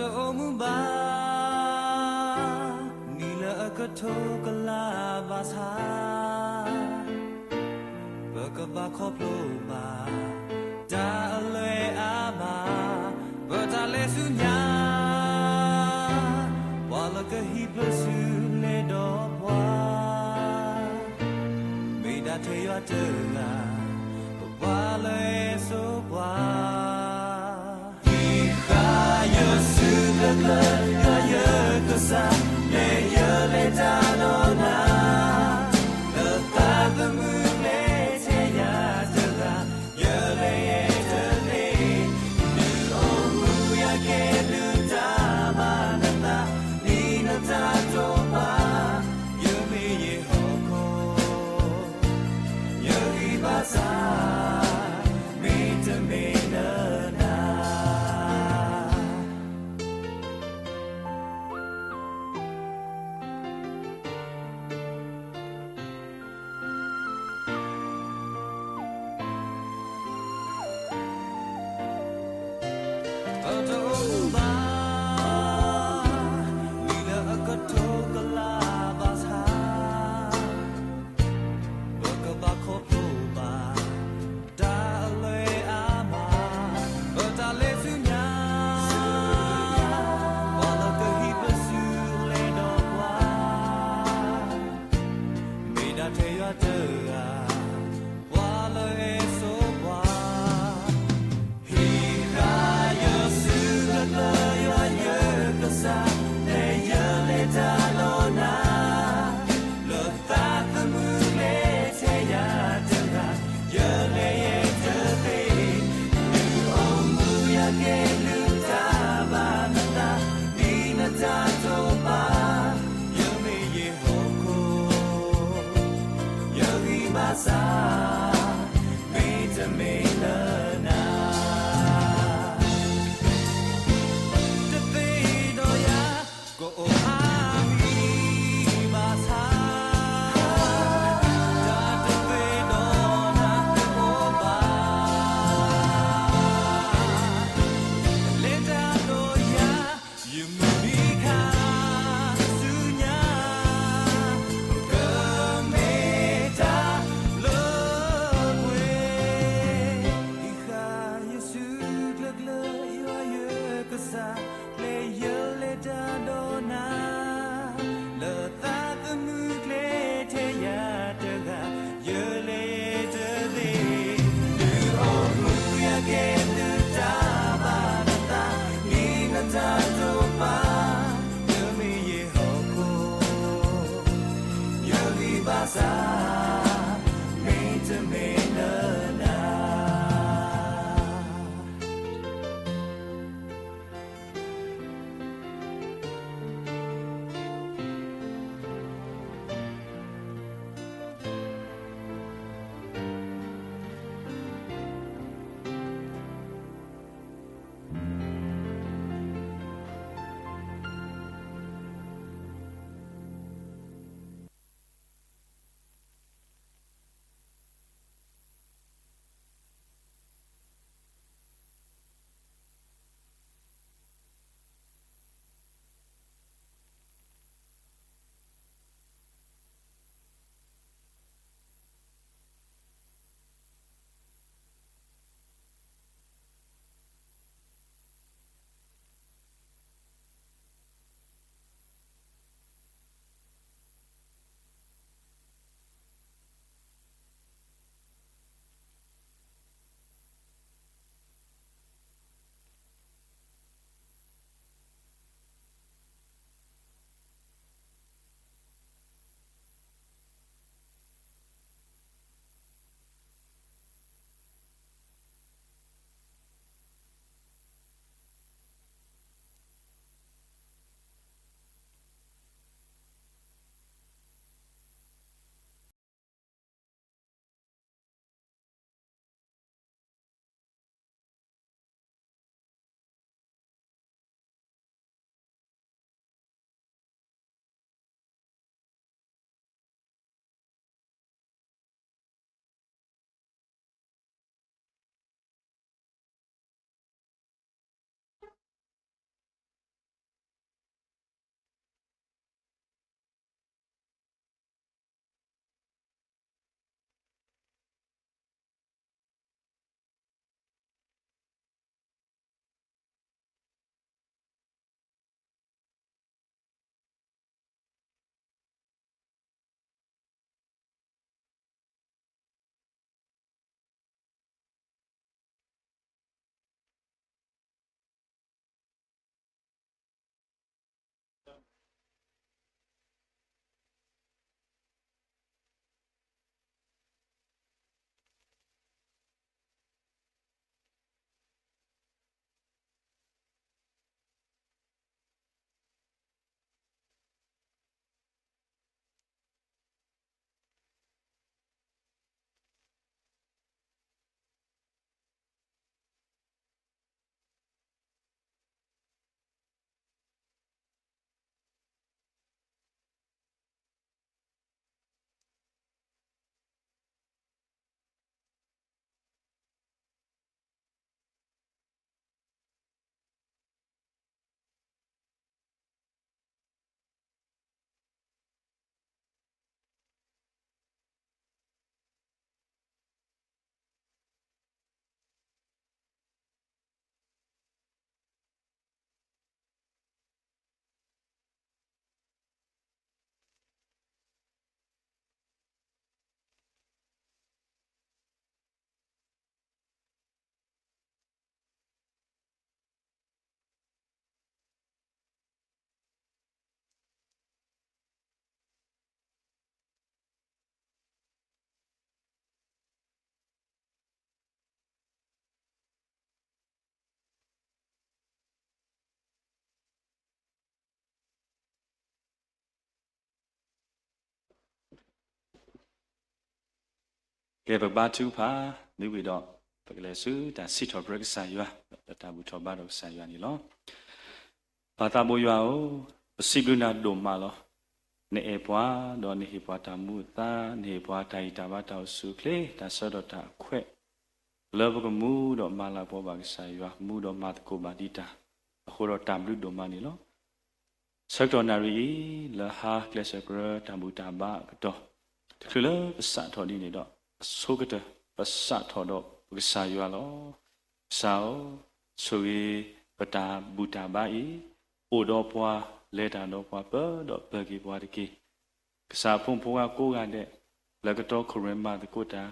တအိၣ်မူဘၣ် နံၣ်လၢအကထိကလးဘၣ်ဆၣ်, ပကဘၣ်ခီဖျိဘၣ် တၢ်အလွဲအမး, ပတၢ်လဲၤဆူညါ, ပှၤလၢကဟံးပစုလဲဒီးပှၤ, မ့ၢ်ဒၣ်ထဲယွၤတဂၤ, ပပှၤလၢအစိပှၤ ဟံးဃာ်ယစုကျၢၤကျၢၤ ယွၤယကစၢ်, လဲၤယလဲၤတၢ်ဒီးနၤ, လၢသးသမူကျဲထဲယၤတဂၤ, ယလဲၤယဲတသ့, ဒုးအိၣ်မူယၤကဲဘျုးတၢ်ဘၣ်နသး, ဒ်နတၢ်တိာ်ပာ်, ယမ့ၢ်ယဟီၣ်ခိၣ် ယဂံၢ်ဘါစၢ်, မ့တမ့ၢ်လၢနၤ ပတအိၣ်မူဘၣ် နံၣ်လၢအကထိကလးဘၣ်ဆၣ်, ပကဘၣ်ခီဖျိဘၣ် တၢ်အလွဲအမး, ပတၢ်လဲၤဆူညါ, ပှၤလၢကဟံးပစုလဲဒီးပှၤ, မ့ၢ်ဒၣ်ထဲယွၤတဂၤ, ပှၤလၢအစိပှၤ ဟံးဃာ်ယစုကျၢၤကျၢၤ ယွၤယကစၢ်, လဲၤယလဲၤတၢ်ဒီးနၤ, လၢသးသမူကျဲထဲယၤတဂၤ, ယလဲၤယဲတသ့, ဒုးအိၣ်မူယၤကဲဘျုးတၢ်ဘၣ်နသး, ဒ်နတၢ်တိာ်ပာ်, ယမ့ၢ်ယဟီၣ်ခိၣ် ယဂံၢ်ဘါစၢ်, မ့တမ့ၢ်လၢနၤ တသ့ဒီးယၤ ကအိၣ်အါမံၤဘၣ်ဆၣ်, တၢ်တသ့ဒီးနၤတအိၣ်ဘၣ်, လဲၤတၢ်ဒီးယၤ ယမုၢ်နံၤခါဆူညါ, ကမ့ၢ်တၢ်လၢပှဲၤ, ဟံးဃာ်ယစုကျၢၤကျၢၤ ယွၤယကစၢ်, လဲၤယလဲၤတၢ်ဒီးနၤ, လၢသးသမူကျဲထဲယၤတဂၤ, ယလဲၤတသ့, ဒုးအိၣ်မူယၤကဲဘျုးတၢ်ဘၣ်နသး, ဒ်နတၢ်တိာ်ပာ်, ယမ့ၢ်ယဟီၣ်ခိၣ် ယဂံၢ်ဘါစၢ်, မ့တမ့ၢ်လၢနၤ ကဲ ပကဘါထုကဖၣ်, မ့ၢ်ဝံၤဒီး ပကလဲၤဆူတၢ်စံးထီၣ်ပတြၢၤကစၢ်ယွၤ, ဒီးတၢ်ဘူၣ်ထီၣ်ဘါထီၣ်ကစၢ်ယွၤန့ၣ်လီၤ. ပၢ်သးဘိယွၤဧၢ, ပစံးဘျုးနၤဒိၣ်မးလီၤ. နအဲၣ်ပှၤ, ဒီးနဟ့ၣ်ပှၤတၢ်မူအသါ, နဟ့ၣ်ပှၤတၢ်ဂံၢ်တၢ်ဘါတၢ်အိၣ်ဆူၣ်အိၣ်ချ့, တၢ်ဆၢကတီၢ်တၢ်အခွဲး, လၢပကမူဒီးမၤလၤကပီၤဘၣ်ကစၢ်ယွၤ, မူဒီးမၤသကိးဘၣ်ဒံးတၢ်, အဃိဒီးတၢ်ဘျုးဒိၣ်မးန့ၣ်လီၤ. ဆၢကတီၢ်နၣ်ရံၣ်အံၤ, လၢဟါကျဲးစၢးကရၢတၢ်ဘူၣ်တၢ်ဘါအကတီၢ်, တချုးလၢပစးထီၣ်ဒ်န့ၣ်ဒီး, အဆိကတၢၢ် ပစးထီၣ်ဒီးပကစၢ်ယွၤလီၤ. ကစၢ်ဧၢ, ဆိၣ်ဂ့ၤပတၢ်ဘူၣ်တၢ်ဘါအံၤ, အိၣ်ဒီးပှၤ, လဲၤတၢ်ဒီးပှၤ, ပၢဒီးပၢၤက့ၤပှၤတက့ၢ်. ကစၢ်အဖိမုၣ်ဖိခွါကိးဂၤဒဲး, လၢကတီခိၣ်ရိၣ်မဲမၤသကိးတၢ်,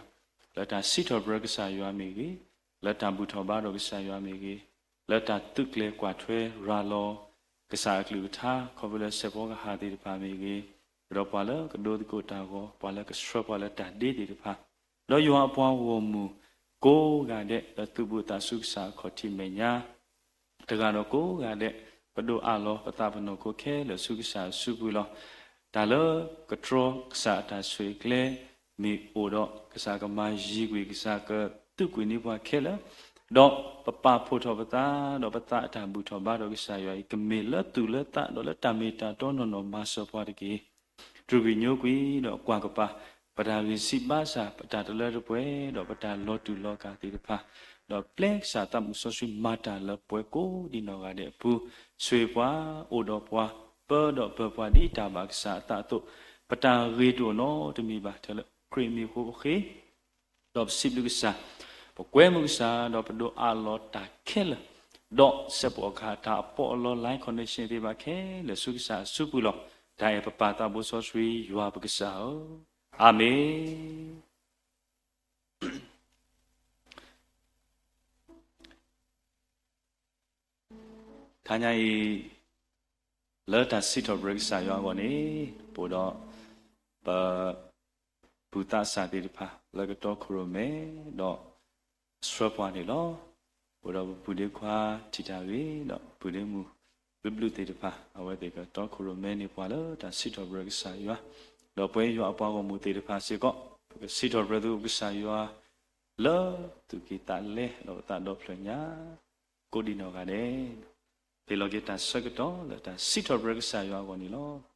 လၢတၢ်စံးထီၣ်ပတြၢၤကစၢ်ယွၤမ့ၢ်ဂ့ၤ, လၢတၢ်ဘူၣ်ထီၣ်ဘါထီၣ်ကစၢ်ယွၤမ့ၢ်ဂ့ၤ, လၢတၢ်သုးကျဲၤကွၢ်ထွဲရၤလီၤ ကစၢ်အကလုၢ်ကထါ ခီဖျိလၢစဲးဖီကဟၣ်သ့ၣ်တဖၣ်မ့ၢ်ဂ့ၤ, ဒီးပှၤလၢကဒိသကိးတၢ်ဂီၤ, ပှၤလၢကဆှၢပှၤလၢတၢ်ဒ့သ့ၣ်တဖၣ်, ဒီးယွၤအပှၤဂီၢ်မုၢ်ကိးဂၤဒဲး လၢသုးဘူးအသးဆူကစၢ်အခီၣ်ထံးမဲာ်ညါ တဂၤဒီးကိးဂၤဒဲး, ပဒိးအးလီၤပသးပနီၢ်ခိခဲလၢာ်ဆူကစၢ်အစုပူၤလီၤ. တၢ်လၢကတြီကစၢ်အတၢ်ဆိၣ်ဂ့ၤကျဲမ့ၢ်အိၣ်ဒီး, ကစၢ်ကမၤယံၤကွံာ်, ကစၢ်ကသုးကွံာ်န့ၢ်ပှၤခဲလၢာ်, ဒီးပပာ်ဖှိၣ်ထီၣ်ပသး, ဒီးပသးအတၢ်ဘူၣ်ထီၣ်ဘါထီၣ်ကစၢ်ယွၤအံၤ ကမ့ၢ်လၢသူၣ်လၢသး, ဒီးလၢတၢ်မ့ၢ်တၢ်တီနီၢ်နီၢ်မၤစၢၤပှၤတက့ၢ်. တြူာ်ကွံာ်ညိကွံာ်ဒီးကွၢ်ကပၤ, ပတၢ်ဂံၢ်စၢ်ဘါစၢ်, ပတၢ်တလၢတပှဲၤ, ဒီးပတၢ်လီၤတူာ်လီၤကာ်သ့ၣ်တဖၣ်, ဒီးပျဲကစၢ်သးမုၢ်စီဆှံမၤတၢ်လၢပှၤကိးဒံးနီၢ်ဂၤဒဲးအပူၤ, ဆိၣ်ဂ့ၤပှၤ, အိၣ်ဒီးပှၤ, ပၢဒီးပၢၤပှၤဒ်တၢ်ဘၣ်ကစၢ်အသးအသိး, ပတၢ်ဂ့ၤတအိၣ်နီတမံၤဘၣ်, ထဲလၢခရံာ်မံၤအဃိပဃ့ ဒီးပစံးဘျုးကစၢ်, ပကွဲမုာ်ကစၢ်ဒီးပဒိးအးလီၤတၢ်ခဲလၢာ်, ဒီးစဲးဖီကဟၣ်တၢ်အပီးအလီ line connection သ့ၣ်တဖၣ်ခဲလၢာ်ဆူကစၢ်အစုပူၤလီၤ. တၢ်အဲၣ်ပပၢ်သးဘိစီဆှံယွၤပကစၢ်ဧၢ, အၤမ့ၣ်. တနံၤအံၤ လၢတၢ်စံးထီၣ်ပတြၢၤကစၢ်ယွၤအဂီၢ်န့ၣ်, ပအိၣ်ဒီးပ ပူၤသးစၢ်သ့ၣ်တဖၣ် လၢကတီခိၣ်ရိၣ်မဲဒီး ဆှၢပှၤန့ၣ်လီၤ. အိၣ်ဒီးပပုၢ်ဒ့ခွါထံၣ်တၢ်ဂ့ၤဒီး ပုၢ်ဒ့မုၣ်ဘျုးဘျုးသ့ၣ်တဖၣ် အဝဲသ့ၣ်ကတီခိၣ်ရိၣ်မဲန့ၢ်ပှၤလၢတၢ်စံးထီၣ်ပတြၢၤကစၢ်ယွၤ, ဒီးပဝဲယွၤအပှၤဂီၢ်မုၢ်သ့ၣ်တဖၣ်စ့ၢ်ကီး ပကစံးထီၣ်ပတြၢၤသုကစၢ်ယွၤ လၢသူၣ်ကံၢ်သးလဲ ဒီးပသးဒီဖျၢၣ်ညါ ကိးဒံးနီၢ်ဂၤဒဲး, ဟ့ၣ်လီၤက့ၤတၢ်ဆၢကတီၢ်လၢတၢ်စံးထီၣ်ပတြၢၤကစၢ်ယွၤအဂီၢ်န့ၣ်လီၤ.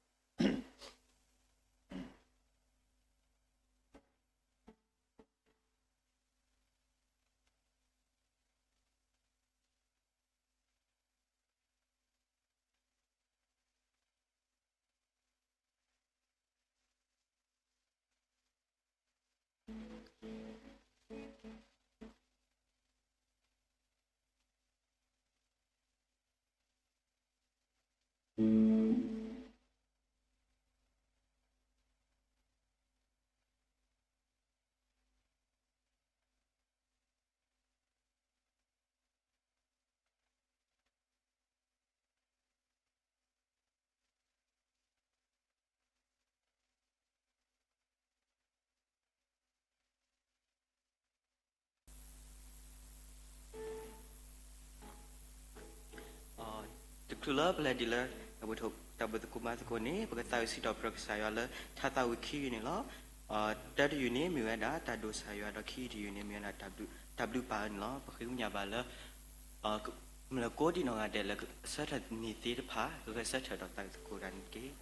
တချုးလၢပလဲၤဒံးလၢ တၢ်ဘူၣ်သကိးမၤသကိးန့ၣ် ပကသးဝံၣ်စံးထီၣ်ပတြၢၤကစၢ်ယွၤလၢ ထါသးဝံၣ်ခံယုၢ်န့ၣ်လီၤ. တၢတယုၢ်န့ၣ်မ့ၢ်ဝဲဒၣ် တၢ်ဒိၣ်ကစၢ်ယွၤ ဒီးခံယုၢ်တယုၢ်န့ၣ်မ့ၢ်ဝဲဒၣ် တၢ်ဘျုးပၢ်အၢန့ၣ်လီၤ. ပဃ့ကညးဘၣ်လၢ မ့ၢ်လၢကိးဒံးနီၢ်ဂၤဒဲးလၢကဆၢထၢၣ်န့ၢ်သ့တဖၣ် ဂဲၤဆၢထၢၣ်ဒီးသးဝံၣ်သကိးတၢ်န့ၣ်တက့ၢ်.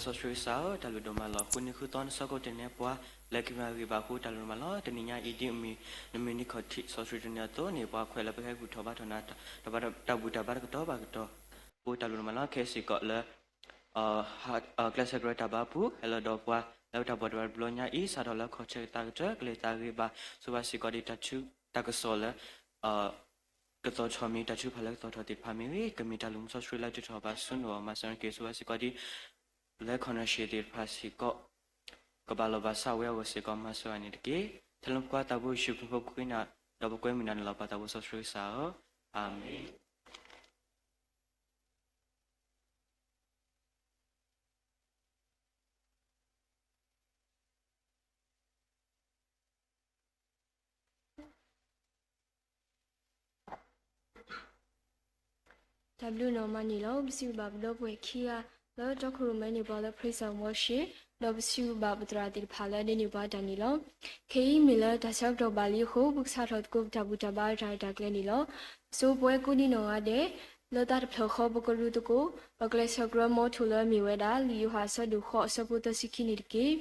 စီဆှံကစၢ်ဧၢ, တၢ်ဘျုးဒိၣ်မးလီၤ. ဃုနံၤဃုသီနဆၢကိးတနံၤပှၤ လဲၤက့ၤမၤဂ့ၤဘၣ်အဃိ တၢ်ဘျုးဒိၣ်မးလီၤ. တနံၤညါအံၤဒ်အမ့ၢ် နမုၢ်နံၤခီၣ်ထံး စီဆှံတနံၤအသိးန့ၣ် ပှၤခွဲးလၢပကဟဲဘူၣ်ထီၣ်ဘါထီၣ်နၤ တၢ်ဘူၣ်တၢ်ဘါတကတီၢ်ဘၣ်ကတီၢ်အဃိ တၢ်ဘျုးဒိၣ်မးလီၤ. ခဲစ့ၢ်ကီးလၢ ကျဲးစၢးကရၢတၢ်ဘါပူၤ ဟဲလီၤဒီးပှၤ လၢတၢ်ဘီၣ်တၢ်ဘါတဘျီညါအံၤ စးထီၣ်လၢခီၣ်ဆၢကသါကတၢၢ် ကလဲၤသးဂ့ၤဘၣ် ဆိၣ်ဂ့ၤစ့ၢ်ကီးဒ်တၢ်ထု တၢ်ကစီၣ်လၢ ကသီၣ်ထီၣ်မ့ၢ် တၢ်ထုကဖၣ်လၢကသီၣ်ထီၣ်သ့ၣ်တဖၣ်မ့ၢ်ဂ့ၤ ကမ့ၢ်တၢ်လၢမူစီဆှံလၢအထုးထီၣ်ဘၣ်ဆူနအိၣ် မၤစၢၤနက့ၤ ဆိၣ်ဂ့ၤစ့ၢ်ကီးဒ် လၢ connection သ့ၣ်တဖၣ်စ့ၢ်ကီး ကဘၣ်လီၤဘၣ်စးဝဲအဂီၢ်စ့ၢ်ကီး မၤစၢၤအန့ၣ်တက့ၢ်. ထဲလၢပကွၢ်သးဘိယ့ၣ်ၡူးခရံာ်ဖိခွဲးနၤ ဒီးပကွဲမုာ်နၤန့ၣ်လီၤ. ပၢ်သးဘိစီဆှံကစၢ်ဧၢ, အၤမ့ၣ်. တၢ်ဘျုးနီၢ်မးန့ၣ်လီၤ. ပစံးဘျုးဘၣ်ပဒီပုၢ်ဝဲၢ်ခံဂၤ လၢတီခိၣ်ရိၣ်မဲန့ၢ်ပှၤလၢ praise and worship ဒီးပစံးဘျုးဘၣ်ပသရၣ်သ့ၣ်တဖၣ်လၢဒ်န့ၢ်ပှၤတၢ်န့ၣ်လီၤ. ခဲအံၤမ့ၢ်လၢတၢ်ဆၢကတီၢ်ဘၣ်လံအဃိ ပကစးထီၣ်သကိးပတၢ်ဘူၣ်တၢ်ဘါတၢ်ရဲၣ်တၢ်ကျဲၤန့ၣ်လီၤ. ဆိပဝဲကိးဒံနီၢ်ဂၤဒဲး လၢတၢ်တဖျၢၣ်ဃီပကရူၢ်သကိး ပကျဲးစၢးကရၢမီထိၣ်လၢအမ့ၢ်ဝဲဒၣ် လံာ်ယိၤဟၣ်အဆၢဒိၣ်ဃိးအဆၢဖိသၢဆံခံန့ၣ်တက့ၢ်.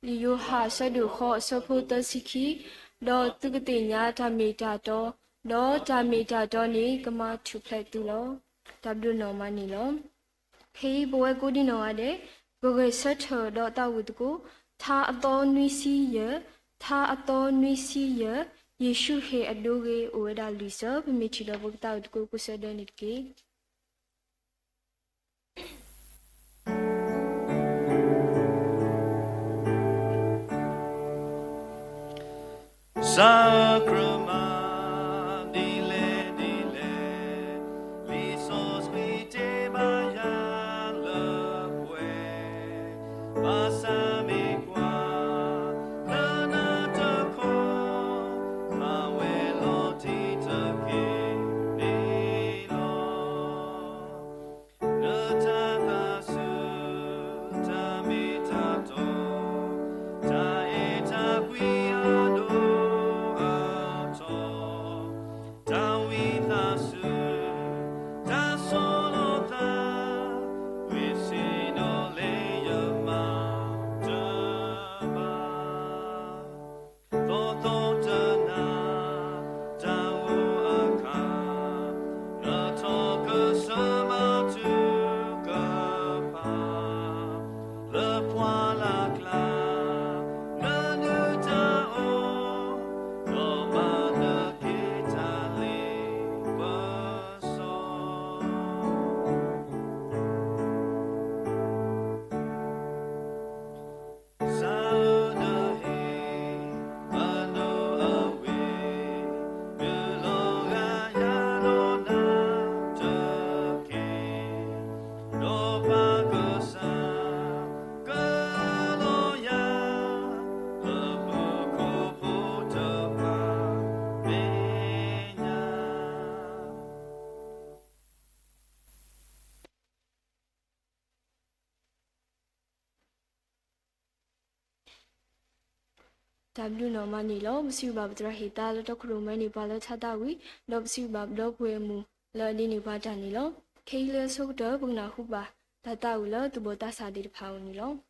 လံာ်ယိၤဟၣ်အဆၢဒိၣ်ဃိးအဆၢဖိသၢဆံခံ, ဒီးသုကသ့ၣ်ညါတၢ်မ့ၢ်တၢ်တီ, ဒီးတၢ်မ့ၢ်တၢ်တီန့ၣ် ကမၤထူၣ်ဖျဲးသုလီၤ. တၢ်ဘျုးနီၢ်မးန့ၣ်လီၤ. ခဲအံၤပဝဲကိးဒံနီၢ်ဂၤဒဲး ပဂဲၤဆၢထၢၣ်ဒီးသးဝံၣ်သကိး ထါအသီနွံဆံယဲၢ်, ထါအသီနွံဆံယဲၢ်, ယ့ၣ်ၡူးဟ့ၣ်အဒိဂ့ၤအိၣ်ဝဲဒၣ်လွံၢ်စၢၤ ပမ့ၢ်ထံၣ်ဒီးပကသးဝံၣ်သကိးကိးဆၢဒၢန့ၣ်တက့ၢ်. စၢ်ကြၢးမၤဒ်လဲၣ်ဒ်လဲၣ်, လံာ်စီဆှံတဲဘၣ်ယၤလၢပှဲၤ, ဘၣ်ဆၣ်မ့ၢ်ကွၢ်လၢနတခီ, မၤဝဲလီၤတံၢ်တက့ၢ်န့ၣ်လီၤ. နတၢ်သးဆူၣ်, တၢ်မ့ၢ်တၢ်တီ, တၢ်အဲၣ်တၢ်ကွံအဒိၣ်အထီ, တၢ်ဝံသးစူၤ, တၢ်ဆီၣ်လီၤသး, ဝံၤဆ့ၣ်နီၤလၢယမၤတဘၣ် သီသီတနၤ, တၢ်အိၣ်အခါ, နထီၣ်ကစၢၢ်မၤထုကဖၣ်, လၢပှၢ်လၢ်ကျါ, နဒုၣ်တၢ်အီၣ်, ဒီးမၤနက့ၤတၢ်လ့ပစီ စၢ်ဧၢနဟ့ၣ်အဒိအဝ့ၢ်, မုၢ်လီၤဂာ်ယၤဒီးနၤတက့ၢ်, ဒီးပၢ်ကစၢ်ကလီယၤ, လၢပခိၣ်ဖိတဖၣ်မဲာ်ညါ တၢ်ဘျုးနီၢ်မးန့ၣ်လီၤ. ပစံးဘျုးဘၣ်ပသရၣ်ဟ့ၣ်သါလၢတီခိၣ်ရိၣ်မဲန့ၢ်ပှၤလၢထါသးဝံၣ်, ဒီးပစံးဘျုးဘၣ်ပဒီပုၢ်ဝဲၢ်မုၣ်လၢအဒ်န့ၢ်ပှၤတၢ်န့ၣ်လီၤ. ခဲအံၤလၢအဆိကတၢၢ် ပကနၢ်ဟူဘၣ်တၢ်သးဝံၣ်လၢသူၣ်ဘီၣ်သးစၢ်သ့ၣ်တဖၣ်အအိၣ်န့ၣ်လီၤ.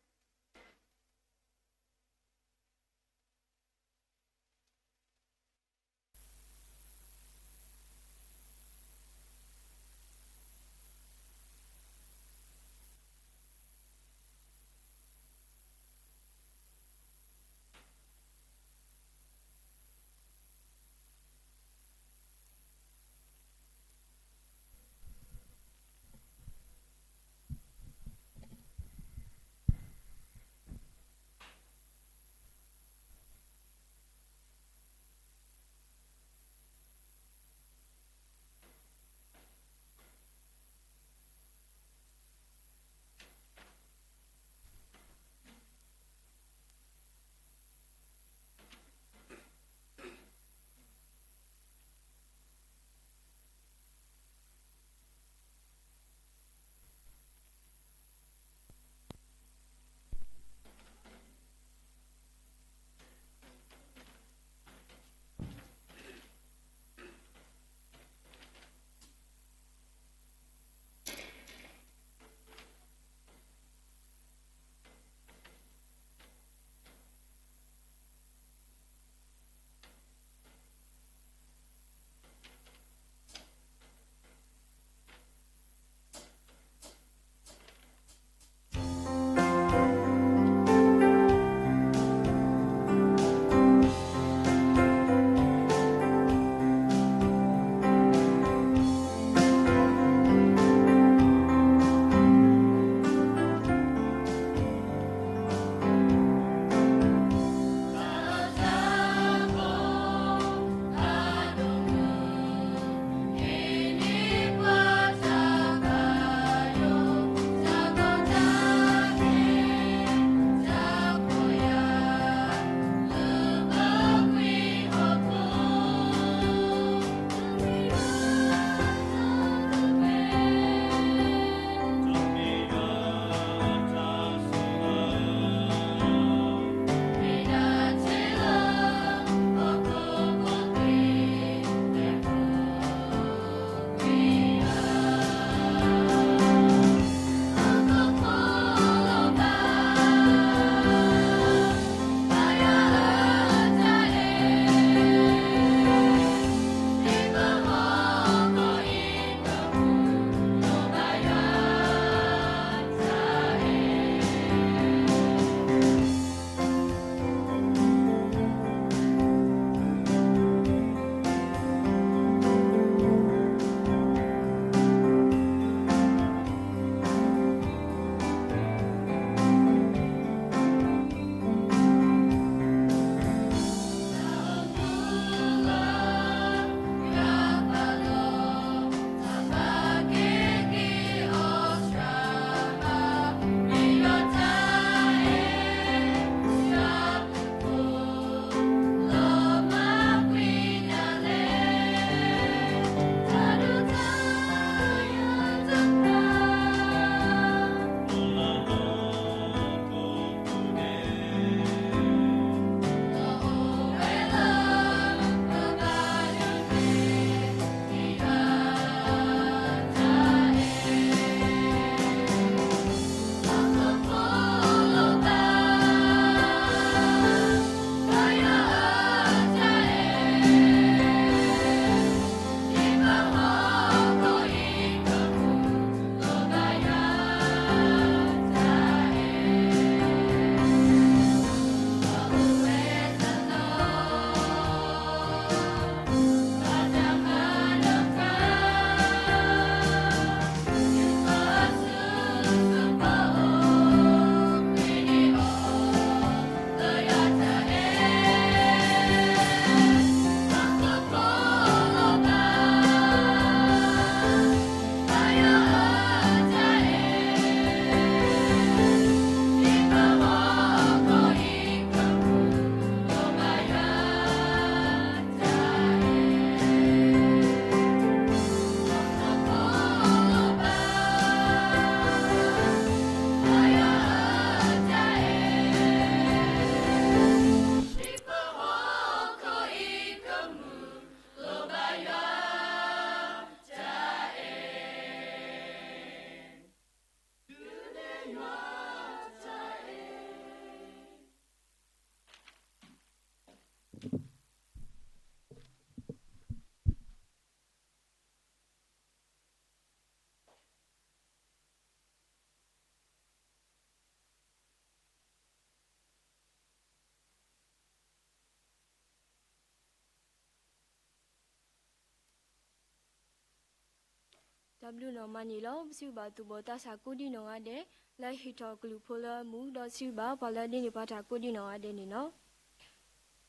တၢ်ဘျုးနီၢ်မးန့ၣ်လီၤ. ပစံးဘျုးဘၣ်သူၣ်ဘီၣ်သးစၢ်ကိးဒံနီၢ်ဂၤဒဲး လၢဟ့ၣ်ထီၣ်ကလုၢ်ဖိလၢအမုာ် ဒီးစံးဘျုးဘၣ်ပှၤလၢအဒ့န့ၢ်ပှၤတၢ်ကိးဒံနီၢ်ဂၤဒဲးန့ၣ်လီၤ.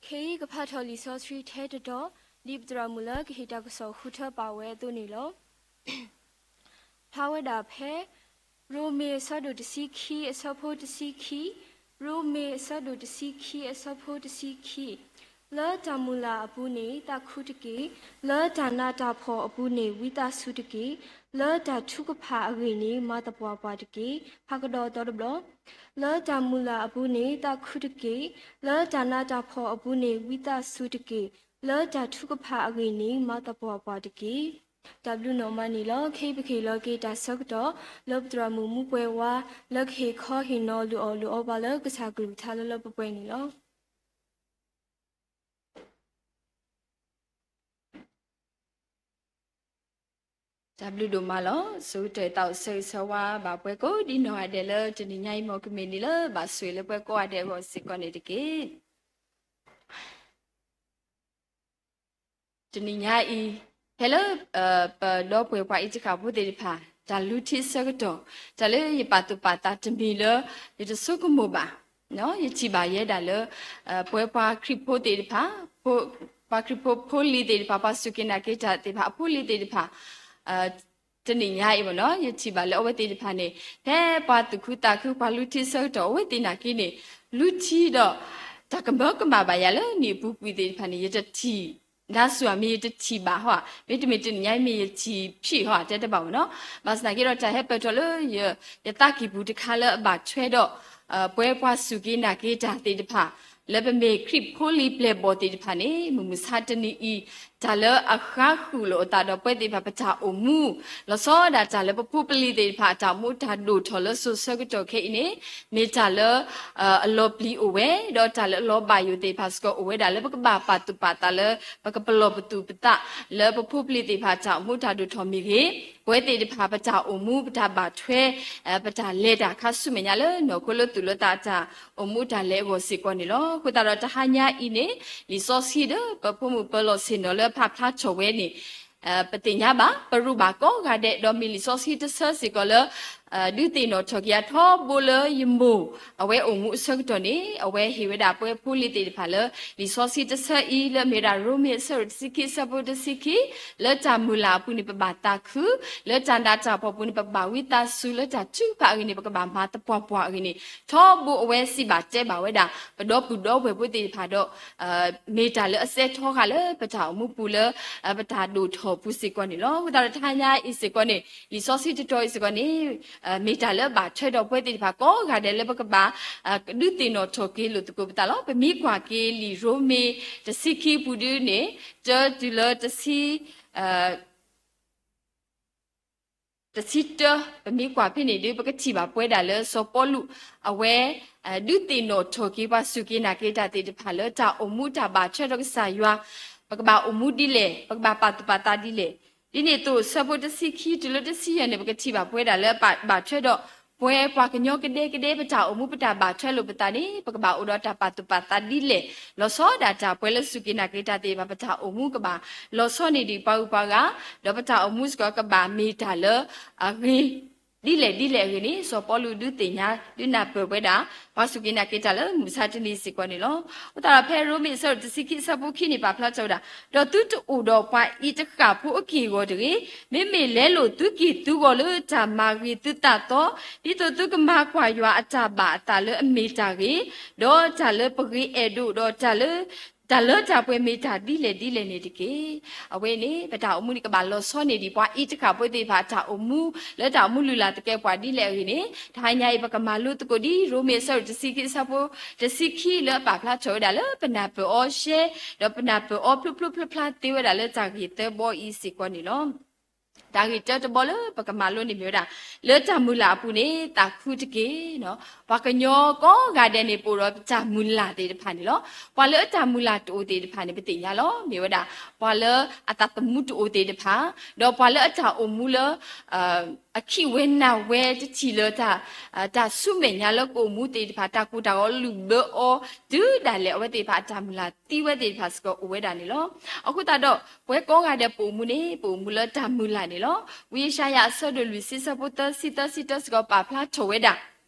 ခဲအံၤကဖးထီၣ်လံာ်စီဆှံထဲတတီၤ ဒ်ပသရၣ်မုၣ်လၢကဟ့ၣ်တၢ်ကစီၣ်ဃုထၢပာ်ဝဲအသိးန့ၣ်လီၤ. ဖျါဝဲဒၣ်ဖဲ ရိမ့ၤအဆၢဒိၣ်တဆံခံ အဆၢဖိတဆံခံ, ရိမ့ၤအဆၢဒိၣ်တဆံခံ အဆၢဖိတဆံခံ, လၢတၢ်မုၢ်လၢ်အပူၤန့ၣ်သးခုတက့ၢ်, လၢတၢ်နးတၢ်ဖှီၣ်အပူၤန့ၣ် ဝံသးစူၤတက့ၢ်, လၢတၢ်ထုကဖၣ်အဂ့ၢ်န့ၣ် မၤသပှၢ်ပှၢ်တက့ၢ်. ဖးကဒီးအသီတဘျီ, လၢတၢ်မုၢ်လၢ်အပူၤန့ၣ်သးခုတက့ၢ်, လၢတၢ်နးတၢ်ဖှီၣ်အပူၤန့ၣ် ဝံသးစူၤတက့ၢ်, လၢတၢ်ထုကဖၣ်အဂ့ၢ်န့ၣ် မၤသပှၢ်ပှၢ်တက့ၢ်. တၢ်ဘျုးနီၢ်မးန့ၣ်လီၤ. ခဲအံၤပကဟ့ၣ်လီၤက့ၤတၢ်ဆၢကတီၢ် လၢပသရၣ်မုၣ်မူပှဲၤဝါ လၢကဟ့ၣ်ခီဟ့ၣ်နီၤလုၢ်အီၣ်လုၢ်အီပှၤလၢကစၢ်ကလုၢ်ကထါလၢလၢပှဲၤပှဲၤန့ၣ်လီၤ. တၢ်ဘျုးဒိၣ်မးလီၤ. ဆိကတၢၢ်သးအိၣ်ဆၢဂ့ၤဆၢဝါဘၣ်ပှၤကိးဒံနီၢ်ဂၤဒဲးလၢတနံၤညါအံၤ မ်ကမ့ၢ်နံၤလၢဘၣ်ဆိၣ်ဂ့ၤလၢပှၤကိးဂၤဒဲးအဂီၢ်စ့ၢ်ကီးန့ၣ်တက့ၢ်. တနံၤညါအံၤ ဖဲလၢ ပဒီပုၢ်ဝဲၢ်ပှၤအံၤတဃၣ်ဖိသ့ၣ်တဖၣ် တၢ်လူထံဆၢကတီၢ် တၢ်လၢယပာ်သူၣ်ပာ်သးတမံၤလၢ ယတဆိကမိၣ်ဘၣ်, ယထံၣ်ဘၣ်ယဲဒၣ်လၢ ပဝဲပှၤခရံာ်ဖိသ့ၣ်တဖၣ်, ပှၤခရံာ်ဖိဖိလံၤသ့ၣ်တဖၣ်, ပှၤစူၢ်က့ၤနာ်က့ၤတၢ်သ့ၣ်တဖၣ် အဖိလံၤသ့ၣ်တဖၣ် တနံၤညါအံၤမ့ၢ်နီၤ ယထံၣ်ဘၣ်လၢအဝဲသ့ၣ်တဖၣ်န့ၣ် ဖဲပှၤသူၣ်ခုသးခု ပှၤလူထံဆၢကတီၢ် အဝဲသ့ၣ်နာ်က့န့ၣ် လူထံဒီး တၢ်ကမၢကမၣ်ဘၣ်ယၤလၢနံၣ်အပူၤကွံာ်သ့ၣ်တဖၣ်န့ၣ် ယတထံၣ် နါစူၤမ့ၢ်ယတထံၣ်ဘၣ်ဟီ, မ့တမ့ၢ်တနံၤညါအံၤမ့ၢ်ယထံၣ်ဖျံးဟီ တဲတဘၣ်မ့ၢ်နီၤ. ဘၣ်ဆၣ်သနာ်က့ဒီး တၢ်ဟဲပၢၢ်ထီၣ်လၢ ယသးကံၢ်ပူၤတခါလၢအဘၣ်ထွဲဒီး ပဝဲပှၤစူၢ်က့ၤနာ်က့ၤတၢ်သ့ၣ်တဖၣ် လၢပမ့ၢ်ခရံာ်ဖိလံၤပျဲၢ်ဘီၣ်သ့ၣ်တဖၣ်န့ၣ် မုၢ်မဆါတနံၤအံၤ တၢ်လၢအဃါဃုာ်လိာ်အသးဒီးပဝဲသ့ၣ်တဖၣ်ပတၢ်အိၣ်မူ လီၤဆီဒၣ်တၢ်လၢပဖိပလံၤသ့ၣ်တဖၣ် အတၢ်အိၣ်မူတၢ်ဒိၣ်ထီၣ်လၢစိၤဆၢကတီၢ်ခဲအံၤန့ၣ် မ့ၢ်တၢ်လၢ အလီၤပျံၤအိၣ်ဝဲ ဒီးတၢ်လၢအလီၤဘၣ်ယိၣ်သ့ၣ်တဖၣ်စ့ၢ်ကီးအိၣ်ဝဲဒၣ်လၢ ပကဘၣ်ပာ်သူၣ်ပာ်သးလၢ ပကပလီၢ်ပသူၣ်ပသး လၢပဖိပလံၤသ့ၣ်တဖၣ်တၢ်အိၣ်မူတၢ်ဒိၣ်ထီၣ်မ့ၢ်ဂ့ၤ, ပဝဲသ့ၣ်တဖၣ်ပတၢ်အိၣ်မူပတၢ်ဘၣ်ထွဲ ပတၢ်လဲၤတၢ်ခါဆူမဲာ်ညါလၢနီၢ်ခိလၢသူၣ်လၢသးအတၢ်အိၣ်မူတၢ်လဲၤအဂီၢ်စ့ၢ်ကီးန့ၣ်လီၤ. အဃိသတးဒီးတဟါညါအံၤန့ၣ် လံာ်စီဆှံဒီးပဖိမုၣ်ပၢၤလီၢ်ဆ့ၣ်နီၤလၢဖးဖျါထီၣ်ဝဲန့ၣ် ပသ့ၣ်ညါဘၣ် ပရူးဘၣ်ကိးဂၤဒဲး ဒီးမ့ၢ်လံာ်စီဆှံတဆၢစ့ၢ်ကီးလၢ ဒုးသ့ၣ်နီၣ်ထီၣ်က့ၤအထီဘိလၢယမိၢ် အဝဲအိၣ်မူအဆၢကတီၢ်န့ၣ် အဝဲဟ့ၣ်ဝဲဒၣ်ပဝဲဖိလံၤသ့ၣ်တဖၣ်လၢ လံာ်စီဆှံတဆၢအံၤ လၢအမ့ၢ်ဝဲဒၣ်ရိမ့ၤအဆၢဒိၣ်တဆံခံ အဆၢဖိတဆံခံ, လၢတၢ်မုၢ်လၢ်အပူၤန့ၣ် ပဘၣ်သးခု, လၢတၢ်နးတၢ်ဖှီၣ်ပူၤန့ၣ် ပဘၣ်ဝံသးစူၤ, လၢတၢ်ထုကဖၣ်အဂ့ၢ်န့ၣ် ပကဘၣ်မၤသပှၢ်ပှၢ်အဂ့ၢ်န့ၣ် ထီဘိအဝဲစံးဘၣ်တဲဘၣ်ဝဲဒၣ် ပဒီပုၢ်ဒီဝဲၢ်ဖိသ့ၣ်တဖၣ်ဒီး မ့ၢ်တၢ်လၢအစဲထီဃာ်လၢပတၢ်အိၣ်မူပူၤလၢ ပတၢ်ဒိၣ်ထီၣ်ပူၤစ့ၢ်ကီးန့ၣ်လီၤ. အဃိသတးဒီးတဟါညါအံၤစ့ၢ်ကီးန့ၣ် လံာ်စီဆှံတတီၤအံၤစ့ၢ်ကီးန့ၣ် မ့ၢ်တၢ်လၢအဘၣ်ထွဲဒီးပဝဲသ့ၣ်တဖၣ်ကိးဂၤဒဲးလၢပကဘၣ် ဒုးသ့ၣ်နီၣ်ထီၣ်က့ၤလိာ်သကိးပသးလီၤ. ပမ့ၢ်ကွၢ်က့ၤလံာ်ရိမ့ၤတဆံခံပူၤဒုန့ၣ် တၢတုၤလၢတဆံ တဆံတၢ ပမ့ၢ်ကွၢ်ဖဲန့ၣ်ဒုး ပကထံၣ်ဘၣ်ပဝဲဒၣ်လၢစီၤပီလူး အဝဲ ဒုးသ့ၣ်နီၣ်ထီၣ်က့ၤပှၤစူၢ်က့ၤနာ်က့ၤတၢ်သ့ၣ်တဖၣ်လၢတၢ်အိၣ်မူတၢ်ဘၣ်ထွဲဒီးကစၢ်ယွၤ ပကဘၣ်အိၣ်မူဒ်လဲၣ် ပကဘၣ်ပာ်သူၣ်ပာ်သးဒ်လဲၣ်. ဒ်န့ၣ်အသိး ဆၢဖိတဆံခံတုၤလၢတဆံယဲၢ်န့ၣ် ပကထံၣ်ဘၣ်ပဝဲဒၣ်လၢဘၣ်ထွဲဒီး ပဝဲပှၤကညီကဒဲကဒဲ ပတၢ်အိၣ်မူပတၢ်ဘၣ်ထွဲလိာ်ပသးန့ၣ် ပကဘၣ်အိၣ်ဒီးတၢ်ပာ်သူၣ်ပာ်သးဒ်လဲၣ်. လီၤဆီဒၣ်တၢ်ပဝဲလၢစူၢ်က့ၤနာ်က့ၤတၢ်သ့ၣ်တဖၣ် ပတၢ်အိၣ်မူကဘၣ်လီၤဆီန့ၢ်ဒံးပှၤဂုၤပှၤဂၤ ဒီးပတၢ်အိၣ်မူစ့ၢ်ကီးကဘၣ်မ့ၢ်တၢ်လၢအဂ့ၤ ဒ်လဲၣ်ဒ်လဲၣ်အဂ့ၢ်န့ၣ် စီၤပီလူးဒုးသ့ၣ်ညါ ဒုးနၢ်ပၢၢ်ပဝဲဒၣ် ပှၤစူၢ်က့ၤနာ်က့ၤတၢ်လၢမုၢ်မဆါတနံၤစ့ၢ်ကီးန့ၣ်လီၤ. အဃိသတးဒီးဖဲရိမ့ၤအဆၢဒိၣ်တဆံခံအဆၢဖိခံန့ၣ် ပာ်ဖျါထီၣ်ဝဲဒၣ် ဒီးသုတအိၣ်ဒီးပှၤအံၤတဃၣ်ဖိအက့ၢ်အဂီၤတဂ့ၤ, မ့မ့ၢ်လဲလိာ်သုက့ၢ်သုဂီၤလၢတၢ်မၤဂ့ၤသုသးသီ, ဒ်သိးသုကမၤကွၢ်ယွၤအတၢ်ဘၣ်အသးလၢအမ့ၢ်တၢ်ဂ့ၤ, ဒီးတၢ်လၢပဂ့ၤအဲၣ်ဒိးဒီးတၢ်လၢ တၢ်လၢတၢ်ပှဲၤမ့ၢ်တၢ်ဒ်လဲၣ်ဒ်လဲၣ်န့ၣ်တက့ၢ်. အဝဲန့ၣ် ပတၢ်အိၣ်မူန့ၣ် ကဘၣ်လီၤဆီန့ၢ်ဒံးပှၤအံၤတဃၣ်ဖိသ့ၣ်တဖၣ် တၢ်အိၣ်မူ လၢတၢ်အိၣ်မူလုၢ်လၢ်သကဲးပဝးဒ်လဲၣ်အဂ့ၢ်န့ၣ် တဟါညါအံၤ ပကမၤလိသကိးဒ်ရိမ့ၤအဆၢဒိၣ်တဆံခံအဆၢဖိတဆံခံလၢအပာ်ဖျါထီၣ်ဝဲဒၣ်လၢပနၢ်ပၢၢ်အီၤရှဲ ဒီးပနၢ်ပၢၢ်အီၤဖျိဖျိဖျါဖျါသ့ဝဲဒၣ်လၢတၢ်ဂ့ၢ်သၢဘီအံၤစ့ၢ်ကီးန့ၣ်လီၤ. တၢ်ဂ့ၢ်တၢတဘီလၢပကမၤလိန့ၣ်မ့ၢ်ဝဲဒၣ် လၢတၢ်မုၢ်လၢ်အပူၤန့ၣ် သးခုတက့ၢ်. ပှၤကညီကိးဂၤဒဲးန့ၣ် ပအိၣ်ဒီးပတၢ်မုၢ်လၢ်သ့ၣ်တဖၣ်န့ၣ်လီၤ. ပှၤလၢအတၢ်မုၢ်လၢ်တအိၣ်သ့ၣ်တဖၣ်န့ၣ် ပသ့ၣ်ညါလီၤ. မ့ၢ်ဝဲဒၣ် ပှၤလၢအသးသမူတအိၣ်သ့ၣ်တဖၣ် ဒီးပှၤလၢအတၢ်အိၣ်မူလၢ အခံဝဲနၢ်ဝဲတထံၣ်လၢတၢ်, တၢ်ဆူမဲာ်ညါလၢကအိၣ်မူသ့ၣ်တဖၣ် တၢ်ကိၢ်တၢ်ဂီၤလုၢ်ဘၢအီၤ တုၤဒၣ်လဲာ်အဝဲသ့ၣ်တဖၣ်အတၢ်မုၢ်လၢ်သံဝဲသ့ၣ်တဖၣ်စ့ၢ်ကီးအိၣ်ဝဲဒၣ်န့ၣ်လီၤ. အဃိသတးဒီး ပဝဲကိးဂၤဒဲးပအိၣ်မူန့ၣ် ပအိၣ်မူလၢတၢ်မုၢ်လၢ်န့ၣ်လီၤ. ဝံယၡါယၤအဆၢဒိၣ်လွံၢ်ဆံ ဆၢဖိသၢဆံ သၢဆံတၢစ့ၢ်ကီးပာ်ဖျါထီၣ်ဝဲဒၣ်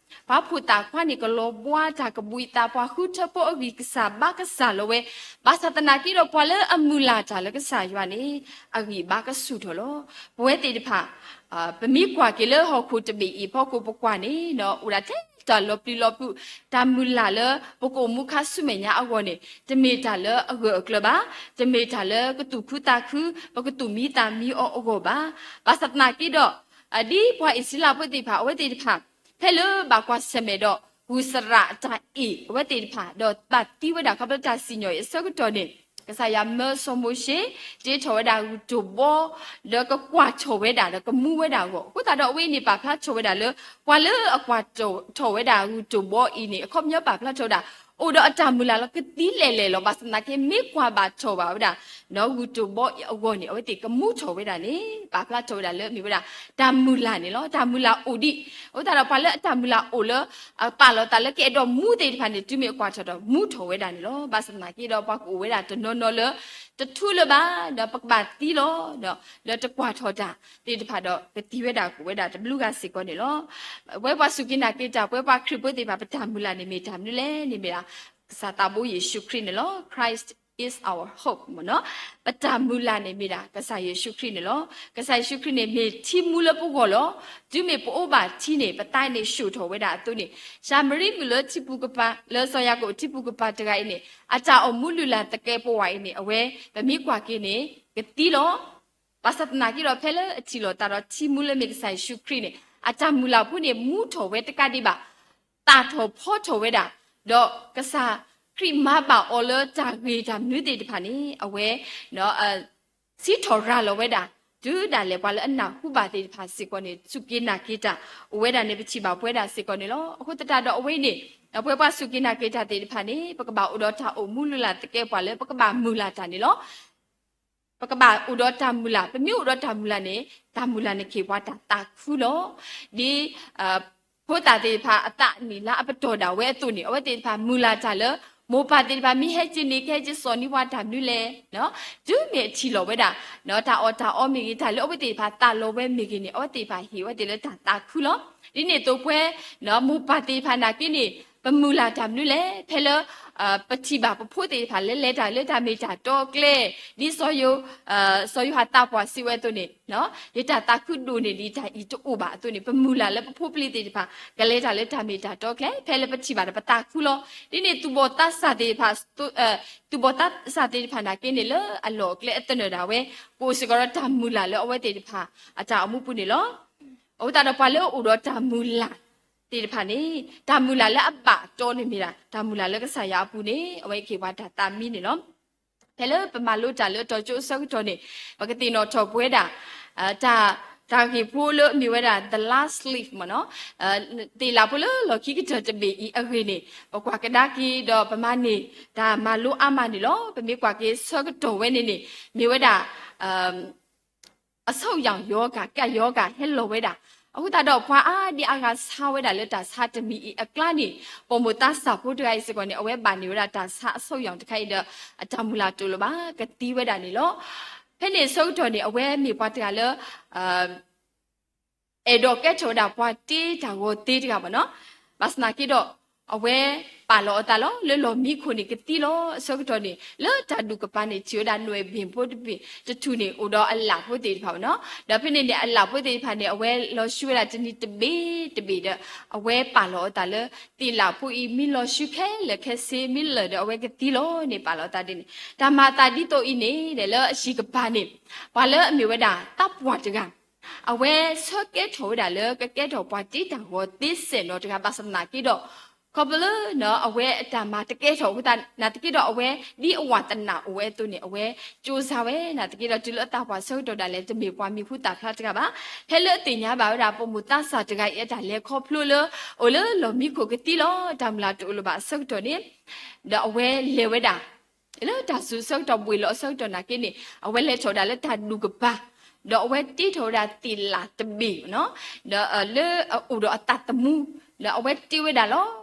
ပှၤဖိသၣ်ခွါန့ၣ် ကလီၤဘှါတၢ်ကဘူၣ်အသး ပှၤဃုထၢဖိအဂံၢ်ကစၢ်ဘါကစၢ်လီၤဝဲ, ဘၣ်ဆၣ်သနာ်က့ဒီး ပှၤလၢအမုၢ်လၢ်တၢ်လၢကစၢ်ယွၤန့ၣ် အဂံၢ်ဘါကဆူၣ်ထီၣ်လီၤ. ပဝဲသ့ၣ်တဖၣ် ပမ့ၢ်ကွၢ်က့ၤလၢဟီၣ်ခိၣ်တဘ့ၣ်အံၤအဖီခိၣ် ပကွၢ်န့ၣ် အိၣ်ဒၣ်ထဲတၢ်လီၤပျံၤလီၤဖုး, တၢ်မုၢ်လၢ်လၢပကအိၣ်မူခါဆူမဲာ်ညါအဂီၢ်န့ၣ် တမ့ၢ်တၢ်လၢအဂၢၢ်အကျၢၤဘၣ်, တမ့ၢ်တၢ်လၢကသူၣ်ခုသးခု ပကသူၣ်မံသးမံအီၤအဂီၢ်ဘၣ်. ဘၣ်ဆၣ်သနာ်က့ဒီး ဒ်ပှၤအံၣ်စရ့လးဖိသ့ၣ်တဖၣ် အဝဲသ့ၣ်တဖၣ် ဖဲလၢဘၣ်ကွၢ်ဆၢၣ်မဲာ်ဒီး ဂုၢ်သရၣ်အတၢ်အ့ၣ်အဝဲသ့ၣ်တဖၣ် ဒီးဘၣ်သံဝဲဒၣ်ခီဖျိတၢ်စံၣ်ညီၣ်အံၤအဆၢကတီၢ်န့ၣ် ကစၢ်ယွၤမၢစီၤမိၤၡ့ တ့ထီၣ်ဝဲဒၣ်ဂုၢ်တိၢ်ဘီ ဒီးကကွၢ်ထီၣ်ဝဲဒၣ်ဒီးကမူဝဲဒၣ်အဂီၢ်, အဃိသတးဒီးအဝဲအံၤန့ၣ် ပာ်ဖျါထီၣ်ဝဲဒၣ်လၢ ပှၤလၢအကွၢ်ထီၣ်ဝဲဒၣ်ဂုၢ်တိၢ်ဘီအံၤန့ၣ် အခီပညီပာ်ဖျါထီၣ်ဝဲဒၣ် အိၣ်ဒီးအတၢ်မုၢ်လၢ်လီၤ ကသံလဲၣ်လဲၣ်လီၤ. ဘၣ်ဆၣ်သနာ်က့ မ့ၢ်ကွၢ်ဘၣ်ထီၣ်ဘၣ်ဝဲဒၣ် ဂုၢ်တိၢ်ဘီအံၤအဂီၢ်န့ၣ် အဝဲသ့ၣ်ကမူထီၣ်ဝဲဒၣ်န့ၣ် ပာ်ဖျါထီၣ်ဝဲဒၣ်လၢအမ့ၢ်ဝဲဒၣ် တၢ်မုၢ်လၢ်န့ၣ်လီၤ. တၢ်မုၢ်လၢ်အိၣ်ဒံး, အဃိသတးဒီးပှၤလၢအတၢ်မုၢ်လၢ်အိၣ်လၢ အပာ်လီၤသးလၢကအဲၣ်ဒိးမူသ့ၣ်တဖၣ်န့ၣ် တုၤမ့ၢ်အကွၢ်ထီၣ်ဒီး မူထီၣ်ဝဲဒၣ်န့ၣ်လီၤ. ဘၣ်ဆၣ်သနာ်က့ဒီး ပှၤကအိၣ်ဝဲဒၣ်တနီၤနီၤလၢ တထူလၢၤဘၣ် ဒီးပကဘၣ်သံလီၤ လၢတကွၢ်ထီၣ်တၢ်သ့ၣ်တဖၣ်ဒီး ကသံဝဲဒၣ်ကအိၣ်ဝဲဒၣ်တဘျုးဂၤစ့ၢ်ကီးန့ၣ်လီၤ. ပဝဲပှၤစူၢ်က့ၤနာ်က့ၤတၢ် ပဝဲပှၤခရံာ်ဖိသ့ၣ်တဖၣ် ပတၢ်မုၢ်လၢ်န့ၣ်မ့ၢ်တၢ်မနုၤလဲၣ်န့ၣ်မ့ၢ်ဒၣ် ကစၢ်သးဘိယ့ၣ်ၡူးခရံာ်န့ၣ်လီၤ. Christ is our hope မ့ၢ်နီၤ. ပတၢ်မုၢ်လၢ်န့ၣ်မ့ၢ်ဒၣ် ကစၢ်ယ့ၣ်ၡူးခရံာ်န့ၣ်လီၤ. ကစၢ်ယ့ၣ်ၡူးခရံာ်န့ၣ် မ့ၢ်ထံမူလၢပဂီၢ်လီၤ. တုၤမ့ၢ်ပအိၣ်ဘၣ်ထံန့ၣ် ပသးန့ၣ်ဆှိၣ်ထီၣ်ဝဲဒၣ်အသိးန့ၣ်, ၡၤမရံမုၣ်လၢထံပူၤကပၤ လၢစီၤယၤကိာ်ထံပူၤကပၤတဂၤအံၤန့ၣ် အတၢ်အိၣ်မူလုၢ်လၢ်သကဲးပဝးအံၤန့ၣ် အဝဲ ပမ့ၢ်ကွၢ်က့ၤန့ၣ် ကသံလီၤ. ဘၣ်ဆၣ်သနာ်က့ဒီး ဖဲလၢအထံၣ်လိာ်သးဒီးထံမူလၢမ့ၢ်ကစၢ်ယ့ၣ်ၡူးခရံာ်န့ၣ် အတၢ်မုၢ်လၢ်ဖိန့ၣ် မူထီၣ်ဝဲတကးဒံးဘၣ်, သၣ်ထီၣ်ဖီထီၣ်ဝဲဒၣ်, ဒီးကစၢ်ခရံာ်မၤဘၣ်အီၤလၢတၢ်ဂ့ၢ်တၢ်မနုၤသ့ၣ်တဖၣ်န့ၣ် အဝဲ စံးထီၣ်ရၤလီၤဝဲဒၣ်, တုၤဒၣ်လဲာ်ပှၤလၢအနၢ်ဟူဘၣ်သ့ၣ်တဖၣ်စ့ၢ်ကီးန့ၣ် စူၢ်က့ၤနာ်က့ၤတၢ်အိၣ်ဝဲဒၣ်န့ၣ် ပထံၣ်ဘၣ်ပဝဲဒၣ်စ့ၢ်ကီးန့ၣ်လီၤ. အဃိသတးဒီးအဝဲအံၤန့ၣ် ပဝဲပှၤစူၢ်က့ၤနာ်က့ၤတၢ်သ့ၣ်တဖၣ်န့ၣ် ပကဘၣ်အိၣ်ဒီးတၢ်အိၣ်မူလုၢ်လၢ်သကဲးပဝးလၢပကဘၣ်မုၢ်လၢ်တၢ်န့ၣ်လီၤ. ပကဘၣ်အိၣ်ဒီးတၢ်မုၢ်လၢ်, ပမ့ၢ်အိၣ်ဒီးတၢ်မုၢ်လၢ်န့ၣ် တၢ်မုၢ်လၢ်န့ၣ်က့ၤပှၤတၢ်သးခုလီၤ. ဒ် ဖိသၣ်သ့ၣ်တဖၣ်အသးနံၣ်လါအပတီၢ်ဒၣ်ဝဲအသိးန့ၣ် အဝဲသ့ၣ်တဖၣ်မုၢ်လၢ်တၢ်လၢ မိၢ်ပၢ်သ့ၣ်တဖၣ်မ့ၢ်ဟဲက့ၤန့ၣ် ကဟဲက့ၤစိာ်န့ၢ်ပှၤတၢ်မနုၤလဲၣ်. တုၤမ့ၢ်အထံၣ်လိာ်ဝဲဒၣ် တၢ်အီၣ်တၢ်အီမ့ၢ်ဂ့ၤ တၢ်လၢအဝဲသ့ၣ်တဖၣ်သးလီဝဲမ့ၢ်ဂ့ၤန့ၣ် အဝဲသ့ၣ်တဖၣ်ဟ့ၣ်ဝဲသ့ၣ်လၢတၢ်သးခုလီၤ. ဒ်န့ၣ်အသိးပဝဲ မိၢ်ပၢ်သ့ၣ်တဖၣ်နာ်က့န့ၣ် ပမုၢ်လၢ်တၢ်မနုၤလဲၣ်. ဖဲလၢ ပထံၣ်ဘၣ်ပဖိသ့ၣ်တဖၣ်လဲၤလဲၤတၢ်လၢတၢ်မ့ၢ်တၢ်တီအကျဲ, ဒ်စီၤယိၤ စီၤယိၤဟၣ်သးပှၢ်စံးဝဲအသိးန့ၣ် ယတၢ်သးခုဒိၣ်န့ၢ်ဒံးတၢ်အံၤတအိၣ်ဘၣ်အသိးန့ၣ် ပမုၢ်လၢ်လၢပဖိပလံၤသ့ၣ်တဖၣ် ကလဲၤတၢ်လၢတၢ်မ့ၢ်တၢ်တီအကျဲ ဖဲလၢပထံၣ်ဘၣ်ဒီးပသးခုလီၤ. ဒ်န့ၣ်သူၣ်ဘီၣ်သးစၢ်သ့ၣ်တဖၣ် သူၣ်ဘီၣ်သးစၢ်သ့ၣ်တဖၣ်နာ်က့န့ၣ် လၢအလီၢ်အကျဲအသနၢၣ်ဒၣ်ဝဲ ကအိၣ်စ့ၢ်ကီးဒီးတၢ်မုၢ်လၢ်လၢအဝဲသ့ၣ်တဖၣ် အတၢ်အိၣ်မူပူၤန့ၣ်လီၤ. အဃိသတးဒီးပှၤလၢအအိၣ်ဒီးတၢ်မုၢ်လၢ်သ့ၣ်တဖၣ်န့ၣ် တၢ်မုၢ်လၢ်လၢအဘၣ်အတီန့ၣ်မ့ၢ်ဒၣ် တၢ်မုၢ်လၢ်လၢကစၢ်ယွၤအပူၤန့ၣ် အဝဲက့ၤပှၤတၢ်သးမံန့ၣ်လီၤ. ဖဲလၢပမၤလိတၢ်လၢအတီၤကၠိအဆၢကတီၢ်န့ၣ် ပကသ့ၣ်နီၣ်ထီၣ်ပဝဲဒၣ် တၢ် တၢ်ဂ့ၢ်ဖိလၢအမ့ၢ်ဝဲဒၣ် the last leaf မ့ၢ်နီၤ, သ့ၣ်လၣ်ဖိလၢလီၢ်ခံကတၢၢ်တဘ့ၣ်အံၤအဂ့ၢ်န့ၣ် ပကွၢ်ကဒါက့ၤဒီးပမၤန့ၢ်တၢ်မၤလိအါမးန့ၣ်လီၤ. ပမ့ၢ်ကွၢ်က့ၤဆၢကတီၢ်ဝဲန့ၣ်န့ၣ် မ့ၢ်ဝဲဒၣ် အဆုတ်ရောင်ရောဂါ ကပ်ရောဂါ ဟဲလီၤဝဲဒၣ်. အဃိသတးဒီးပှၤအါဒံအါဂၤဆါဝဲဒၣ်လၢတၢ်ဆါတမံၤအံၤအကျါန့ၣ် ပိာ်မုၣ်သးစၢ်ဖိတဂၤအံၤစ့ၢ်ကီးန့ၣ် အဝဲဘၣ်န့ၢ်ဝဲဒၣ်တၢ်ဆါအဆုတ်ရောင်တခါအံၤဒီး အတၢ်မုၢ်လၢ်တအိၣ်လၢၤဘၣ် ကသံဝဲဒၣ်န့ၣ်လီၤ. ဖဲန့ၣ်အဆၢကတီၢ်န့ၣ် အဝဲမ့ၢ်ပှၤတဂၤလၢ အဲၣ်ဒိးကဲထီၣ်ဝဲဒၣ်ပှၤတ့တၢ်ဂီၤသ့တဂၤမ့ၢ်နီၤ. ဘၣ်ဆၣ်သနာ်က့ဒီး အဝဲပာ်လီၤအသးလီၤ လၢလီၢ်မံခိၣ်န့ၣ်ကသံလီၤ. အဆၢကတီၢ်န့ၣ် လၢတၢ်ဒူၣ်ကပၤန့ၣ် ထံၣ်ဝဲဒၣ်နွဲၣ်ဘ့ၣ်ဖိတဘ့ၣ်တထူၣ်န့ၣ် အိၣ်ဒီးအလၣ်ဖိသ့ၣ်တဖၣ်မ့ၢ်နီၤ. ဒီးဖဲန့ၣ်န့ၣ် အလၣ်ဖိသ့ၣ်တဖၣ်န့ၣ် အဝဲလီၤဆူဝဲဒၣ်တနံၤတဘ့ၣ်တဘ့ၣ်ဒီး အဝဲပာ်လီၤအသးလၢ သ့ၣ်လၣ်ဖိအံၤ မ့ၢ်လီၤဆူခဲလၢာ်ခဲဆ့ မ့ၢ်လၢာ်ဒီးအဝဲကသံလီၤန့ၣ် ပာ်လီၤအသးဒ်န့ၣ်. တၢ်မၤအသးဒ်သိးအံၤန့ၣ် လၢအဟံၣ်ကပၤန့ၣ် ပှၤလၢအမ့ၢ်ဝဲဒၣ်သးပှၢ်တဂၤ အဝဲဆၢကဲထီၣ်ဝဲဒၣ်လၢကကဲထီၣ်ပှၤတ့တၢ်ဂီၤသ့စဲးနီၤတဂၤ ဘၣ်ဆၣ်သနာ်က့ဒီး ခီဖျိလၢအဝဲအတၢ်မၤတကဲထီၣ်အဃိသတး နာ်သက့ဒီးအဝဲ ဒ်အဝၤသနာ်အိၣ်ဝဲအသိးန့ၣ် အဝဲကၠိစါဝဲ နာ်သက့ဒီးတုၤလၢအသးပှၢ်ဆၢကတီၢ်ဒၣ်လဲာ် တမ့ၢ်ပှၤမံၤဟူသၣ်ဖျါတဂၤဘၣ်. ဖဲလၢအသ့ၣ်ညါဘၣ်ဝဲဒၣ် ပိာ်မုၣ်သးစၢ်တဂၤအံၤအတၢ်လဲၤခီဖျိလၢ အိၣ်လၢလီၢ်မံခိၣ်ကသံလီၤ တၢ်မုၢ်လၢ်တအိၣ်လၢၤဘၣ်အဆၢကတီၢ်န့ၣ် ဒီးအဝဲလဲၤဝဲဒၣ် လၢတၢ်စူၤအဆၢကတီၢ် ဘှ့ၣ်လီၤအဆၢကတီၢ်နာ်က့န့ၣ် အဝဲလဲၤထီၣ်ဝဲဒၣ်လၢတၢ်ဒူၣ်ကပၤ ဒီးအဝဲတ့ထီၣ်ဝဲဒၣ်သ့ၣ်လၣ်တဘ့ၣ်, ဒီးလၢအအိၣ်ဒီးအသးသမူ, ဒီးအဝဲတ့ဝဲဒၣ်လီၤ.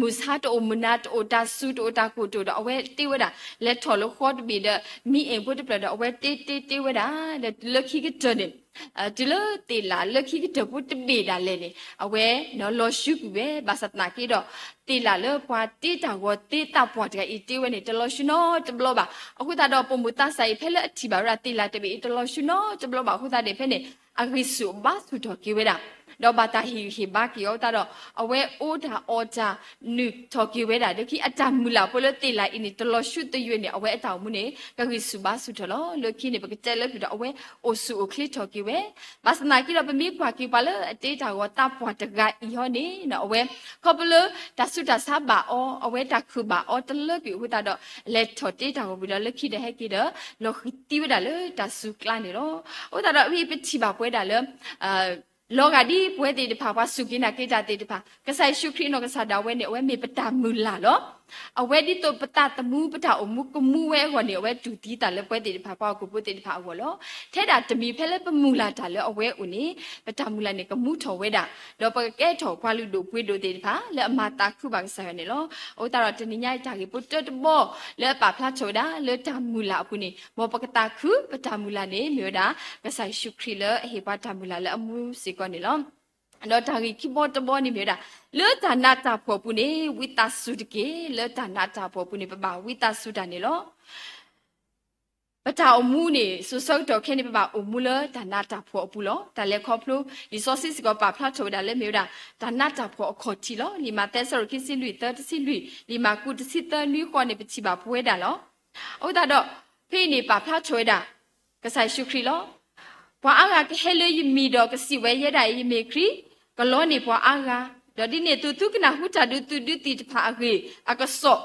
မုၢ်ဆါတအိၣ် မုၢ်နၤတအိၣ် တၢ်စူၤတအိၣ်တၢ်ကိၢ်တအိၣ်ဒီး အဝဲတ့ဝဲဒၣ်, လဲၤထီၣ်လၢဃီတဘ့ၣ်ဒီး မံအ့ၣ်ဖိတဖျၢၣ်ဒီး အဝဲတ့တ့တ့ဝဲဒၣ်, ဒီးတုၤလၢခံကတၢၢ်န့ၣ်, တုၤလၢသ့ၣ်လၣ်လၢခံကတၢၢ်ဖိတဘ့ၣ်ဒၣ်လဲာ်န့ၣ် အဝဲလီၤဆူကွံာ်ဝဲ, ဘၣ်ဆၣ်သနာ်က့ဒီး သ့ၣ်လၣ်လၢပှၤတ့တၢ်ဂီၤသ့သးပှၢ်တဂၤအံၤတ့ဝဲန့ၣ် တလီၤဆူနီတဘျီဘၣ်. အဃိသတးဒီး ပိာ်မုၣ်သးစၢ်အံၤ ဖဲလၢအထံၣ်ဘၣ်ဝဲဒၣ်သ့ၣ်လၣ်တဘ့ၣ်အံၤ တလီၤဆူနီတဘျီဘၣ်အဃိသတးဒီး ဖဲန့ၣ် အဂံၢ်ဆူၣ်အဘါဆူၣ်ထီၣ်က့ၤဝဲဒၣ်, ဒီးဘၣ်တၢ်ဟ့ၣ်ဂံၢ်ဟ့ၣ်ဘါက့ၤအီၤအဃိသတးဒီး အဝဲအီတၢ်အီတၢ် နုာ်ထီၣ်က့ၤဝဲဒၣ်, လၢခံအတၢ်မုၢ်လၢ်ဖိလၢသ့ၣ်လၣ်အံၤန့ၣ် တလီၤဆူသယုၢ်န့ၣ် အဝဲအတၢ်အိၣ်မူန့ၣ် ကဂံၢ်ဆူၣ်ဘါဆူၣ်ထီၣ်လီၤ. လၢခံန့ၣ် ပကတဲလၢပျၢၤဒီး အဝဲအိၣ်ဆူၣ်အိၣ်ချ့ထီၣ်က့ၤဝဲ, ဘၣ်ဆၣ်သနာ်က့ဒီး ပမ့ၢ်ကွၢ်က့ၤပှၤလၢအတ့တၢ်ဂီၤသးပှၢ်တဂၤအံၤဟီန့ၣ် အဝဲ ခီဖျိလၢတၢ်ဆူးတၢ်ဆါဘၣ်အီၤ, အဝဲတၢ်ခုၣ်ဘၣ်အီၤတလၢကွံာ်အဃိသတးဒီး လဲၤထီၣ်တ့တၢ်ဂီၤဝံၤဒီး လၢခံဒီးဟဲက့ၤဒီး လီၤဃံၤသံဝဲဒၣ်လၢတၢ်စူၤကျါန့ၣ်လီၤ. အဃိသတးဒီး အဝဲပထံၣ်ဘၣ်ပဝဲဒၣ်လၢ လီၤဂာ်ဒ်ပဝဲသ့ၣ်တဖၣ် ပှၤစူၢ်က့ၤနာ်က့ၤတၢ်သ့ၣ်တဖၣ် ကစၢ်ယ့ၣ်ၡူးခရံာ်အနီၢ်ကစၢ်ဒၣ်ဝဲန့ၣ် အဝဲမ့ၢ်ပတၢ်မုၢ်လၢ်လီၤ. အဝဲဒ်သိးပသးသမူ ပတၢ်အိၣ်မူကမူဝဲအဂီၢ်န့ၣ် အဝဲတူၢ်သံသးလၢပဝဲသ့ၣ်တဖၣ် ပှၤဟီၣ်ခိၣ်ဖိသ့ၣ်တဖၣ်အဂီၢ်လီၤ. ထဲဒၣ်တမံၤဖဲလၢပမုၢ်လၢ်တၢ်လၢအဝဲအအိၣ်န့ၣ် ပတၢ်မုၢ်လၢ်န့ၣ် ကမူထီၣ်ဝဲဒၣ်, ဒီးပကကဲထီၣ်ပှၤလုၢ်ဒိၣ်ပှ့ၤဒိၣ်သ့ၣ်တဖၣ် လၢအမၤသးခုဘၣ်ကစၢ်ယွၤန့ၣ်လီၤ. အဃိသတးဒီး တနံၤညါအံၤတၢ်ဂ့ၢ်ဖိတၢတဘီ လၢအပာ်ဖျါထီၣ်ဝဲဒၣ်လၢတၢ်မုၢ်လၢ်အပူၤန့ၣ် မ်ပကသးခု ပတၢ်မုၢ်လၢ်န့ၣ် မ့ၢ်ဝဲဒၣ် ကစၢ်ယ့ၣ်ၡူးခရံာ်လၢအဟ့ၣ်ပှၤတၢ်မုၢ်လၢ်လၢအမူစ့ၢ်ကီးန့ၣ်လီၤ. ဒီးတၢ်ဂ့ၢ်ခံဘီတဘီန့ၣ်မ့ၢ်ဝဲဒၣ် လၢတၢ်နးတၢ်ဖှီၣ်အပူၤန့ၣ် ဝံသးစူၤတက့ၢ်. လၢတၢ်နးတၢ်ဖှီၣ်အပူၤန့ၣ် ပဘၣ်ဝံသးစူၤတၢ်န့ၣ်လီၤ. ပတၢ်အိၣ်မူန့ၣ် စိၤဆၢကတီၢ်ခဲအံၤန့ၣ် ပဘၣ်အိၣ်မူလၢတၢ်နးတၢ်ဖှီၣ်အပူၤလီၤ. တၢ်လဲၤခီဖျိ လံာ်စီဆှံစ့ၢ်ကီးပာ်ဖျါထီၣ်ဝဲဒၣ်လၢမ့ၢ်ဝဲဒၣ် တၢ်နးတၢ်ဖှီၣ်အခီၣ်ထံးလီၤ. လံာ်မးသဲအဆၢဒိၣ်ခံဆံလွံၢ် သၢ တဆံလွံၢ်, လံာ်မၢ်ကူး တဆံသၢ နွံဃီန့ၣ် ပထံၣ်ဘၣ်ပဝဲဒၣ်လီၤ. အဃိသတးဒီး ဖဲအံၤန့ၣ် ပာ်ဖျါထီၣ်ဝဲဒၣ် ကစၢ်ယ့ၣ်ၡူးခရံာ်လီၤ. ပှၤအါဂၤကဟဲလၢယမံၤဒီးကစံးဝဲ ယဲဒၣ်အံၤယမ့ၢ်ခရံာ်, ကလီန့ၢ်ပှၤအါဂၤ, ဒီးဒ်န့ၣ်အသိး သုကနၢ်ဟူတၢ်ဒုးသုးဒုးသံၣ်တဖၣ်အဂ့ၢ်အကစီၣ်,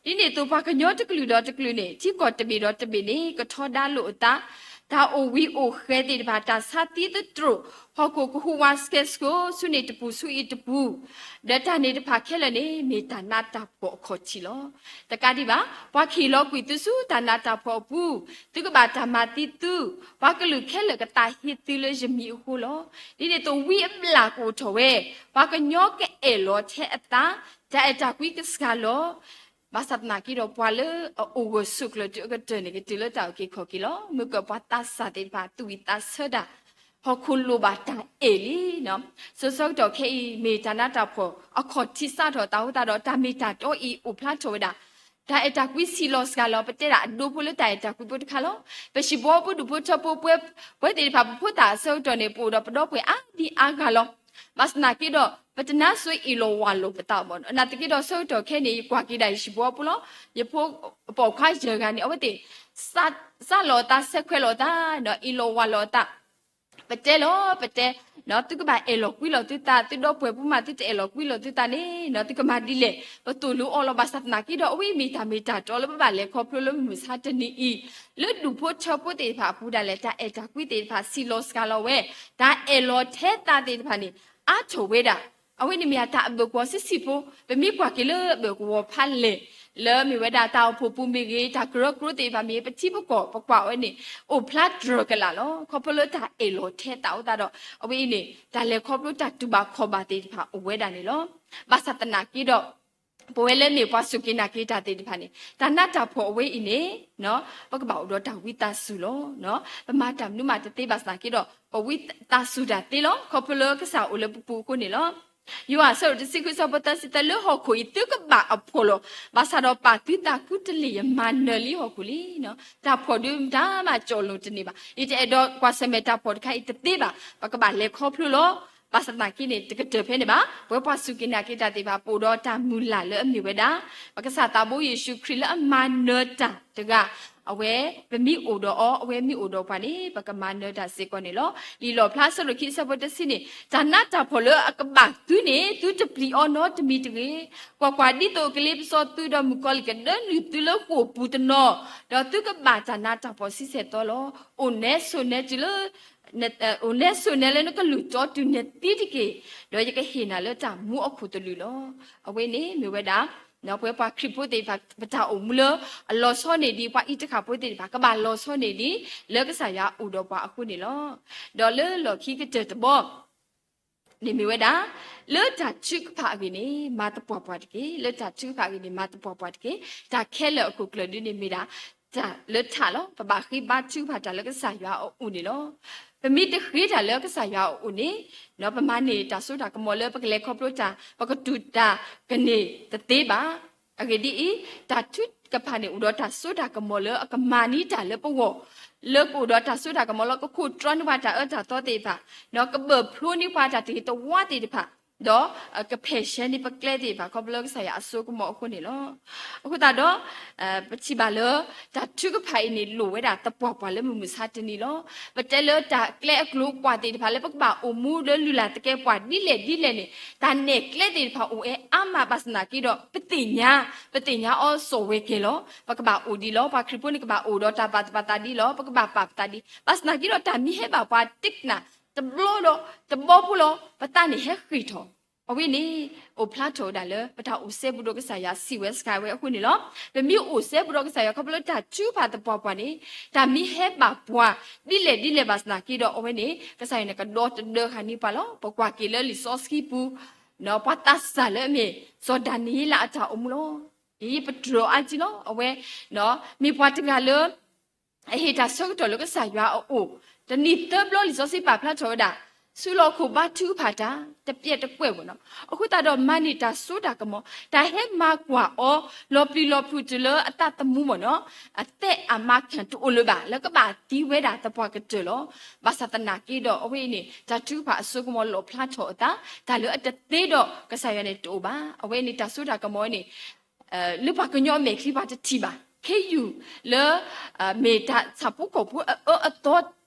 ဒ်န့ၣ်အသိး ပှၤကညီတကလုာ်ဒီးတကလုာ်န့ၣ် ထံကီၢ်တဘ့ၣ်ဒီးတဘ့ၣ်န့ၣ် ကထီဒါလိာ်အသး, တၢ်အိၣ်ဝံၤအိၣ်ဃဲၤသ့ၣ်တဖၣ် တၢ်ဆါသံသတြိာ်, ဟီၣ်ခိၣ်ကဟူးဝးဆှဲဆှိး ဆူန့ၣ်တပူၤဆူအံၤတပူၤ, ဒီးတၢ်န့ၣ်တဖၣ်ခဲလၢာ်န့ၣ် မ့ၢ်တၢ်နးတၢ်ဖှီၣ်အခီၣ်ထံးလီၤ. တကးဒံးဘၣ် ပှၤကဟ့ၣ်လီၤကွံာ်သုဆူတၢ်နးတၢ်ဖှီၣ်အပူၤ, သုကဘၣ်တၢ်မၤသံသု, ပှၤကလုာ်ခဲလၢာ်ကသးဟ့သုလၢယမံၤအဃိလီၤ. ဒ်န့ၣ်အသိး ဝံအဘျၣ်ကအိၣ်ထီၣ်ဝဲ, ပှၤကညီကအဲၣ်လီၤထဲအသး, တၢ်အဲၣ်တၢ်ကွံကစှၤလီၤ. ဘၣ်ဆၣ်သနာ်က့ဒီး ပှၤလၢအအိၣ်ဂၢၢ်ဆိးကျၢၤတုၤအကတၢၢ်န့ၣ် ကတုၤလၢတၢ်အုၣ်က့ၤခီၣ်က့ၤလီၤ. မ့ၢ်ကပှၤသးစၢ်သ့ၣ်တဖၣ် သူၣ်ဝံၣ်သးဆၢတၢ်, ဟီၣ်ခိၣ်လိၣ်ဘၣ်တၢ်အဲၣ်လံ. စိၤဆၢကတီၢ်ခဲအံၤ မ့ၢ်တၢ်နးတၢ်ဖှီၣ်အခီၣ်ထံးစးထီၣ်သးအဃိသတးဒီး တၢ်မ့ၢ်တၢ်တီအံၤအိၣ်ဖျါထီၣ်ဝဲဒၣ်, တၢ်အဲၣ်တၢ်ကွံဆံးလီၤစှၤလီၤ. ပတဲဒၣ်အဒိဖိလၢတၢ်အဲၣ်တၢ်ကွံဖိတခါလီၤ. ပဟံၣ်ဖိဃီဖိဒူၣ်ဖိထၢဖိ ပဝဲသ့ၣ်တဖၣ် ပဖိသၣ်အဆၢကတီၢ်န့ၣ် ပအိၣ်ဒီးပဒီပုၢ်ဝဲၢ်အါဒံအါဂၤလီၤ. ဘၣ်ဆၣ်သနာ်က့ဒီး ပတနါဆိအ့ၣ်လိာ်ဝးလိာ်ပသးဘၣ်. နာ်သက့ဒီး ဆၢကတီၢ်ခဲအံၤန့ၣ် ယကွၢ်က့ၤဒၣ်ယဟံၣ်ဖိဃီဖိလီၤ. ယဖိပိာ်ခွါယဲၢ်ဂၤန့ၣ် အဝဲသ့ၣ် စးလီၤအသး ဆဲးခွဲးလီၤအသး, အ့ၣ်လိာ်ဝးလိာ်အသး, ပတဲလီၤ ပတဲ, သုကဘၣ်အဲၣ်လီၤကွံလီၤသုသး, သုဒီပုၢ်ဝဲၢ်ဖိမး သုတအဲၣ်လီၤကွံလီၤသုသးန့ၣ် သုကမၤဒ်လဲၣ်. ပသိၣ်လိအီၤလီၤ. ဘၣ်ဆၣ်သနာ်က့ဒီး အဝဲအံၤမ့ၢ်တၢ်မ့ၢ်တၢ်တီလၢပဘၣ်လဲၤခီဖျိလၢမုၢ်မဆါတနံၤအံၤ, လၢဒူၣ်ဖိထၢဖိသ့ၣ်တဖၣ်အပူၤဒၣ်လဲာ် တၢ်အဲၣ်တၢ်ကွံသ့ၣ်တဖၣ် ဆံးလီၤစှၤလီၤဝဲ, တၢ်အဲၣ်လီၤထဲသးသ့ၣ်တဖၣ်န့ၣ် အါထီၣ်ဝဲဒၣ်. အဝဲန့ၣ်မ့ၢ်တၢ်အဘၢၣ်ကဝီၤဆံးဆံးဖိ, ပမ့ၢ်ကွၢ်က့ၤလၢအဘၢၣ်ကဝီၤဖးလဲၢ်, လၢမ့ၢ်ဝဲဒၣ်တၢ်အိၣ်ဖှိၣ်ပူၤမ့ၢ်ဂ့ၤ, တၢ်ကရၢကရိသ့ၣ်တဖၣ်မ့ၢ်ဂ့ၤ, ပထံပကီၢ်ပကွၢ်ဝဲန့ၣ် အိၣ်ဖျါတြၢၤကလာ်လီၤ. ခီဖျိလၢတၢ်အဲၣ်လီၤထဲသးအဃိသတးဒီး အဝဲအံၤန့ၣ် တၢ်လဲၤခီဖျိတၢ်တူၢ်ဘၣ်ခီၣ်ဘၣ်သ့ၣ်တဖၣ်အိၣ်ဝဲဒၣ်န့ၣ်လီၤ. ဘၣ်ဆၣ်သနာ်က့ဒီး ပဝဲလၢမ့ၢ်ပှၤစူၢ်က့ၤနာ်က့ၤတၢ်သ့ၣ်တဖၣ်န့ၣ် တၢ်နးတၢ်ဖှီၣ်အဝဲအံၤန့ၣ် ပကဘၣ်အိၣ်ဒီးတၢ်ဝံသးစူၤလီၤ. ပမၤတၢ်မနုၤမးတသ့ဘၣ်ဆၣ်သနာ်က့ဒီး ပဝံသးစူၤတၢ်သ့လီၤ. ခီဖျိလၢကစၢ်အိၣ်လၢပပူၤအဃိန့ၣ်လီၤ. ယိၤဟၣ်အဆၢဒိၣ်တဆံဃုအဆၢဖိသၢဆံသၢ, လၢဟီၣ်ခိၣ်အံၤသုကဘၣ်အဖှီၣ်လီၤ. ဘၣ်ဆၣ်ဒီးပာ်သုသးခူတလ့ၢ်, ယမၤနၢၤလံဟီၣ်ခိၣ်လံ. တၢ်ဖှီၣ်ဒုးမတၤမးကၠီၣ်လိာ်တန့ၢ်ဘၣ်. ယတအဲၣ်ဒိးကွၢ်ဆၢၣ်မဲာ်တၢ်ဖှီၣ်တခါအံၤတသ့ဘၣ်. ပကဘၣ်လဲၤခီဖျိလီၤ. ဘၣ်ဆၣ်သနာ်က့န့ၣ် တကတၢၢ်ဖဲန့ၣ်ဘၣ်. ပဝဲပှၤစူၢ်က့ၤနာ်က့ၤတၢ်သ့ၣ်တဖၣ် ပအိၣ်ဒီးတၢ်မုၢ်လၢ်လၢအမ့ၢ်ဝဲဒၣ် ပကစၢ်သးဘိယ့ၣ်ၡူးခရံာ်လၢအမၤနၢၤတၢ်တဂၤ, အဝဲ ပမ့ၢ်အိၣ်ဒီးအီၤ အဝဲမ့ၢ်အိၣ်ဒီးပှၤန့ၣ် ပကမၤနၢၤတၢ်စ့ၢ်ကီးန့ၣ်လီၤ. လံာ်လီၣ်ဖျါအဆၢဒိၣ်ခံအဆၢဖိတဆံန့ၣ်, တၢ်နးတၢ်ဖှီၣ်လၢအကဘၣ်သုန့ၣ် သုတပျံၤအီၤနီတမံၤတဂ့ၤ. ကွၢ်ကွၢ်, ဒ်သိးကလ့ပစီသုဒီးမုၣ်ကီၤလံၢ်ကဒၢနုာ်သုလၢဃိာ်ပူၤတနီၤ, ဒီးသုကဘၣ်တၢ်နးတၢ်ဖှီၣ်ဆံဆဲၣ်သီလီၤ. အိၣ်နဲဆိးနဲတုၤလၢ အိၣ်နဲဆိးနဲလၢနကလုၢ်တီတုၤနဲသံတက့ၢ်, ဒီးယကဟ့ၣ်နၤလၢတၢ်မူအခိၣ်သလုးလီၤ. အဝဲန့ၣ်မ့ၢ်ဝဲဒၣ် ပဝဲပှၤခရံာ်ဖိသ့ၣ်တဖၣ် ပတၢ်အိၣ်မူလၢအလီၤဆီန့ၢ်ဒံး ပှၤအံၤတဃၣ်ဖိသ့ၣ်တဖၣ် ကဘၣ်လီၤဆီန့ၢ်ဒံး လၢကစၢ်ယွၤအိၣ်ဒီးပှၤအဃိန့ၣ်လီၤ. ဒီးလၢလီၢ်ခံကတၢၢ်တဘီ န့ၣ်မ့ၢ်ဝဲဒၣ် လၢတၢ်ထုကဖၣ်အဂ့ၢ်န့ၣ် မၤသပှၢ်ပှၢ်တက့ၢ်. လၢတၢ်ထုကဖၣ်အဂ့ၢ်န့ၣ် မၤသပှၢ်ပှၢ်တက့ၢ်. တၢ်ခဲလၢာ်အခိၣ်ကျၢၢ်ဒုန့ၣ်မ့ၢ်ဒၣ် တၢ်လၢထးလီၤ. ပဘၣ်ဃ့ဘါထုကဖၣ်တၢ်လၢကစၢ်ယွၤအအိၣ်န့ၣ်လီၤ. ပမ့ၢ်တဃ့တၢ်လၢကစၢ်ယွၤအအိၣ်န့ၣ် ပမၤန့ၢ်တၢ်စိတၢ်ကမီၤလၢပကလဲၤခီဖျိတၢ် ပကတူၢ်တၢ်ကန့ၢ်တသ့ဘၣ်. အဂ့ၢ်ဒ်အံၤ, တၢ်ထုကဖၣ်န့ၣ် အိၣ်ဒီးတၢ်စိတၢ်ကမီၤလၢအကမၤန့ၢ်တၢ်လၢပဂီၢ်, လၢကအိၣ်ဒီးတၢ်စိတၢ်ကမီၤလၢကခိးတြီန့ၢ်ပှၤတၢ်အၢတၢ်သီသ့ၣ်တဖၣ်, ဒီးကဘၢၣ်ဖျိန့ၢ်ပှၤတၢ်တဂ့ၤတဝါသ့ၣ်တဖၣ်, ဒီးကဖယ်ရှားန့ၢ်ပကျဲသ့ၣ်တဖၣ် ခီဖျိလၢကစၢ်ယွၤအစိကမီၤအဃိန့ၣ်လီၤ. အဃိသတးဒီး ပထံၣ်ဘၣ်လၢ တၢ်ထုကဖၣ်အံၤန့ၣ် လိၣ်ဝဲဒၣ်သပှၢ်ပှၢ်လၢမုၢ်မဆါတနံၤလီၤ. ပတဲလၢတၢ်ကျဲအကျိၤအကွာ်သ့ၣ်တဖၣ် လၢပကဘၣ်အိၣ်မူလၢလုၢ်လၢ်သကဲးပဝးဒ်လဲၣ်ဒ်လဲၣ်န့ၣ် တၢ်နဲၣ်ကျဲသ့ၣ်တဖၣ်အိၣ်ဝဲအါမးဘၣ်ဆၣ်သနာ်က့ဒီး ပသ့ၣ်ညါ, ပသ့ၣ်ညါအီၤစိာ်ဝဲကဲလီၤ. ပကဘၣ်အိၣ်ဒ်လီၤ, ပှၤခရံာ်ဖိန့ၣ် ကဘၣ်အိၣ်ဒီးတၢ်ဘၣ်သပာ်သးဒ်လီၤ, ပကဘၣ်ပာ်ပသးဒ်, ဘၣ်ဆၣ်သနာ်က့ဒီး တၢ်မ့ၢ်ဟဲဘၣ်ပှၤတကနၣ် တဘျီဒီးတဘျီဖိလီၤ, ပသးန့ၣ်ဟဲဃ့ၢ်ထီၣ်. အဝဲန့ၣ် အိၣ်ဖျါထီၣ်ဝဲဒၣ်လၢ ပတၢ်အိၣ်စဲဘူးဒီးကစၢ်ယွၤ စံးဝဲစခါဝဲအဃိန့ၣ်လီၤ. ပမ့ၢ်အိၣ်စဲဘူးဒီးကစၢ်ယွၤ ခီဖျိလၢတၢ်ထုကဖၣ်သပှၢ်ပှၢ်န့ၣ် တၢ်မ့ၢ်ဟဲဘၣ်ပှၤ ဒ်လဲၣ်ဒ်လဲၣ်ဘၣ်ဆၣ်သနာ်က့ဒီး အဝဲန့ၣ် ကစၢ်ယွၤန့ၣ် ကဒီသဒၢဃာ်န့ၢ်ပှၤလီၤ. ပကွၢ်က့ၤလၢလံာ်စီဆှံပူၤ ပှၤသးစၢ်လၢအမ့ၢ် စီၤဒၤနံးယ့လးအတၢ်အိၣ်မူလီၤ. အံၤပတြၢၤအါကံလီၤ. အဝဲ မ့ၢ်ပှၤတဂၤလၢ အဟ့ၣ်တၢ်ဆၢကတီၢ်လၢကစၢ်ယွၤအအိၣ်, တနံၤသၢဘျီလံာ်စီဆှံပာ်ဖျါထီၣ်ဝဲဒၣ်, ဆူလီၢ်ခိၣ်ဘါထုကဖၣ်တၢ် တပျဲၢ်တကွဲၢ်ဘၣ်နီၤ. အဃိသတးဒီးမၤန့ၢ်တၢ်စိတၢ်ကမီၤ, တၢ်ဟဲမၤကွၢ်အီၤ လီၤပျံၤလီၤဖုးတုၤလၢအသးသမူဘၣ်နီၤ, အသးအမါခၢၣ်တအိၣ်လၢၤဘၣ် လၢကဘၣ်သံဝဲဒၣ်သပှၢ်ကတၢၢ်လီၤ. ဘၣ်ဆၣ်သနာ်က့ဒီး အဝဲအံၤန့ၣ် တၢ်ထုကဖၣ်အစိကမီၤလီၣ်ဖျါထီၣ်အသး, တၢ်လၢအတသ့ဒီးကစၢ်ယွၤန့ၣ်တအိၣ်ဘၣ်. အဝဲန့ၣ်တၢ်စိတၢ်ကမီၤန့ၣ် လၢပှၤကညီအမဲာ်ချံပှၤတထံၣ်ဘၣ်. ခ့ယုၢ်လၢ မ့ၢ်တၢ်ဆၣ်ဖိကီၢ်ဖိအအၢအ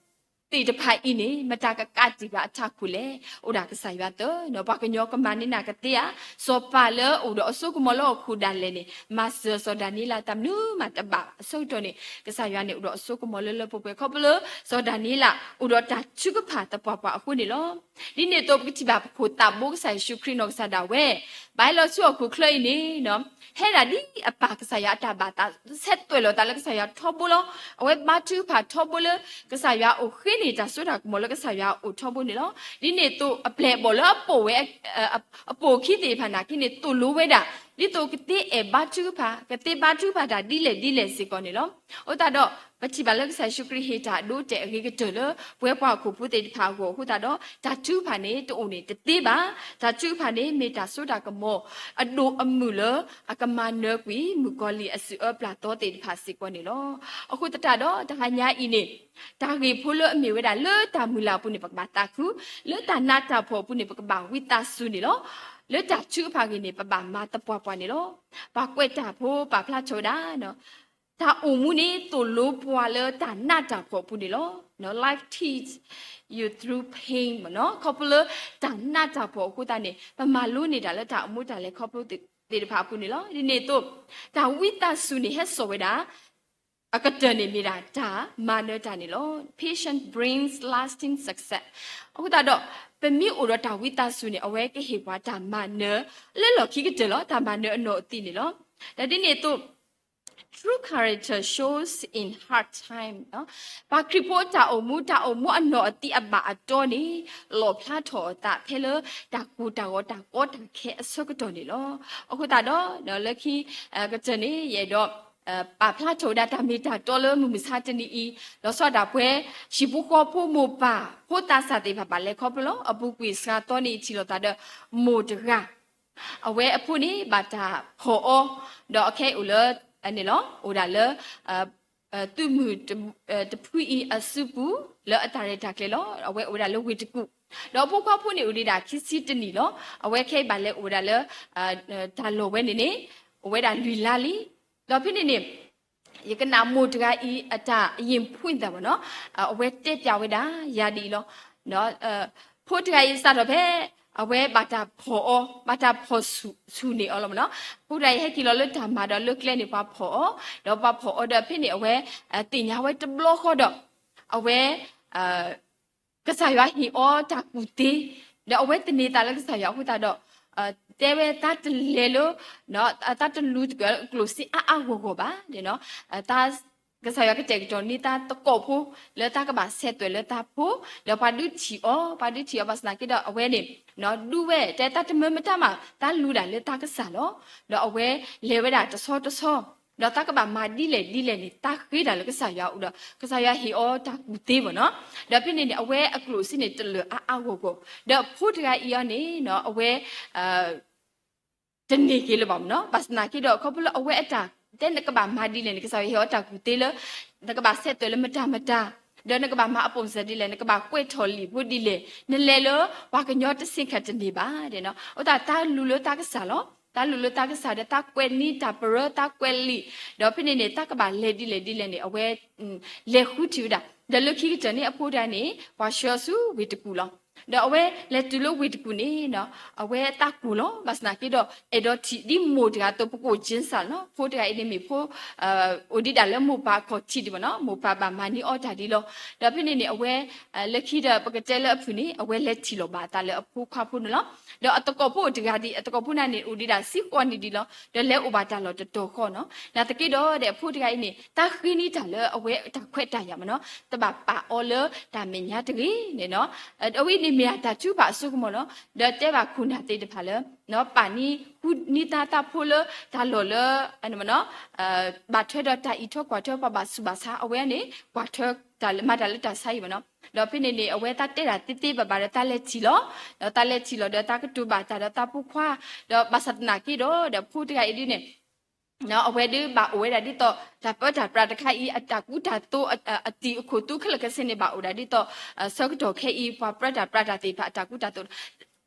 သီသ့ၣ်တဖၣ်အံၤန့ၣ် မတၤကကးတံာ်ဘၣ်အထးခိၣ်လဲၣ်. အိၣ်ဒၣ်ကစၢ်ယွၤသၢ, ပှၤကညီကမၤန့ၢ်နၤကသ့ဧါ. စီၤပၤလၢအိၣ်ဒီးအစိကမီၤလၢဟီၣ်ခိၣ်ဒၣ်လဲာ်န့ၣ် မၤစၢၤစီၤဒၤနံးယ့လးတၢ်မနုၤမးတဘၣ်. အဆၢကတီၢ်န့ၣ် ကစၢ်ယွၤန့ၣ်အိၣ်ဒီးအစိကမီၤလၢလၢပှဲၤပှဲၤ ခီဖျိလၢ စီၤဒၤနံးယ့လး အိၣ်ဒီးတၢ်ထုကဖၣ်သပှၢ်ပှၢ်အဃိန့ၣ်လီၤ. ဒ်န့ၣ်အသိး ပကထံၣ်ဘၣ်ပခိၣ်သးဘိကစၢ်ယ့ၣ်ၡူးခရံာ်နီၢ်ကစၢ်ဒၣ်ဝဲ ဘၣ်ဟဲလီၤဆူဟီၣ်ခိၣ်ချၢအံၤန့ၣ် ဟဲဒၣ်ဒ်အပၢ်ကစၢ်ယွၤအတၢ်ဘၣ်သး, ဆဲးသွဲၣ်လီၤသးလၢကစၢ်ယွၤထီဘိလီၤ. အဝဲဘါထုကဖၣ်ထီဘိလၢ ကစၢ်ယွၤအိၣ်ဃ့န့ၢ်တၢ်စိတၢ်ကမီၤလၢကစၢ်ယွၤအအိၣ်ထီဘိန့ၣ်လီၤ. ဒ်န့ၣ်အသိး အပျဲၢ်အဘီၣ်လၢအပိာ်ဝဲ အပိာ်အခံသ့ၣ်တဖၣ်နာ်က့န့ၣ် သိၣ်လိဝဲဒၣ် ဒ်သိးကသ့အဲၣ်ဘါထုကဖၣ်, ကသ့ဘါထုကဖၣ်တၢ်ဒ်လဲၣ်ဒ်လဲၣ်စ့ၢ်ကီးန့ၣ်လီၤ. အဃိသတးဒီး ပထံၣ်ဘၣ်လၢကစၢ်ယ့ၣ်ၡူးခရံာ်ဟ့ၣ်တၢ်အဒိအတဲာ်အဂ့ၤကတၢၢ်လၢ ပဝဲပှၤဟီၣ်ခိၣ်ဖိသ့ၣ်တဖၣ်အဂီၢ်အဃိသတးဒီး တၢ်ထုကဖၣ်န့ၣ် တအိၣ်န့ၣ်တသ့ဘၣ်. တၢ်ထုကဖၣ်န့ၣ် မ့ၢ်တၢ်စိတၢ်ကမီၤ အဒိၣ်အမုၢ်လၢ အကမၤနၢၤကွံာ် မုၣ်ကီၤလံၢ်အစုအၢပျၢ်သီသ့ၣ်တဖၣ်စ့ၢ်ကီးန့ၣ်လီၤ. အဃိသတးဒီး တဟါညါအံၤန့ၣ် တၢ်ဂ့ၢ်ဖိလၢအမ့ၢ်ဝဲဒၣ်လၢတၢ်မုၢ်လၢ်အပူၤန့ၣ် ပကဘၣ်သးခု, လၢတၢ်နးတၢ်ဖှီၣ်အပူၤန့ၣ် ပကဘၣ်ဝံသးစူၤန့ၣ်လီၤ. လၢတၢ်ထုကဖၣ်အဂ့ၢ်န့ၣ် ပဘၣ်မၤသပှၢ်ပှၢ်န့ၣ်လီၤ. ပှၤကွဲးတၢ်ဖိပာ်ဖျါထီၣ်ဝဲဒၣ် တၢ်အိၣ်မူန့ၣ် သိၣ်လိပှၤလၢတၢ်နးတၢ်ဖှီၣ်အပူၤန့ၣ်လီၤ. Life teach you through pain မ့ၢ်နီၤ. ခီဖျိလၢတၢ်နးတၢ်ဖှီၣ်အဃိသတးန့ၣ် ပမၤလိန့ၢ်တၢ်လၢတၢ်အိၣ်မူတၢ်လဲၤခီဖျိသ့ၣ်တဖၣ်အပူၤန့ၣ်လီၤ. ဒ်န့ၣ်အသိး တၢ်ဝံသးစူၤန့ၣ် ဟဲစိာ်ဝဲဒၣ် အကတၢၢ်န့ၣ်မ့ၢ်ဒၣ် တၢ်မၤနၢၤတၢ်န့ၣ်လီၤ. Patience brings lasting success. အဃိသတးဒီး ပမ့ၢ်အိၣ်ဒီးတၢ်ဝံသးစူၤန့ၣ် အဝဲကဟ့ၣ်ပှၤတၢ်မၤနၢၤ လၢလီၢ်ခံကတၢၢ်လီၤ. တၢ်မၤနၢၤအနီၢ်အသံးန့ၣ်လီၤ. ဒီးဒ်န့ၣ်အသိး true character shows in hard time ပှၤခရံာ်ဖိအတၢ်အိၣ်မူ တၢ်အိၣ်မူအနီၢ်အသံးအဘၣ်အတီန့ၣ် လီၣ်ဖျါထီၣ်အသးဖဲလၢ တၢ်ကိၢ်တၢ်ဂီၤတၢ်ကီတၢ်ခဲအဆၢကတီၢ်န့ၣ်လီၤ. အဃိသတးဒီး လၢခံကတၢၢ်န့ၣ် ယအဲၣ်ဒိး ပာ်ဖျါထီၣ်ဝဲဒၣ်တၢ်မ့ၢ်တၢ်တီလၢမုၢ်မဆါတနံၤအံၤ လီၤဆီဒၣ်တၢ်ပဝဲ ဟံၣ်ဖိဃီဖိမိၢ်ပၢ်ဖိသးစၢ်သ့ၣ်တဖၣ်ဘၣ်လဲၤခီဖျိလီၤ. အပူၤကွံာ်စှၤသီန့ၣ် ယထံၣ်လိာ်သးဒီး မိၢ်တဂၤ အဝဲအဖိန့ၣ် ဘၣ်တၢ်ဖီၣ်အီၤ ဒီးအခဲအံၤအိၣ်လၢ န့ၣ်လီၤ အိၣ်ဒၣ်လၢ သုးမုၢ်တဖုအံၤအစုပူၤ လၢအတၢ်ရဲၣ်တၢ်ကျဲၤလီၤ. အဝဲအိၣ်ဝဲဒၣ်လၢဝ့ၢ်တကူၣ် ဒီးအဖိခွါဖိန့ၣ်အိၣ်ဒံးဒၣ်ခံဆံတနံၣ်လီၤ. အဝဲခဲအံၤဘၣ်လဲၤအိၣ်ဝဲဒၣ်လၢ တၢ်လီၢ်ဝဲန့ၣ်န့ၣ် အိၣ်ဝဲဒၣ်လွံၢ်လါလံ. ဒီးဖဲန့ၣ်န့ၣ် ယကနၣ်မိၢ်တဂၤအံၤအတၢ်ယံာ်ဖှံသးမ့ၢ်နီၤ အဝဲတဲပျးဝဲဒၣ်ယၤဒ်အံၤလီၤ. ဖိတဂၤအံၤစးထီၣ်ဖဲ အဝဲဘၣ်တၢ်ဖီၣ်အီၤ ဘၣ်တၢ်ဖီၣ်ဆူၣ်န့ၢ်အီၤလီၤမ့ၢ်နီၤ. ဖိတဂၤအံၤဟဲက့ၤလီၤလၢတၢ်မၤဒီးလၢကျဲန့ၣ် ပှၤဖီၣ်အီၤ ဒီးပှၤဖီၣ်အီၤဒီးဖဲန့ၣ် အဝဲ သ့ၣ်ညါဝဲတဘျီဃီဒီး အဝဲ ကစၢ်ယွၤဟ့ၣ်အီၤတၢ်ကူၣ်သ့, ဒီးအဝဲသန့ၤသးလၢကစၢ်ယွၤအဃိသတးဒီး တဲဝဲတၢ်တလဲၤလၢ တၢ်တလူၤသကိးအကျိၣ်စ့အါအါဂီၢ်ဂီၢ်ဘၣ်, တၢ် ကစၢ်ယွၤကတဲာ်ကတီၤန့ၢ်တၢ်သကိးဖိ လၢတၢ်ကဘၣ်ဆဲးသွဲးလၢတၢ်ဖိ, ဒီးပှၤဒုးထံၣ်အီၤ, ပှၤဒုးထံၣ်အီၤဘၣ်ဆၣ်သနာ်က့ဒီး အဝဲန့ၣ် ဒုးဝဲ တဲတၢ်တမၢမတၢ်မး တၢ်လူၤဒၣ်လၢတၢ်ကစၢ်လီၤ. ဒီးအဝဲလဲၤဝဲဒၣ်တဆီတဆီ ဒီးတၢ်ကဘၣ်မၤဒ်လဲၣ်ဒ်လဲၣ်န့ၣ် တၢ်ဃ့တၢ်လၢကစၢ်ယွၤအအိၣ်ဒီး ကစၢ်ယွၤဟ့ၣ်အီၤတၢ်ကူၣ်သ့ဘၣ်နီၤ. ဒီးဖဲန့ၣ်န့ၣ် အဝဲအကျိၣ်စ့န့ၣ် တလၢာ်အါအါဂီၢ်ဂီၢ်, ဒီးဖိတဂၤအံၤအီၤန့ၣ် အဝဲ တန့ၢ်က့ၤလၢၤဘၣ်မ့ၢ်နီၤ. ဘၣ်ဆၣ်သနာ်က့ဒီး ခီဖျိလၢအဝဲအတၢ် တဲနကဘၣ်မၤဒ်လဲၣ်န့ၣ် ကစၢ်ယွၤဟ့ၣ်အီၤတၢ်ကူၣ်သ့လၢ နကဘၣ်ဆဲးသွဲးလၢမတၤမတၤ, ဒီးနကဘၣ်မၤအပိာ်စၢၤဒ်လဲၣ်, နကဘၣ်ကွဲးထီၣ်လံာ်ဖိဒ်လဲၣ်, နလဲၤလၢပှၤကညီတဆ့ၣ်ခါတန့ၢ်ဘၣ်နီၤ. အဃိသတးတၢ်လူၤလၢတၢ်ကစၢ်လီၤ. တၢ်လူၤလၢတၢ်ကစၢ်ဒီးတၢ်ကွဲးန့ၢ်တၢ်ပရၢ တၢ်ကွဲးလံာ်, ဒီးဖဲန့ၣ်န့ၣ် တၢ်ကဘၣ်လဲၤဒ်လဲၣ်ဒ်လဲၣ်န့ၣ် အဝဲ လဲၤဃုထံၣ်ဝဲဒၣ်. ဒီးလၢခံကတၢၢ်န့ၣ် အဖိတဂၤန့ၣ် ပှၤဆှၢဆူဝ့ၢ်တကူၣ်လီၤ. ဒီးအဝဲလဲၤတုၤလၢဝ့ၢ်တကူၣ်န့ၣ် အဝဲသးကိၢ်လီၤ. ဘၣ်ဆၣ်သနာ်က့ဒီး အဲၣ်ဒိးထံၣ်ဒ်မိၢ်တဂၤအသိး ပကိၣ်ကၠ့စၢ်လီၤ. ဖိတဂၤအံၤန့ၣ်မ့ၢ်ဖိ အိၣ်ဒံးဒၣ်လၢမိၢ်ပၢ်အခီၣ်ထံးဒံးဘၣ်နီၤ, မိၢ်ပၢ်ဘၣ်မၤန့ၢ်အီၤတၢ်ဒ်လီၤ. ဒီးဖဲန့ၣ်န့ၣ် အဝဲ လၢခံဒီး ပကတဲလၢအဖုၣ်န့ၣ် အဝဲလဲၤထံၣ်လီၤဘၣ်အသးလၢအဖိခွါဖိန့ၣ်လီၤ. ဒီးအသကိးဖိအိၣ်တဂၤဒံး, အသကိးဖိန့ၣ်န့ၣ် အိၣ်ဒံးဒၣ်ဆံဃိးနံၣ်ဒံးလီၤ. ဒီးလဲၤအိၣ်ဘၣ်တၢ်လီၢ်တတီၤဃီနီၤ. နာ်သက့ဒီး ဒီးအဖိတဂၤအံၤန့ၣ် တၢ်ဃ့န့ၢ်တၢ်လၢအဝဲတၢ်ခွဲးတၢ်ယာ်မ့ၢ်နီၤ, တဘၣ်ပာ်အီၤလၢတၢ်မဲာ်ညါတဂ့ၤန့ၣ်နီၤ. အဝဲအံၤန့ၣ်မ့ၢ်အတၢ်ထုကဖၣ်အစိကမီၤလီၤ. ဒီးတဲဘၣ်ခိၣ်နၢ်သ့ၣ်တဖၣ်လၢ ပာ်န့ၢ်ဃုန့ၢ်တၢ်သးဖိလၢတၢ်လီၢ်လၢ ဘၣ်ထွဲဒီးတၢ်အံးထွဲကွၢ်ထွဲ ပှၤဘၣ်ဆူးဘၣ်ဆါ အဝဲန့ၣ် ကွၢ်ထွဲတၢ်လၢ မၤတၢ်လၢတၢ်ဆါအံၤမ့ၢ်နီၤ. ဒီးဖဲန့ၣ်န့ၣ် အဝဲသးတဲဒၣ်သ့သ့ဘၣ်ဘၣ်ဒီး သးလဲၤထံၣ်လီၤ. ဒီးသးလဲၤထံၣ်လီၤဒီး သးကတိၤဘၣ်တၢ်ဒီးသးဖိခွါ, ဒီးဘၣ်ဆၣ်သနာ်က့ဒီး ဒီးဖိတဂၤအံၤဒ်န့ၣ် အဝဲဒၣ်ဘၣ်အိၣ်ဝဲဒၣ်ဒ်သိး တၢ်ပၢတၢ်ပြးတခါအံၤ အတၢ်ကူတၢ်သိး အတံၤအခိၣ်သူခဲလၢာ်ခဲဆ့န့ၣ် ဘၣ်အိၣ်ဒၣ်ဒ်သိး ဆၢကတီၢ်ခဲအံၤ ပှၤပြၢတၢ်ပြးတၢ်သ့ၣ်တဖၣ် အတၢ်ကူတၢ်သိး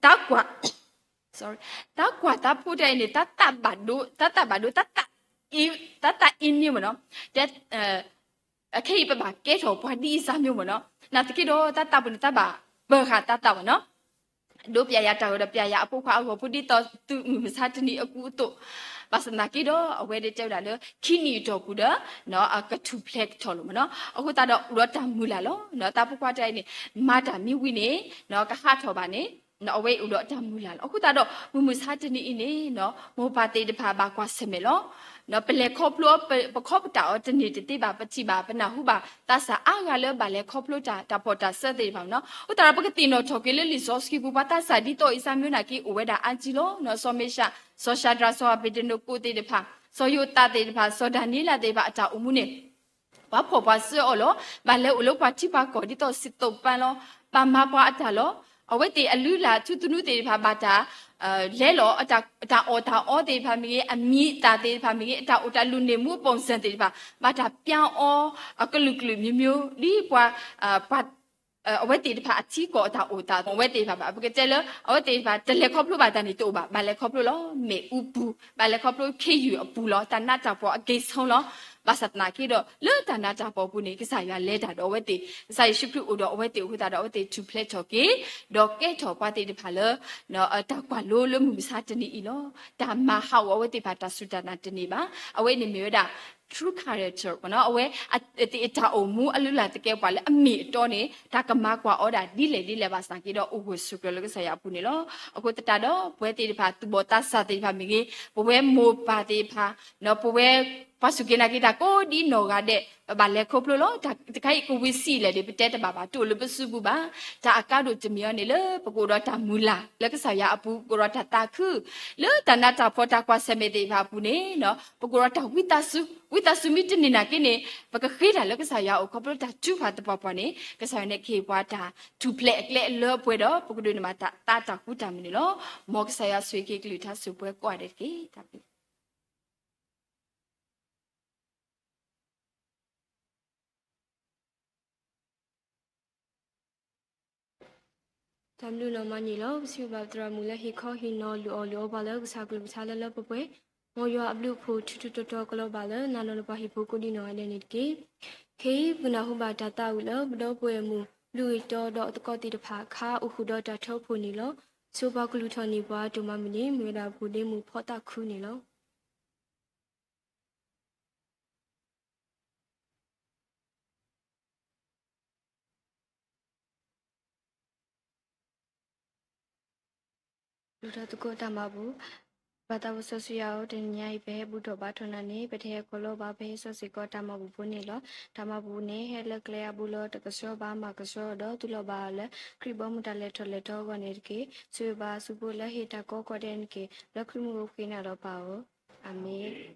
တၢ်ကွၢ် တၢ်ကွၢ်သးဖိတဂၤအံၤန့ၣ် တၢ်သးဘၣ်ဒိ တၢ်သးဘၣ်ဒိ တၢ်သးအ့န့ၢ်မ့ၢ်နီၤ. တဲ အခဲအံၤပဘၣ်ကဲထီၣ်ပှၤဒ်အံၤစၢ်မ့ၢ်နီၤ. နာ်သက့ဒီး တၢ်သးပူၤန့ၣ် တၢ်ဘၣ်ပၢၤဃာ်တၢ်သးဘၣ်နီၤ. ဒိးပျဲယၤတၢ်ဂီၤဒီး ပျဲယၤအဖိခွါအဂီၤဖိ ဒ်သိးသုးမုၢ်မဆါတနံၤအကူအသိး, ဘၣ်ဆၣ်သနာ်က့ဒီး အဝဲဒၣ်တဲဝဲဒၣ်လၢ ခံနံၣ်အတီၢ်ပူၤဒီး အကထူၣ်ဖျဲးကထီၣ်လီၤမ့ၢ်နီၤ. အဃိသတးဒီး အိၣ်ဒီးတၢ်မုၢ်လၢ်လီၤ. တၢ်ဖိခွါတဂၤအံၤန့ၣ် မၤတၢ်မ့ၢ်ဝံၤန့ၣ် ကဟးထီၣ်ဘၣ်န့ၣ် အဝဲအိၣ်ဒီးတၢ်မုၢ်လၢ်လီၤ. အဃိသတးဒီး မုၢ်မဆါတနံၤအံၤန့ၣ် မိၢ်ပၢ်သ့ၣ်တဖၣ်ဘၣ်ကွၢ်ဆၢၣ်မဲာ်လီၤ. ပလဲၤခီဖျိ ပခီပတာ်အီၤတန့ၢ်တသ့ဘၣ်, ပထံၣ်ဘၣ်ပနၢ်ဟူဘၣ် သးစၢ်အါဂၤလၢဘၣ်လဲၤခီဖျိတၢ် တၢ်ဖှီၣ်တၢ်စၢသ့ၣ်တဖၣ်မ့ၢ်နီၤ. အဃိသတးဒီး ပကသ့ၣ်နီၣ်ထီၣ်က့ၤလၢလံာ်စီဆှံပူၤ ပှၤသးစၢ်ဒ်သိးအံၤစၢ်မ့ၢ်နာ်က့ အိၣ်ဝဲဒၣ်အါကံလီၤ. စီၤမ့ၡး, စီၤၡၤဒြး, စီၤအဘ့းနကိသ့ၣ်တဖၣ်, စီၤယိၤသးသ့ၣ်တဖၣ်, စီၤဒၤနံးယ့လးသ့ၣ်တဖၣ် အတၢ်အိၣ်မူန့ၣ် ပှၤဖှီၣ်ပှၤစၢအီၤလီၤ. ဘၣ်လဲၤအိၣ်လၢပှၤထံပှၤကီၢ်ဒ်သိးစံးသိးပာ်လီၤ. ဘၣ်မၤပှၤအတၢ်လီၤ. အဝဲသ့ၣ်အလုၢ်အလၢ်ထူသနူသ့ၣ်တဖၣ် ဘၣ်တၢ် လဲၤလီၤ. အတၢ်အီၣ်တၢ်အီသ့ၣ်တဖၣ်မ့ၢ်ဂ့ၤ, အမံၤအသၣ်သ့ၣ်တဖၣ်မ့ၢ်ဂ့ၤ, အတၢ်အိၣ်တၢ်လုၢ်န့ၣ် မူအပိာ်စၢၤသ့ၣ်တဖၣ် ဘၣ်တၢ်ပျၢ်အီၤ အကလုာ်ကလုာ်မျိုးမျိုး ဒ်ပှၤ ပှၤ အဝဲသ့ၣ်တဖၣ်အထံကီၢ်အတၢ်အိၣ်သး အဝဲသ့ၣ်တဖၣ်ဘၣ်. ပကတဲလၢ အဝဲသ့ၣ်တဖၣ် တလဲၤခီဖျိဘၣ်တၢ်န့ၣ်တအိၣ်ဘၣ်. ဘၣ်လဲၤခီဖျိလီၤ. မ့ၣ်အူပူၤ, ဘၣ်လဲၤခီဖျိခ့ယုၢ်အပူၤလီၤ. တၢ်နးတၢ်ဖှီၣ်အက့ၤဆိလီၤ. ဘၣ်ဆၣ်သနာ်က့ဒီး လၢတၢ်နးတၢ်ဖှီၣ်အပူၤန့ၣ် ကစၢ်ယွၤလဲၤတၢ်ဒီးအဝဲသ့ၣ်, ကစၢ်ယ့ၣ်ၡူးခရံာ်အိၣ်ဒီးအဝဲသ့ၣ်အဃိသတးဒီး အဝဲသ့ၣ်ထူၣ်ဖျဲးထီၣ်က့ၤ ဒီးကဲထီၣ်ပှၤသ့ၣ်တဖၣ်လၢ တၢ်ကွၢ်လိလၢမုၢ်မဆါတနံၤအံၤလီၤ. တၢ်မၤဟးဂီၤအဝဲသ့ၣ်တဖၣ်တၢ်စူၢ်တၢ်နာ်တန့ၢ်ဘၣ်. အဝဲန့ၣ်မ့ၢ်ဝဲဒၣ် true character မ့ၢ်နီၤ. အဝဲသ့ၣ်အတၢ်အိၣ်မူအလုၢ်အလၢ်သကဲးပဝးလၢအမ့ၢ်အတီန့ၣ် တၢ်ကမၤကွၢ်အီၤဒၣ်ဒ်လဲၣ်ဒ်လဲၣ်ဘၣ်ဆၣ်က့ဒီး အိၣ်ဂၢၢ်ဆိးကျၢၤလၢကစၢ်ယွၤအပူၤန့ၣ်လီၤ. အဃိသတးဒီး ပဝဲသ့ၣ်တဖၣ် သူၣ်ဘီၣ်သးစၢ်သ့ၣ်တဖၣ်မ့ၢ်ဂ့ၤ, ပဝဲမိၢ်ပၢ်သ့ၣ်တဖၣ် ပဝဲပှၤစူၢ်က့ၤနာ်က့ၤတၢ်ကိးဒ်နီၢ်ဂၤဒဲး ပဘၣ်လဲၤခီဖျိလီၤ. တၢ်တခါအံၤကဝံၤဆံးလဲၣ်ဒီး ပတဲတဘၣ်ဘၣ်, တအိၣ်လၢပစုပူၤဘၣ်. တၢ်အကါဒိၣ်တမံၤအံၤန့ၣ်လၢ ပကအိၣ်ဒီးတၢ်မုၢ်လၢ်လၢကစၢ်ယွၤအပူၤ, ပကအိၣ်ဒီးတၢ်သးခု လၢတၢ်နးတၢ်ဖှီၣ်တၢ်ကွၢ်ဆၢၣ်မဲာ်သ့ၣ်တဖၣ်အပူၤန့ၣ် ပကအိၣ်ဒီးတၢ်ဝံသးစူၤ, ဝံသးစူၤမ့ၢ်တန့ၢ်နာ်က့န့ၣ် ပကဃ့တၢ်လၢကစၢ်ယွၤအအိၣ် ခီဖျိတၢ်ထုကဖၣ်သပှၢ်ပှၢ်န့ၣ် ကစၢ်ယွၤန့ၣ်ကဟ့ၣ်ပှၤတၢ်ထူၣ်ဖျဲးအကျဲအလၢအပှဲၤဒီး ပကဒိးန့ၢ်ဘၣ်တၢ်သးတၢ်ဃူတၢ်မုာ်န့ၣ်လီၤ. မ်ကစၢ်ယွၤဆိၣ်ဂ့ၤက့ၤကလုၢ်ကထါဆိၣ်ပှဲၤကိးဂၤဒဲးတက့ၢ်. တၢ်ဘျုး တၢ်ဘျုးနီၢ်မးန့ၣ်လီၤ. ပစံးဘျုးဘၣ်သရၣ်မုၣ်လၢ ဟ့ၣ်ခီဟ့ၣ်နီၤလုၢ်အီၣ်လုၢ်အီပှၤလၢကစၢ်ကလုၢ်ကထါလၢလၢပှဲၤပှဲၤ, မ်ယွၤအဘျုးအဖှိၣ်ထူထူတီတီကလီၤဘၣ်လၢ နၤနီၢ်လၢပှၤဟံၣ်ဖိကိးဒံနီၢ်ဂၤဒဲးန့ၣ်တက့ၢ်. ခဲအံၤပကနၢ်ဟူဘၣ်တၢ်သးဝံၣ်လၢ ပဒီပုၢ်ဝဲၢ်မုၣ် ဘျုးဂ့ၤတီဒီးအသကိးသ့ၣ်တဖၣ်အခါ အိၣ်ဃုာ်ဒီးတၢ်ထၢဖှိၣ်န့ၣ်လီၤ. ဆိပှၤကလုၢ်ထီၣ်န့ၢ်ပှၤအဒိၣ်မးမုၢ်န့ၣ် မ့ၢ်ဝဲဒၣ်ဖိဒ့မုၣ်ဖီသးခုန့ၣ်လီၤ. လူၤထီၣ်သကိးတၢ်မၤပူၤ. ပၢ်သးစီဆှံယွၤဧၢ, တနံၤညါအံၤ ပဟဲဘူၣ်ထီၣ်ဘါထီၣ်နၤန့ၣ် ပတဟဲခီလီၤဘၣ်, ပဟဲစိာ်စ့ၢ်ကီးတၢ်မၤပူၤဖိန့ၣ်လီၤ. တၢ်မၤပူၤန့ၣ် ဟဲလၢကျဲအဘိလီၤ, တကဆှီဘၣ်မၤကဆှီ, ဒီးသူၣ်လီၤဘၣ်အီၤလၢ ခရံာ်ဘီမုၢ်တၢ်လဲၤထီၣ်လဲၤထီအဂီၢ်န့ၣ်တက့ၢ်. ဆိၣ်ဂ့ၤဘၣ်အစုဖိလၢဟ့ၣ်တၢ်ကီကီဒဲးန့ၣ်တက့ၢ်. လၢခရံာ်မုၢ်အဃိ ဃ့နၤဒီးပၢ်ဧၢ, အၤမ့ၣ်.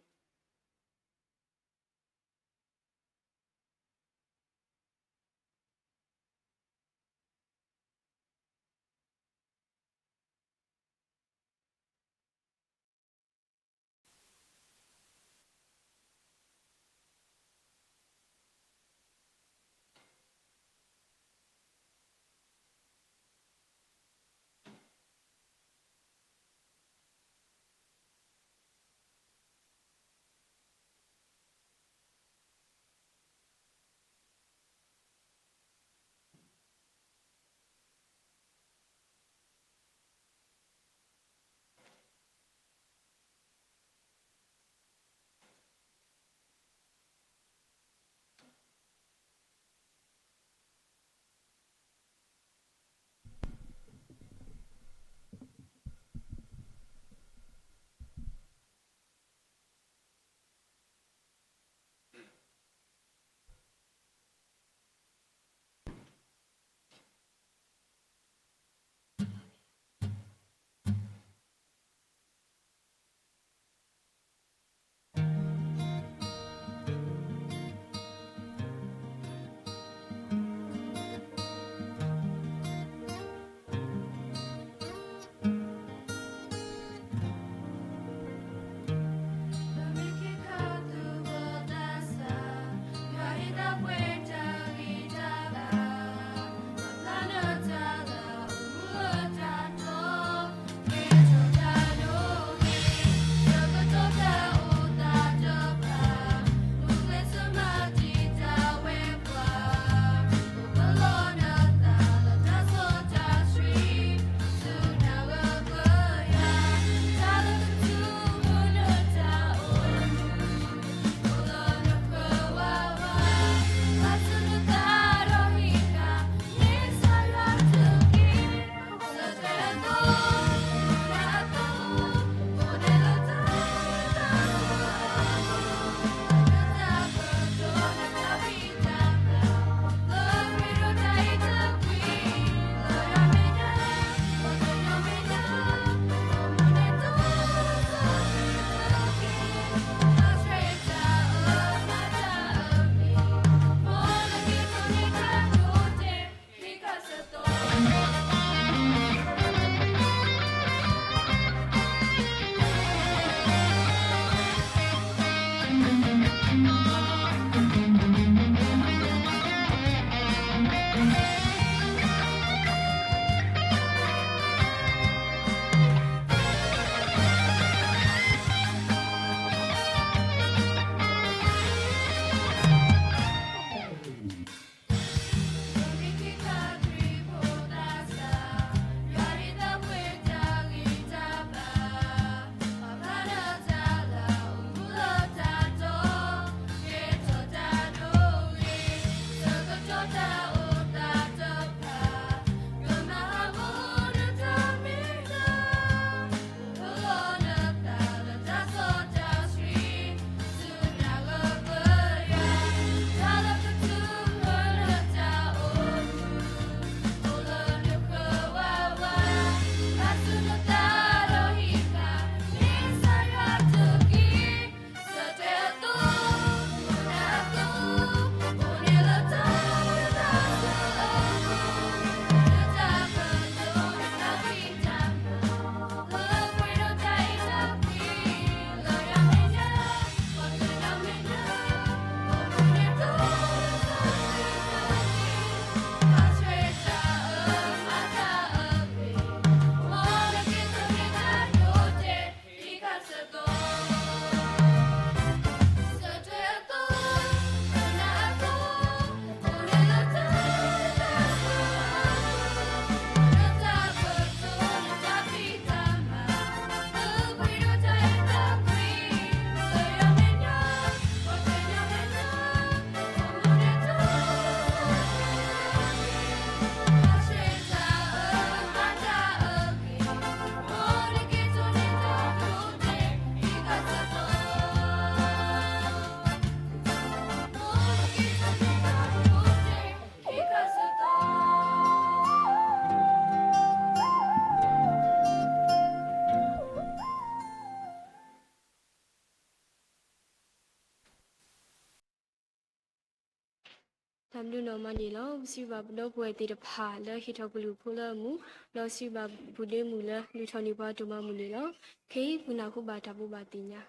တၢ်ဘျုးနီၢ်မးန့ၣ်လီၤ. ပစံးဘျုးဘၣ်ပဒီပုၢ်ဝဲၢ်သ့ၣ်တဖၣ်လၢဟ့ၣ်ထီၣ်ကလုၢ်ဖိလၢအမူ, ဒီးစံးဘျုးဘၣ်ပူၤဒ့မုၣ်လၢလုၢ်ထီၣ်န့ၢ်ပှၤဒိၣ်မးမုၢ်န့ၣ်လီၤ. ခဲအံၤပနၢ်ဟူဘၣ်တၢ်ဘိးဘၣ်သ့ၣ်ညါ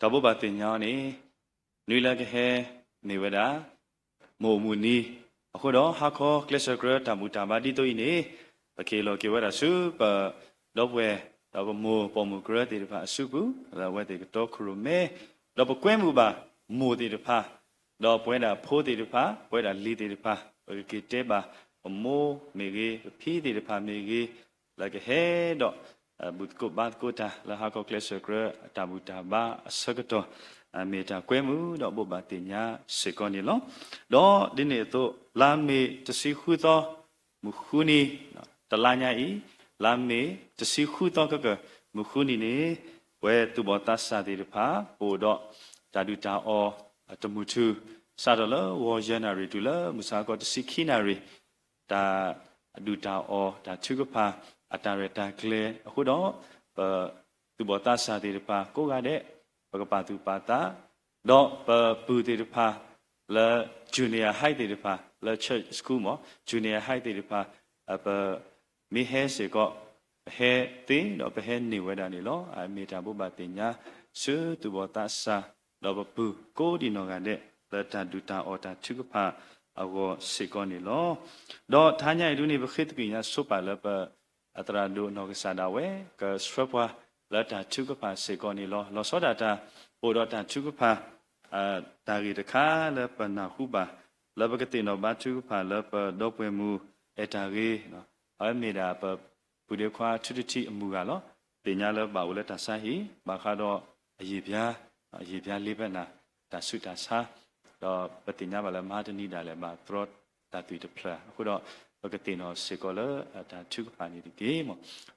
တၢ်ဘိးဘၣ်သ့ၣ်ညါအီၤန့ၣ်, နွံလၢကဟဲမ့ၢ်ဝဲဒၣ် မိၢ်အမုၢ်နံၤ, အဃိဒီးဟါခီကျဲးစၢးကြၢး တၢ်ဘူၣ်တၢ်ဘါဒ်သိးအံၤန့ၣ်, ပကဟ့ၣ်လီၤက့ၤဝဲဒၣ်ဆူပဒီပုၢ်ဝဲၢ် ဒီးပမိၢ်ပိာ်မုၣ်ကရၢသ့ၣ်တဖၣ်အစုပူၤ, လၢအဝဲသ့ၣ်ကတီခိၣ်ရိၣ်မဲ, ဒီးပကွဲမုာ်ဘၣ်မိၢ်သ့ၣ်တဖၣ်, ဒီးပဝဲဒၣ်ဖိသ့ၣ်တဖၣ်, ပဝဲဒၣ်လံၤသ့ၣ်တဖၣ်, ပကက့ၤတဲဘၣ်ပမိၢ်မ့ၢ်ဂ့ၤ, ပဖံသ့ၣ်တဖၣ်မ့ၢ်ဂ့ၤ, လၢကဟဲဒီး ဘူၣ်သကိးဘါသကိးတၢ် လၢဟါခီကျဲးစၢးကြၢး တၢ်ဘူၣ်တၢ်ဘါအဆၢကတီၢ်, မ့ၢ်တၢ်ကွဲမုာ်ဒီးဘိးဘၣ်သ့ၣ်ညါစ့ၢ်ကီးန့ၣ်လီၤ. ဒီးဒ်န့ၣ်အသိး လါမ့ၤတဆံဃုသီ မုၢ်ဃုနံၤ, တလါညါအံၤ, လါမ့ၤတဆံဃုသီ ခဲကၢၢ် မုၢ်ဃုနံၤန့ၣ်, ပဝဲသူၣ်ဘီၣ်သးစၢ်သ့ၣ်တဖၣ် ပအိၣ်ဒီးတၢ်ဒုၣ်တၢ်အီၣ်တမုၢ်ထူၣ်, စးထီၣ်လၢဂီၤယဲၢ်နၣ်ရံၣ် တုၤလၢမုၢ်ဆါခီတဆံခံနၣ်ရံၣ်, တၢ်ဒုၣ်တၢ်အီၣ်တၢ်ထုကဖၣ် အတၢ်ရဲၣ်တၢ်ကျဲၤအဃိဒီး, ပသူၣ်ဘီၣ်သးစၢ်သ့ၣ်တဖၣ်ကိးဂၤဒဲး ပကပာ်သူၣ်ပာ်သး, ဒီးပပုၢ်သ့ၣ်တဖၣ်လၢ junior high သ့ၣ်တဖၣ် လၢ church school မ့ၢ် junior high သ့ၣ်တဖၣ်, ပမ့ၢ်ဟဲစ့ၢ်ကီး ပဟဲသ့ဒီးပဟဲန့ၢ်ဝဲဒၣ်န့ၣ်လီၤ. အမ့ၢ်တၢ်ဘိးဘၣ်သ့ၣ်ညါ ဆူသူၣ်ဘီၣ်သးစၢ် ဒီးပပုၢ်ကိးဒံးနီၢ်ဂၤဒဲး လၢတၢ်ဒုၣ်တၢ်အီၣ်တၢ်ထုကဖၣ်အဂီၢ်စ့ၢ်ကီးန့ၣ်လီၤ. ဒီးတဟါညါအံၤဒ်န့ၣ် ပဃ့သကွံာ်ညါဆိပာ်လၢပ အသရၣ်ဒိၣ်နီၢ်ကစၢ်ဒၣ်ဝဲ ကဆှၢပှၤလၢတၢ်ထုကဖၣ်စ့ၢ်ကီးန့ၣ်လီၤ. လီၤဆီဒၣ်တၢ် ပအိၣ်ဒီးတၢ်ထုကဖၣ် တၢ်ဂ့ၢ်တခါလၢပနၢ်ဟူဘၣ် လၢပကသ့ၣ်နီၣ်ဘါထုကဖၣ်လၢပဒီပုၢ်ဝဲၢ်မုၣ်အဲၣ်တၢ်ဂ့ၤ, အဝဲမ့ၢ်ဒၣ်ပပုၢ်ဒ့ခွါထူတထံအမုၢ်ဂၤလီၤ. သ့ၣ်ညါလၢဘၣ်အိၣ်လၢတၢ်ဆါဟံၣ် ဘၣ်ဃးဒီးအယံာ်ပျါ, အယံာ်ပျါလ့ဖဲနၤ တၢ်ဆူးတၢ်ဆါ, ဒီးပသ့ၣ်ညါဘၣ်လၢမဟါတနံၤဒၣ်လဲာ်ဘၣ်သြီတၢ်သွံၣ်တဖျၢၣ်အဃိဒီး ပကသ့ၣ်နီၣ်စ့ၢ်ကီးလၢတၢ်ထုကဖၣ်န့ၣ်တက့ၢ်.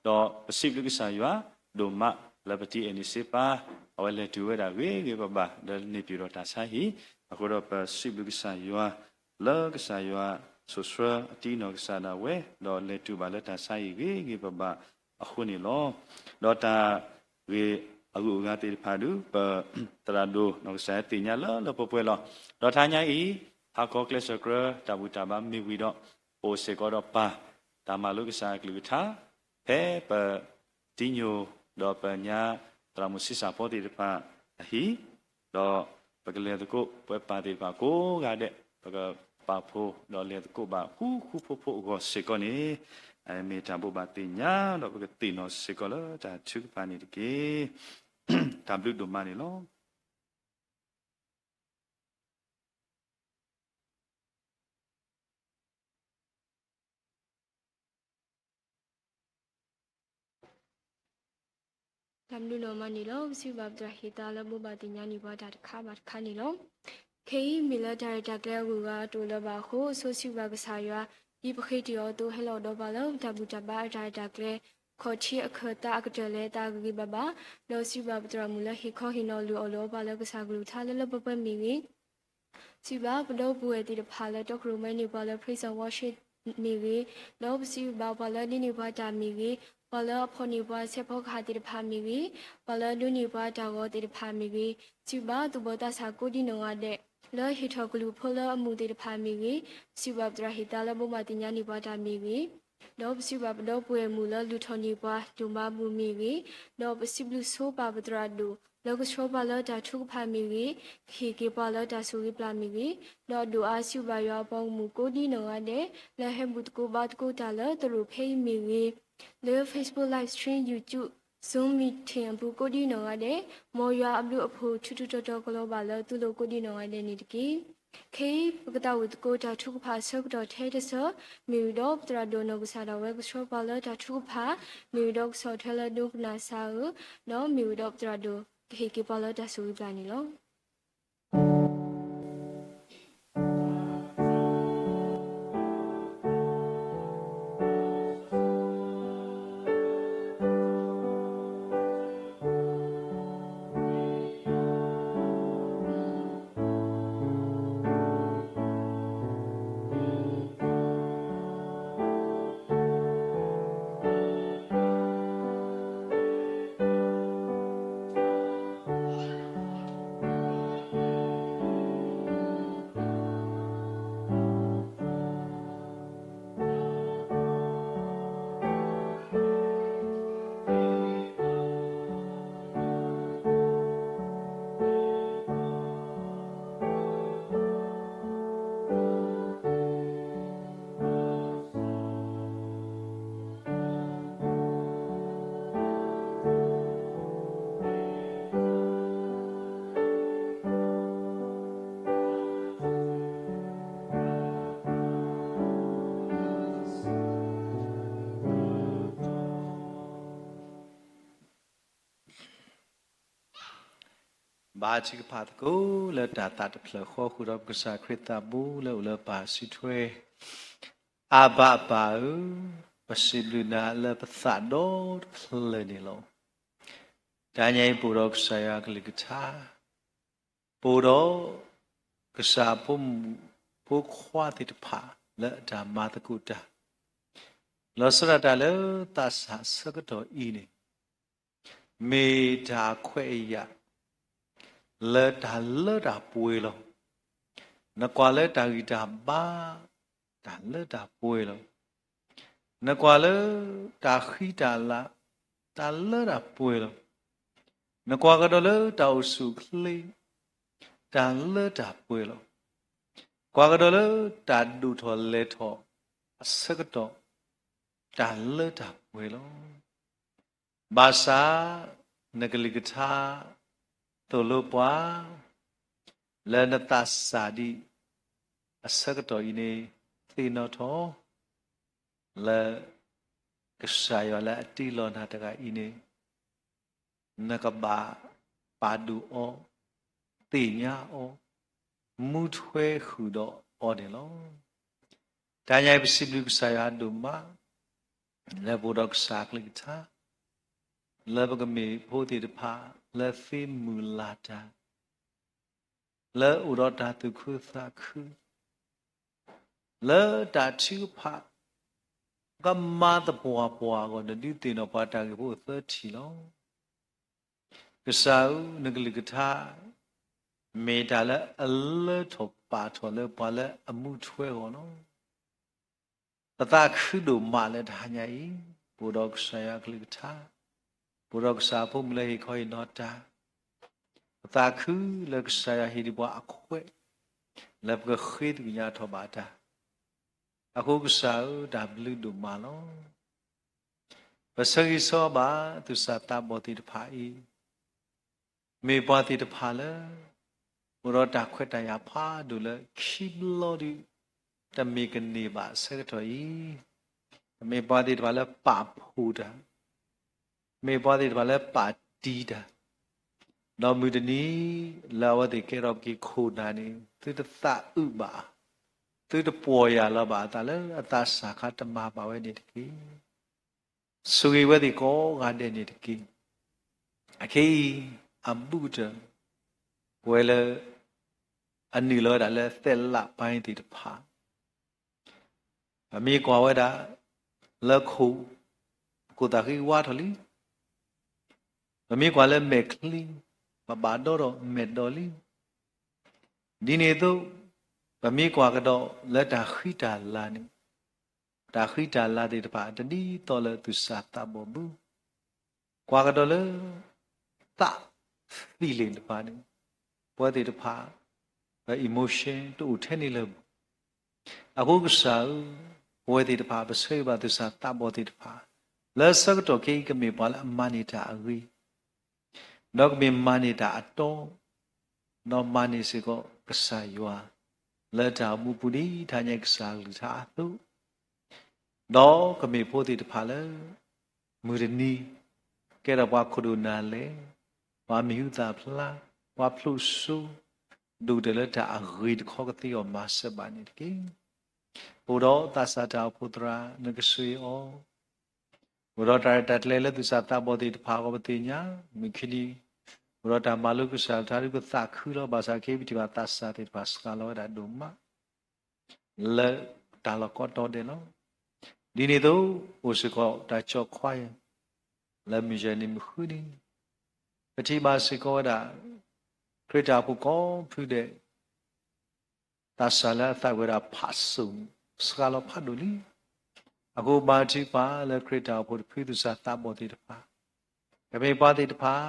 ဒီးပစံးဘျုးကစၢ်ယွၤဒိၣ်မးလၢပတံၤအဲၣ်န့ၣ်စ့ပၢ် အဝဲလဲၤတုၤဝဲဒၣ်ဂ့ၤဂ့ၤဘၣ်ဘၣ် ဒီးန့ၢ်ပၠးဒီးတၢ်ဆါဟံၣ်, အဃိဒီးပစံးဘျုးကစၢ်ယွၤ လၢကစၢ်ယွၤဆိၣ်ဆှၢအတံၤနီၢ်ကစၢ်ဒၣ်ဝဲ ဒီးလဲၤတုၤဘၣ်လၢတၢ်ဆါဟံၣ်ဂ့ၤဂ့ၤဘၣ်ဘၣ်အဃိန့ၣ်လီၤ. ဒီးတၢ်ဂ့ၢ်အဂုၤအဂၤသ့ၣ်တဖၣ်ဒုး ပသရၣ်ဒိၣ်နီၢ်ကစၢ်သ့ၣ်ညါလၢလၢပှဲၤပှဲၤလီၤ. ဒီးတဟါညါအံၤ ဟါခီကျဲးစၢးကြၢး တၢ်ဘူၣ်တၢ်ဘါမ့ၢ်ဝံၤဒီး ပအိၣ်စ့ၢ်ကီးဒီးပၢ် တၢ်မၤလိကစၢ်အကလုၢ်ကထါ ဖဲပတံၤညိၣ် ဒီးပညါ သရၣ်မုၣ်ဆံးစၢ်ဖီသ့ၣ်တဖၣ်အဟံၣ်, ဒီးပကလဲၤသကိးပှၤပၢ်သ့ၣ်တဖၣ်ကိးဂၤဒဲး ပကပာ်ဖှိၣ်ဒီးလဲၤသကိးဘၣ်ဃူဃူဖိးဖိးအဂီၢ်စ့ၢ်ကီးန့ၣ် မ့ၢ်တၢ်ဘိးဘၣ်သ့ၣ်ညါ ဒီးပကသ့ၣ်နီၣ်စ့ၢ်ကီးလၢတၢ်ထုကဖၣ်န့ၣ်တက့ၢ်. တၢ်ဘျုးဒိၣ်မးန့ၣ်လီၤ. တၢ်ဘျုးနီၢ်မးန့ၣ်လီၤ. ပစံးဘျုးဘၣ်ပသရၣ်ဟ့ၣ်သါလၢဘိးဘၣ်သ့ၣ်ညါန့ၢ်ပှၤတၢ်တခါဘၣ်တခါန့ၣ်လီၤ. ခဲအံၤမ့ၢ်လၢတၢ်ရဲၣ်တၢ်ကျဲၤအဂုၤအဂၤတအိၣ်လၢၤဘၣ်အဃိ အဆိစံးဘျုးဘၣ်ကစၢ်ယွၤ ဒ်ပဃ့တ့ၢ်အီၤအသိးဟဲလီၤဒီးပှၤလၢပတၢ်ဘူၣ်တၢ်ဘါအတၢ်ရဲၣ်တၢ်ကျဲၤ ခီၣ်ထံးအခၢၣ်သးအကတၢၢ်လၢအသးဂ့ၤဂ့ၤဘၣ်ဘၣ်, ဒီးစံးဘျုးဘၣ်ပသရၣ်မုၣ်လၢဟ့ၣ်ခီဟ့ၣ်နီၤလုၢ်အီၣ်လုၢ်အီပှၤလၢကစၢ်ကလုၢ်ကထါလၢလၢပှဲၤပှဲၤမ့ၢ်ဂ့ၤ စံးဘျုးဘၣ်ပဒီပုၢ်ဝဲၢ်သ့ၣ်တဖၣ်လၢတီခိၣ်ရိၣ်မဲန့ၢ်ပှၤလၢ praise and worship မ့ၢ်ဂ့ၤ, ဒီးပစံးဘျုးဘၣ်ပှၤလၢဒိးန့ၢ်ပှၤတၢ်မ့ၢ်ဂ့ၤ, ပှၤလၢအဖီၣ်န့ၢ်ပှၤဆဲးဖီကဟၣ်သ့ၣ်တဖၣ်မ့ၢ်ဂ့ၤ, ပှၤလၢဒိးန့ၢ်ပှၤတၢ်ဂီၤသ့ၣ်တဖၣ်မ့ၢ်ဂ့ၤ, စံးဘျုးဘၣ်သူၣ်ဘီၣ်သးစၢ်ကိးဒံနီၢ်ဂၤဒဲး လၢဟ့ၣ်ထီၣ်ကလုၢ်ဖိလၢအမူးသ့ၣ်တဖၣ်မ့ၢ်ဂ့ၤ, ပစံးဘျုးဘၣ်ပသရၣ်ဟ့ၣ်သါလၢဘိးဘၣ်သ့ၣ်ညါန့ၢ်ပှၤတၢ်မ့ၢ်ဂ့ၤ ဒီးပစံးဘျုးဘၣ်ပဒီပုၢ်ဝဲၢ်မုၣ်လၢလုၢ်ထီၣ်န့ၢ်ပှၤဒိၣ်မးမုၢ်မ့ၢ်ဂ့ၤ, ဒီးပစံးဘျုးဆိပာ်ပသရၣ်ဒိၣ် လၢကဆှၢပှၤလၢတၢ်ထုကဖၣ်မ့ၢ်ဂ့ၤ, ကဟ့ၣ်က့ၤပှၤလၢတၢ်ဆိၣ်ဂ့ၤပျၢ်မ့ၢ်ဂ့ၤ, ဒီးဒိၣ်အါစံးဘျုးဘၣ်ယွၤအပှၤဂီၢ်မုၢ်ကိးဒံနီၢ်ဂၤဒဲး လၢဟဲဘူၣ်သကိးဘါသကိးတၢ်လၢသရိာ်ဖဲအံၤမ့ၢ်ဂ့ၤ, လၢ Facebook Live Stream, YouTube, Zoom Meeting အပူၤကိးဒံနီၢ်ဂၤဒဲး, မ်ယွၤအဘျုးအဖှိၣ်ထူးထူးတီၤတီၤကလီၤဘၣ်လၢသုလိၤကိးဒံနီၢ်ဂၤဒဲးန့ၣ်တက့ၢ်. ခဲအံၤ ပကသးဝံၣ်သကိးတၢ်ထုကဖၣ်အဆၢကတီၢ်ထဲတဆၢ, မ့ၢ်ဝံၤဒီးပသရၣ်ဒိၣ်နီၢ်ကစၢ်ဒၣ်ဝဲကဆှၢပှၤလၢတၢ်ထုကဖၣ်, မ့ၢ်ဝံၤဒီးကဆီၣ်ထွဲလၢဒိကနၣ်စၢ်ဧၢ, ဒီးမ့ၢ်ဝံၤဒီးပသရၣ်ဒိၣ်ကဟ့ၣ်က့ၤပှၤလၢတၢ်ဆိၣ်ဂ့ၤပျၢ်န့ၣ်လီၤ. ဘါထုကဖၣ်သကိးလၢတၢ်သးတဖျၢၣ်ဃီဃုာ်ဒီးပကစၢ်ခရံာ်သးဘိလၢအိၣ်လၢပၢ်စုထွဲ, အဘၣ်ပၢ်ဧၢ, ပစံးဘျုးနၤလၢပသးဒီတဖျၢၣ်န့ၣ်လီၤ. တနံၤအံၤပအိၣ်ဒီးကစၢ်ယွၤအကလုၢ်ကထါ, ပအိၣ်ဒီး ကစၢ်ဖိမုၣ်ဖိခွါသ့ၣ်တဖၣ်လၢအတၢ်မၤသကိးတၢ်, လီၤဆီဒၣ်တၢ်လၢသးစၢ်အဆၢကတီၢ်အံၤန့ၣ် မ့ၢ်တၢ်ခွဲးအယာ် လၢတၢ်လၢတၢ်ပှဲၤလီၤ. နကွၢ်လၢတၢ်ဂံၢ်တၢ်ဘါ တၢ်လၢတၢ်ပှဲၤလီၤ. နကွၢ်လၢ တၢ်ဃံတၢ်လၤ တၢ်လၢတၢ်ပှဲၤလီၤ. နကွၢ်ကဒီးလၢတၢ်အိၣ်ဆူၣ်အိၣ်ချ့ တၢ်လၢတၢ်ပှဲၤလီၤ. ကွၢ်ကဒီးလၢတၢ်ဒိၣ်ထီၣ်လဲၤထီၣ်အဆၢကတီၢ် တၢ်လၢတၢ်ပှဲၤလီၤ. ဘၣ်ဆၣ် နကလုၢ်ကထါ သိၣ်လိပှၤ လၢနသးစၢ်ဒံးအဆၢကတီၢ်အံၤန့ၣ် သ့ၣ်နီၣ်ထီၣ် လၢ ကစၢ်ယွၤလၢအတ့လီၤနၤတဂၤအံၤန့ၣ် နကဘၣ်ပာ်ဒိၣ်အီၤ, သ့ၣ်ညါအီၤ, မူထွဲဃုာ်ဒီးအီၤန့ၣ်လီၤ. တနံၤအံၤပစံးဘျုးကစၢ်ယွၤဒိၣ်မး လၢပအိၣ်ဒီးကစၢ်အကလုၢ်ကထါ, လၢပကမ့ၢ်ဖိသ့ၣ်တဖၣ် လၢသ့မုၢ်လၢ်တၢ် လၢအိၣ်ဒီးတၢ်သူၣ်ခုသးခု လၢတၢ်ထုကဖၣ် ကမၤသပှၢ်ပှၢ်အဂီၢ် နဒုးသ့ၣ်နီၣ်ပှၤတၢ်ဂ့ၢ်ဖိသၢထံၣ်လီၤ. ကစၢ်ဧၢ, နကလုၢ်ကထါ မ့ၢ်တၢ်လၢအလၢထီၣ်ပာ်ထီၣ်လၢပှၤလၢအမူထွဲအဂီၢ်လီၤ. ပသးခုဒိၣ်မးလၢတဟါညါအံၤ ပအိၣ်ဒီးကစၢ်ယွၤအကလုၢ်ကထါ, ပအိၣ်ဒီးကစၢ်အဖိမုၣ်လၢဟ့ၣ်ခီဟ့ၣ်နီၤတၢ်, ပသးခုလၢကစၢ်ယွၤဟ့ၣ်ဒံးပှၤအခွဲး လၢပကဃ့သကွံာ်ညါထီၣ်ဘၣ်တၢ်. အဃိကစၢ်ဧၢ, တၢ်ဘျုးဒိၣ်မးလီၤ. ပဆၢဂ့ၤဆၢဝါဘၣ်သူၣ်စၢ်သးဘီၣ်သ့ၣ်တဖၣ်အံၤ မ့ၢ်ပှၤသ့ၣ်တဖၣ်လၢ အိၣ်ဒီးတၢ်ခွဲးတၢ်ယာ်ဖးဒိၣ်လၢခံဘျီဒုး တမ့ၢ်ကန့ၢ်ဘၣ်အဆၢကတီၢ်အံၤ, မ့ၢ်ပှၤသ့ၣ်တဖၣ်လၢပာ်ဖှိၣ်တၢ်, မ့ၢ်ပှၤသ့ၣ်တဖၣ်လၢပာ်တံၢ်တၢ်, ဒီးမုၢ်တနံၤ လၢအဝဲသ့ၣ်ကဲထီၣ်ပက့ၤခိၣ်နၢ်န့ၣ် သုတသးအုးဘၣ်, သုတပီၢ်ယၢ်လီၤဘၣ်အသးလၢအသးစၢ်ခါတမၤဘၣ်ဝဲန့ၣ်တက့ၢ်. ဆိၣ်ဂ့ၤဝဲသ့ၣ်ကိးဂၤဒဲးန့ၣ်တက့ၢ်. အခဲအံၤ အဘူးကတၢၢ် ပဝဲလၢ အနုာ်လီၤဝဲဒၣ်လၢသဲလးပၢ်သ့ၣ်တဖၣ် ပမ့ၢ်ကွၢ်ဝဲဒၣ် လၢခိၣ် ပခိၣ်သၣ်ဃံဝါထီၣ်လံ. ပမ့ၢ်ကွၢ်လၢမဲာ်ချံ ပဘၣ်ဒီဒီးမဲာ်ဒီးလံ. ဒ်န့ၣ်အသိး ပမ့ၢ်ကွၢ်ကဒီးလၢတၢ်ဃံတၢ်လၤန့ၣ် တၢ်ဃံတၢ်လၤသ့ၣ်တဖၣ် တဒ်သိးလၢသူၣ်စၢ်သးဘီၣ်ဘၣ်. ကွၢ်ကဒီးလၢ သး feeling တဖၣ်န့ၣ် ပဝဲသ့ၣ်တဖၣ် ပ emotion တအိၣ်ထဲန့ၣ်လၢၤဘၣ်. အဃိကစၢ်ဧၢ, ပဝဲသ့ၣ်တဖၣ် ပဆၢဂ့ၤဘၣ်သူၣ်စၢ်သးဘီၣ်သ့ၣ်တဖၣ် လၢဆၢကတီၢ်ခဲအံၤ ကမ့ၢ်ပှၤလၢအမၤန့ၢ်တၢ်အဂ့ၤ ဒီးကမ့ၢ်မၤန့ၢ်တၢ်အတီ, ဒီးမၤန့ၢ်စ့ၢ်ကီးကစၢ်ယွၤ လၢတၢ်အိၣ်မူပူၤဒ်တဟါညါအံၤကစၢ်အကလုၢ်ကထါအသိး, ဒီးကမ့ၢ်ဖိသ့ၣ်တဖၣ်လၢ မုၢ်တနံၤ ကဲထီၣ်ပှၤခိၣ်ဒိၣ်နၢ်လဲၢ်, ပှၤမံၤဟူသၣ်ဖျါ, ပှၤဖျိစိ, ဒိၣ်ကတၢၢ်လၢတၢ်အဂ့ၤတခီကသ့အီၤမၤစၢၤဘၣ်န့ၣ်တက့ၢ်. အိၣ်ဒီးသးစၢ်တၢ်အိၣ်ဖှိၣ်သရၣ် နကဆိၣ်ဂ့ၤအီၤ အိၣ်ဒီးတၢ်ရဲၣ်တၢ်ကျဲၤလၢသူၣ်စၢ်သးဘီၣ်သ့ၣ်တဖၣ်အဂီၢ် ပသ့ၣ်ညါ, မုၢ်ခံနံၤ အိၣ်ဒီးတၢ်မၤလိကစၢ်ယွၤတၢ်ဒုး ပသးခုလီၤ. ဘၣ်ဆၣ်ခဲအံၤ ပထံၣ်ဘၣ်သးစၢ်သ့ၣ်တဖၣ်စှၤလီၤဝဲဒၣ်ဒိၣ်မး လၢတၢ်လီၢ်ကိးတီၤဒဲးလီၤ. ဒ်န့ၣ်အသိး အိၣ်စ့ၢ်ကီးတၢ်ကၠီခွါယဲၢ် လၢမုၢ်ယဲၢ်နံၤမုၢ်ဃုနံၤ ပထံၣ်ဘၣ်စ့ၢ်ကီးဝဲဒၣ် ခရံာ်တၢ်အိၣ်ဖှိၣ်ကိးဖုဒဲး သးစၢ်လၢအသးကွံာ်ဝဲဒၣ်ဖးစိၤ စှၤလီၤဖးဒိၣ်လံ. အဃိဘါထုကဖၣ်လၢခရံာ်တၢ်အိၣ်ဖှိၣ်တဖုသူၣ်စၢ်သးဘီၣ်သ့ၣ်တဖၣ် ကမ့ၢ်ပှၤသ့ၣ်တဖၣ်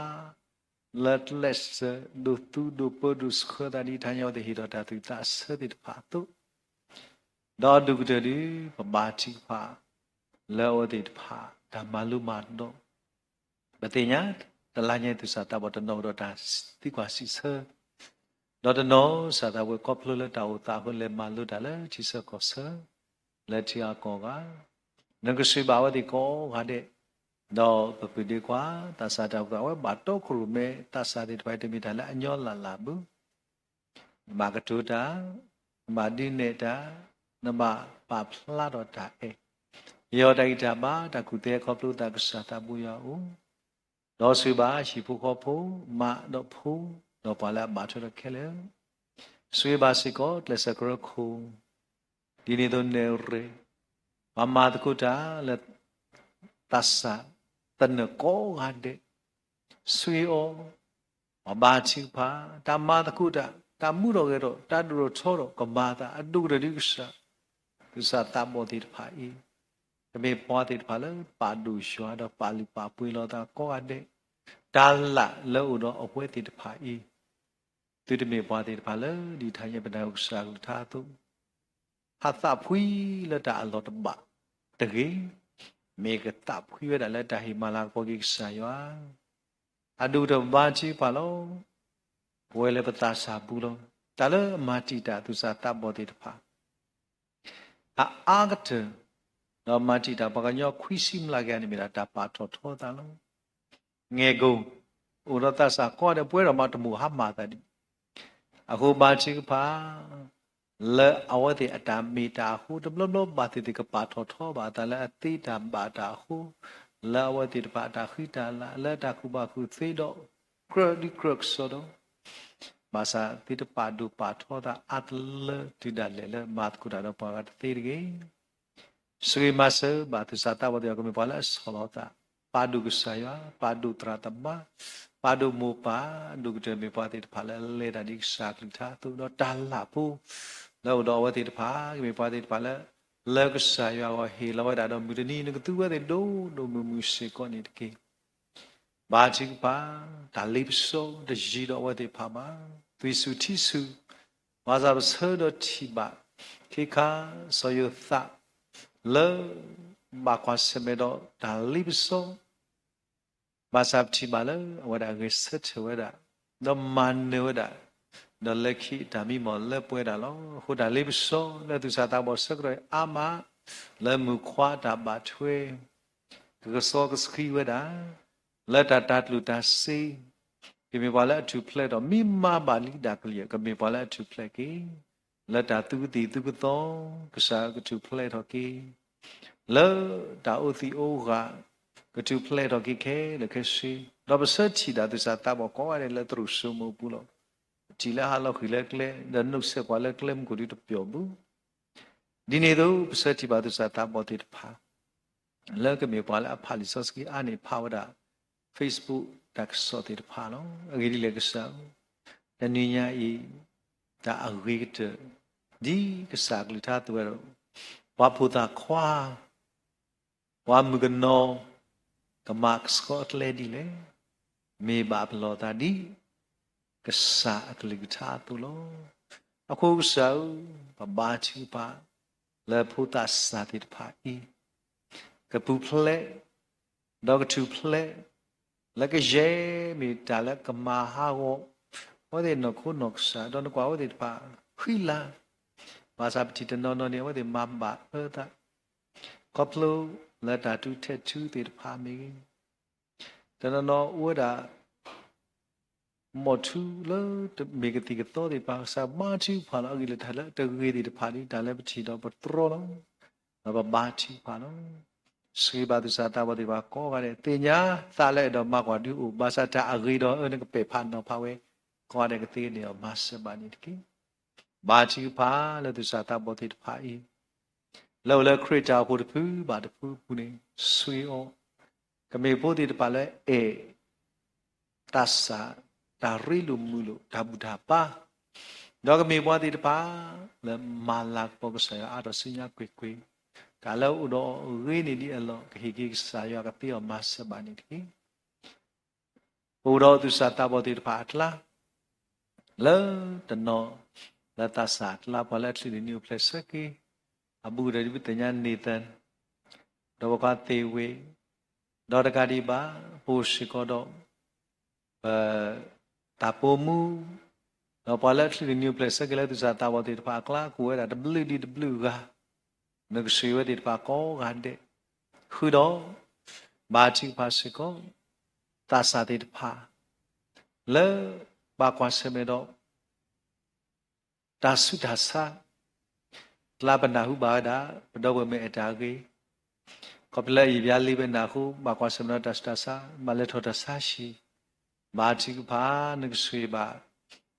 လၢကျဲးစၢးဒိးသူဒိးပၢဒိးဆှၢသးဒ်တဟါညါအဝဲသ့ၣ်ဟ့ၣ်ထီၣ်တၢ်သူၣ်သးဆၢသ့ၣ်တဖၣ်အသိး ဒီးဒိၣ်ကတၢၢ်ဒုး ပဘါထုကဖၣ် လၢအဝဲသ့ၣ်တဖၣ် တၢ်မၤလိမၤဒိး ပသ့ၣ်ညါ တလါညါအံၤ သူၣ်စၢ်သးဘီၣ်တနီၤအိၣ်ဒီးတၢ်သံကွၢ်စံးဆၢ, ဒီးတနီၤစၢ်သးဝဲခီဖျိလၢတၢ်အိၣ်သးအဃိ လဲၤမၤလိတၢ်လၢထံဆၢကီၢ်ဆၢ လၢထံအကီၢ်ဂၤ, နကဆိၣ်ဂ့ၤဘၣ်အဝဲသ့ၣ်ကိးဂၤဒဲး, ဒီးပပုၢ်ဒ့ခွါ သးစၢ်တၢ်အိၣ်သး အဝဲဘၣ်တီခိၣ်ရိၣ်မဲ သးစၢ်သ့ၣ်တဖၣ်အံၤ တမ့ၢ်တၢ်လၢအညီလၢ်လၢ်ဘၣ်. နဘၣ်ကတိၤတၢ်, နဘၣ်ဒုးနဲၣ်တၢ်, နဘၣ်ပာ်ဖျါထီၣ်တၢ်အဲၣ်, ယီၤတၢ်ဂံၢ်တၢ်ဘါ တၢ်ကူၣ်သ့ခီဖျိသး ကစၢ်သးဘိယွၤအအိၣ်, ဒီးဆိၣ်ဂ့ၤဘၣ်ဟံၣ်ဖိဃီဖိ, မါဒီးဖိ, ဒီးပှၤလၢအဘၣ်ထွဲဒီးခဲလၢာ်, ဆိၣ်ဂ့ၤဘၣ်စ့ၢ်ကီး ကျဲးစၢးကရၢခိၣ် ဒ်န့ၣ်အသိး နဲၣ်ရွဲၣ်, ပှၤမၤသကိးတၢ်လၢ သးစၢ်သနၢၣ်ကိးဂၤဒဲး, ဆိၣ်ဂ့ၤအီၤ, ပှၤဘါထုကဖၣ်, တၢ်မၤသကိးတၢ်, တၢ်မူထီၣ်ဂဲၤထီၣ်, တၢ်ဒိၣ်ထီၣ်ထီထီၣ် ကမၤအသး အဒိၣ်ကတၢၢ်ဒ်ကစၢ်, သူၣ်စၢ်သးဘီၣ်သ့ၣ်တဖၣ်အံၤ, ကမ့ၢ်ပှၤသ့ၣ်တဖၣ်လၢပာ်ဒိၣ်ယွၤ ဒီးပာ်လုၢ်ပာ်ပှ့ၤလီၤသးကိးဂၤဒဲး, တၢ်လၢ်လၢအိၣ်ဒီးအဝဲသ့ၣ်တဖၣ်အံၤ, သုတမ့ၢ်ပှၤသ့ၣ်တဖၣ်လၢ ဒ်ထါညါပနၢ်ဟူကစၢ်ကလုၢ်ကထါအသိး ဟးသးဖှံလၢတၢ်အလီၢ်တဘၣ်တဂ့ၤ, မ့ၢ်ကသးဖှံဝဲဒၣ်လၢတၢ်ဟ့ၣ်မၤလၤကပီၤက့ၤကစၢ်ယွၤ, အဒိၣ်ကတၢၢ်ပဘါထုကဖၣ်လီၤ. ပဝဲလၢပသးစၢ်ပူၤလီၤ. တၢ်လၢအမၤတံာ်တာ်သူၣ်စၢ်သးဘီၣ်သ့ၣ်တဖၣ် အအါကတၢၢ်, ဒီးမၤတံာ်တာ်ပှၤကညီခွံဆံမျးကယၤန့ၣ် မ့ၢ်ဒၣ်တၢ်ပာ်ထီၣ်ထီသးလီၤ. ငဲၢ်ကိၣ်, အိၣ်ဒီးသးစၢ်ကိးဂၤဒဲးပှဲၤဒီးမးတမုၢ်ဟါမၢ်သးဒံး, အဃိဘါထုကဖၣ် လၢအဝဲသ့ၣ်အတၢ်မ့ၢ်တၢ်အဃိ တဘျီဘျီဘၣ်သ့ၣ်သ့ၣ်ကပာ်ထီၣ်ထီဘၣ်အသးလၢအသ့တၢ်ဘၣ်တၢ်အဃိ, လၢအဝဲသ့ၣ်တဖၣ်အတၢ်ဃံတၢ်လၤ လၢတၢ်ကူၣ်ဘၣ်ကူၣ်သ့ဒီး ကြၢးဒုးကြၢးကစီၣ်ဒီး ဘၣ်ဆၣ်သုတပာ်ဒိၣ်ပာ်ထီသးအါတလၢတုၤဒၣ်လဲာ်လၢမၤသကိးတၢ်ဒီးပှၤဂၤတသ့တဂ့ၤ. ဆိၣ်ဂ့ၤမၤစၢၤဘၣ်သူၣ်စၢ်သးဘီၣ်သ့ၣ်တဖၣ် ကမ့ၢ်ပှၤလၢအဆီၣ်လီၤသး, ပာ်ဒိၣ်ကစၢ်ယွၤ, ပာ်ဒိၣ်သရၣ်သမါ, ပာ်ဒိၣ်မိၢ်ပၢ်, ဒိၣ်ကတၢၢ်မ့ၢ်ပှၤသ့ၣ်တဖၣ်လၢအလဲၤတၢ်ဒ်ကစၢ်ကလုၢ်ကထါအသိး ဒီးတၢ်လၢ်ဖိ လၢအိၣ်ဒီးအဝဲသ့ၣ်တဖၣ် ကမ့ၢ်ပှၤသ့ၣ်တဖၣ်လၢ လၢကစၢ်ယွၤအဂီၢ်ဟ့ၣ်လီၤဝဲဒၣ်ဒီး မုၢ်တနံၤ နကသူဝဲသ့ၣ်ဒိၣ်ဒိၣ်မုၢ်မုၢ်စ့ၢ်ကီးန့ၣ်တက့ၢ်. ဘါထုကဖၣ်, တၢ်လ့ပစီတယံၤဒီးအဝဲသ့ၣ်တဖၣ်ဘၣ်. သွံၣ်ဆူၣ်ထံဆူၣ်, ဘၣ်ဆၣ်ပဆၢဒီးထံၣ်ဘၣ် ခ့ခါ စီၤယိၤသး လၢ ဘၣ်ကွၢ်ဆၢၣ်မဲာ်ဒီးတၢ်လ့ပစီ ဘၣ်ဆၣ်ပထံၣ်ဘၣ်လၢအဝဲဒၣ်ဂဲၤဆၢထၢၣ်ဝဲဒၣ်, ဒီးမၤနၢၤဝဲဒၣ်, ဒီးလၢခံအတၢ်မံမီၢ်လၢပှဲၤဒၣ်လီၤ. အဃိတၢ်လ့ပစီလၢသူၣ်စၢ်သးဘီၣ်ဆၢကတီၢ်အံၤအါမး, လၢမုၣ်ခွါတၢ်ဘၣ်ထွဲ ကကစီကဆှံဝဲဒၣ်, လၢတၢ်တၤကျိၣ်တၤစ့, ကမ့ၢ်ပှၤလၢအထူၣ်ဖျဲးထီၣ်, မ့ၢ်မၤဘၣ်လံဒၣ်ကလံၤ ကမ့ၢ်ပှၤလၢအထူၣ်ဖျဲးက့ၤ, လၢတၢ်သူကသံၣ်သူကသီ, ကစၢ်ကထူၣ်ဖျဲးထီၣ်က့ၤ လၢတၢ်အိၣ်သံးအိၣ်ဂၤ, ကထူၣ်ဖျဲးထီၣ်က့ၤခဲလၢာ်ခဲဆ့, ဒီးပဆၢထံၣ်ဒၣ်သူၣ်စၢ်သးဘီၣ်ကိးဂၤဒဲးလၢသရူးစိမိးပူၤလီၤ. ပထံၣ်လၢဟးလီၤဃံၤလၢကျဲ, ဒီးနုာ်ဆဲးကွၢ်လၢကျဲမုၢ်ခိၣ်ဒုတပျီၢ်ဘၣ်. ဒ်န့ၣ်အသိး ပဆၢထံၣ်ဘၣ်သူၣ်စၢ်သးဘီၣ်သ့ၣ်တဖၣ် လၢကမ့ၢ်ပှၤလၢအဖးလံာ်စီဆှံအါန့ၢ်ဖးဝဲဒၣ် Facebook တၢ်ကစီၣ်သ့ၣ်တဖၣ်လီၤ. အဂ့ၢ်ဒ်လဲၣ်ကစၢ်ဧၢ, တနံၤညါအံၤ တၢ်အဂ့ၤကတၢၢ် ဒ်ကစၢ်အကလုၢ်ကထါအသိးဝဲဒီး ပှၤဖိသၣ်ခွါ ပှၤမုၣ်ကနီၤ ကမၤကဆှီအကျဲဒ်လဲၣ်, မ့ၢ်ဘၣ်ပလီၢ်သးဒ် ကစၢ်အကလုၢ်ကထါအသိးလီၤ. အဃိကစၢ်ဧၢ, ပဘါထုကဖၣ် လၢဖိသၣ်စၢ်သ့ၣ်တဖၣ်အံၤ ကပူၤဖျဲး ဒီးကထူၣ်ဖျဲး လၢကယဲၢ်မ့ၢ်တၢ်လၢကမၤဟးဂီၤ အဝဲသ့ၣ်နီၢ်ခိနီၢ်ကစၢ် ဒီးနကွၢ်အဝဲသ့ၣ်တဖၣ် ဃံလၤ, ဘၣ်ဆၣ်ပထံၣ်တနီၤနီၤန့ၣ် အဝဲသ့ၣ်မၤဘၣ်အၢသး ခီဖျိလၢတၢ်ထူးထဲးထူးသ့ၣ်တဖၣ်မ့ၢ်ဂ့ၤ, တနီၤနီၤအိၣ်ဝဲဒၣ် မီၢ်ထူလၢတမ့ၢ်ကသံၣ်ကသီသ့ၣ်တဖၣ် ကစၢ်ဘါထုကဖၣ်လီၤ. အဂ့ၢ်လၢတၢ်လၢတဂ့ၤသ့ၣ်တဖၣ်ဒ်တၢ်လၢပထံၣ်ဒီးပတြီလီၤ. ဒီးပဘါထုကဖၣ်လီၤ. စံးဘၣ်သူၣ်စၢ်သးဘီၣ်သ့ၣ်တဖၣ်ကိးဂၤဒဲး သ့ၣ်ညါသးလၢအဲၣ်ဒိးမၤကွၢ်ဒုးအိၣ်, ဘၣ်ဆၣ်တၢ်အဂ့ၤဒီးအၢနကပဲာ်ဖးနီၤဖးဝဲ ကိးဂၤဒဲးကသ့န့ၣ်အီၤ မၤစၢၤဘၣ်န့ၣ်တက့ၢ်. ဘါထုကဖၣ်လၢသူၣ်စၢ်သးဘီၣ်သ့ၣ်တဖၣ်အံၤ လၢအိၣ်လၢခရံာ်တၢ်အိၣ်ဖှိၣ်တဖုဘၣ်တဖုအပူၤန့ၣ် ဆိၣ်ဂ့ၤအီၤ, ကမ့ၢ်ဖိသ့ၣ်တဖၣ်လၢအဲၣ် သးစၢ်, တၢ်ရ့လိာ်မုာ်လိာ် တၢ်ဘူၣ်တၢ်ဘါ, ဒီးကမ့ၢ်ပှၤသ့ၣ်တဖၣ် လၢမၤလၤကပီၤကစၢ်ယွၤအါထီၣ်ဆူညါကွ့ၢ်ကွ့ၢ်, တၢ်လၢအအိၣ်ဒီးအဂ့ၤန့ၣ်ဒ်အလီၢ် ကဟ့ၣ်က့ၤကစၢ်ယွၤကသ့အီၤမၤစၢၤဘၣ်န့ၣ်တက့ၢ်. ပအိၣ်ဒီးသူၣ်စၢ်သးဘီၣ်သ့ၣ်တဖၣ်အကျါ လၢတနီၤ လၢသးစၢ်အကျါ ပှၤလၢအချုးလံာ်နံၤအိၣ်ဖျဲၣ်ဆၢက့ၤ အဘူးဒီးဒ်ပသ့ၣ်ညါ Nathan ဒီးပကွၢ်သ့ဝ့ၢ်, ဒီးတကးဒံးဘၣ် ပအိၣ်စ့ၢ်ကီးဒီး ပ သးပိာ်မူ, ဒီးပှၤလၢအချုးလံာ်နံၤအိၣ်ဖျဲၣ်ဆၢက့ၤလၢသူၣ်စၢ်သးဘီၣ်သ့ၣ်တဖၣ်အကျါ ကအိၣ်ဝဲဒၣ်တဘျုးဒံးတဘျုးဂၤ, နကဆိၣ်ဂ့ၤဝဲသ့ၣ်တဖၣ်ကိးဂၤဒဲး, ဃုာ်ဒီး ဘါထုကဖၣ်စ့ၢ်ကီး သးစၢ်သ့ၣ်တဖၣ် လၢဘၣ်ကွၢ်ဆၢၣ်မဲာ်ဒီး တၢ်ဆူးတၢ်ဆါ လၢပနၢ်ဟူဘၣ်ဝဲဒၣ် ပဒီပုၢ်ဝဲၢ်မ့ၢ်အဲၣ်တၢ်အဂ့ၢ်, ခီဖျိလၢအံၤပျါလ့ဝဲနၢ်ဟူ ဘၣ်ကွၢ်ဆၢၣ်မဲာ်ဒီးတၢ်ဆူးတၢ်ဆါ ဘၣ်လဲၤထီၣ်တၢ်ဆါဟံၣ်, ဘါထုကဖၣ် နကဆိၣ်ဂ့ၤဘၣ်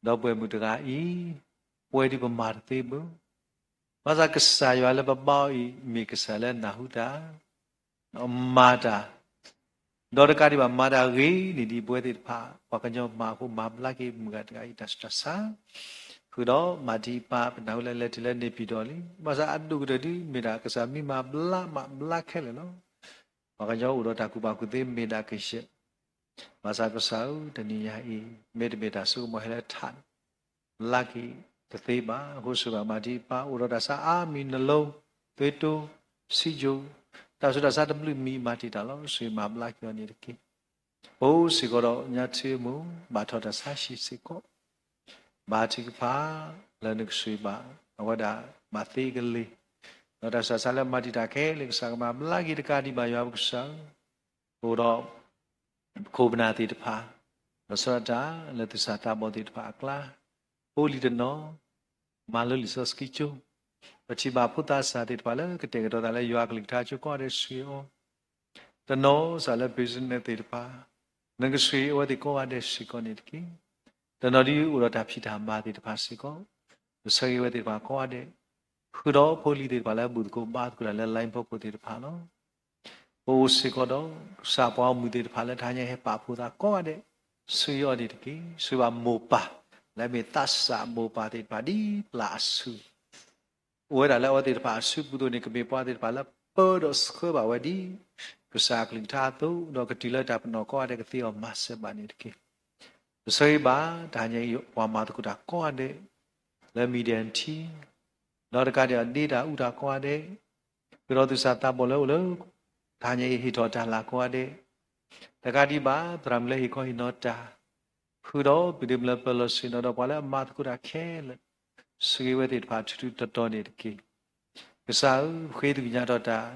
ဒီပုၢ်ဝဲၢ်မုၣ်တဂၤအံၤ, ပှဲၤဒ်ပမၤတသ့ဘၣ်. ဘၣ်ဆၣ်ကစၢ်ယွၤလၢပဘါအီၤအံၤ မ့ၢ်ကစၢ်လၢနၢ်ဟူတၢ် မၤတၢ်, ဒီးတကးဒံးဘၣ်မၤတၢ်ဂ့ၤန့ၢ်ဒံးပဝဲသ့ၣ်တဖၣ် ပှၤကညီမၤအဃိ မၤဘျါက့ၤမုၢ်ဂၤတဂၤအံၤတၢ်ဆူးတၢ်ဆါ, ဃုာ်ဒီးမၤထံပၢ် ပနၢ်ဟူလၢလဲၤတုၤလၢန့ၣ်ပံၤဒီးလံ. ဘၣ်ဆၣ်အဒိၣ်ကတၢၢ်ဒ်မ့ၢ်ဒၣ်ကစၢ်မ့ၢ်မၤဘျါမၤဘျါခဲလၢာ်လီၤ. ပှၤကညီအိၣ်ဒီးတၢ်ကူၣ်ဘၣ်ကူၣ်သ့မ့ၢ်ဒၣ်ကယဲၢ် ဘၣ်ဆၣ်ကစၢ်ဧၢ တနံၤညါအံၤ မ့တမ့ၢ်တၢ်စိကမီၤဟဲလၢထးန့ၣ် ဘျါက့ၤတသ့ဘၣ်. အဃိစံးဘၣ်မၤထံပၢ် အိၣ်ဒီးတၢ်ဆါအါမံၤ နလိ, သွေးတိုး, စံယိၤ, တၢ်ဆူးတၢ်ဆါတဘျုးမံၤ မၤတံာ်တာ်လီၤ. စံးမၤဘျါက့ၤအီၤန့ၣ်တက့ၢ်. ပအိၣ်စ့ၢ်ကီးဒီးညါထံအမူး ဘၣ်ထီၣ်တၢ်ဆါဟံၣ်စ့ၢ်ကီး ဘါထုကဖၣ် လၢနကဆိၣ်ဂ့ၤဘၣ် အဝဲဒၣ်ဘၣ်သ့ကလ့ၤ, ဒီးတၢ်ဆူးတၢ်ဆါလၢမၤတံာ်တာ်ခဲလၢာ် ကစၢ်ကမၤဘျါက့ၤတကးဒံးဘၣ် ယွၤပကစၢ်ဧၢ, အိၣ်ဒီး ပခိၣ်ပနၢ်သ့ၣ်တဖၣ်, ဒီးဆၢတၢ်လၢသူၣ်စၢ်သးဘီၣ်သ့ၣ်တဖၣ်အကျါ, ဖိလံၤတနီၤ, မၤလိလံာ်စီဆှံကၠိ, ပထံၣ်ဘၣ်ဖိသးစၢ်သ့ၣ်တဖၣ်လၢကတဲာ်ကတီၤသးလၢယွၤအကလုၢ်ကထါကၠိကိးဂၤဒဲး ဆိၣ်ဂ့ၤအီၤ, တနီၤစ့ၢ်လၢ business သ့ၣ်တဖၣ်, နကဆိၣ်ဂ့ၤအဝဲသ့ၣ်ကိးဂၤဒဲးစ့ၢ်ကီးန့ၣ်တက့ၢ်. တနီၤဒ်အိၣ်ဒီးတၢ်ဖံးတၢ်မၤသ့ၣ်တဖၣ်စ့ၢ်ကီး, ပဆၢဂ့ၤဝဲသ့ၣ်တဖၣ်ကိးဂၤဒဲး, ဃုာ်ဒီးဖိလံၤသ့ၣ်တဖၣ်လၢဘူၣ်သကိးဘါသကိးတၢ်လၢ line ဖီခိၣ်သ့ၣ်တဖၣ်လီၤ. ပအိၣ်စ့ၢ်ကီးဒီး ကစၢ်ပှၤဂီၢ်မုၢ်သ့ၣ်တဖၣ်လၢတဟါညါအံၤဟဲပာ်ဖှိၣ်သးကိးဂၤဒဲး, ဆိၣ်ဂ့ၤအီၤန့ၣ်တက့ၢ်. ဆိၣ်ဂ့ၤဘၣ်မိၢ်ပၢ်, လၢမ့ၢ်သးစၢ်မိၢ်ပၢ်သ့ၣ်တဖၣ်ဒ်ပျၢ်အဆူၣ် အိၣ်ဝဲဒၣ်လၢအဝဲသ့ၣ်တဖၣ်အစုပူၤအသိးန့ၣ် ကမ့ၢ်ပှၤသ့ၣ်တဖၣ်လၢပၢဒီးဆှၢဘၣ်ဝဲဒ် ကစၢ်အကလုၢ်ကထါအသိး, ဒီးကတုၤလၢတၢ်ပနီၣ်ကိးဂၤဒဲးကသ့အီၤမၤစၢၤဘၣ်န့ၣ်တက့ၢ်. ပဆၢဂ့ၤဘၣ် တဟါညါအံၤ ပှၤမၤသကိးတၢ်ကိးဂၤဒဲး လၢ media team, ဒီးတကးဒံးဘၣ် ဒ့တၢ်အူတၢ်ကိးဂၤဒဲး, ဃုာ်ဒီးသူၣ်စၢ်သးဘီၣ်လၢအိၣ်လၢ တဟါညါအံၤဟ့ၣ်ထီၣ်တၢ်လၤကိးဂၤဒဲး, တကးဒံးဘၣ် သရၣ်မုၣ်လၢဟ့ၣ်ခီဟ့ၣ်နီၤတၢ် ဃုာ်ဒီးပုၢ်ဒီမုၣ်လၢပၢၤလီၢ်ဆ့ၣ်နီၤဒီးပှၤလၢအမၤသကိးတၢ်ခဲလၢာ်, ဆိၣ်ဂ့ၤဝဲသ့ၣ်တဖၣ်ထူထူတီတီန့ၣ်တက့ၢ်. ကစၢ်ဧၢ, ဃ့သကွံာ်ညါထီၣ်တၢ်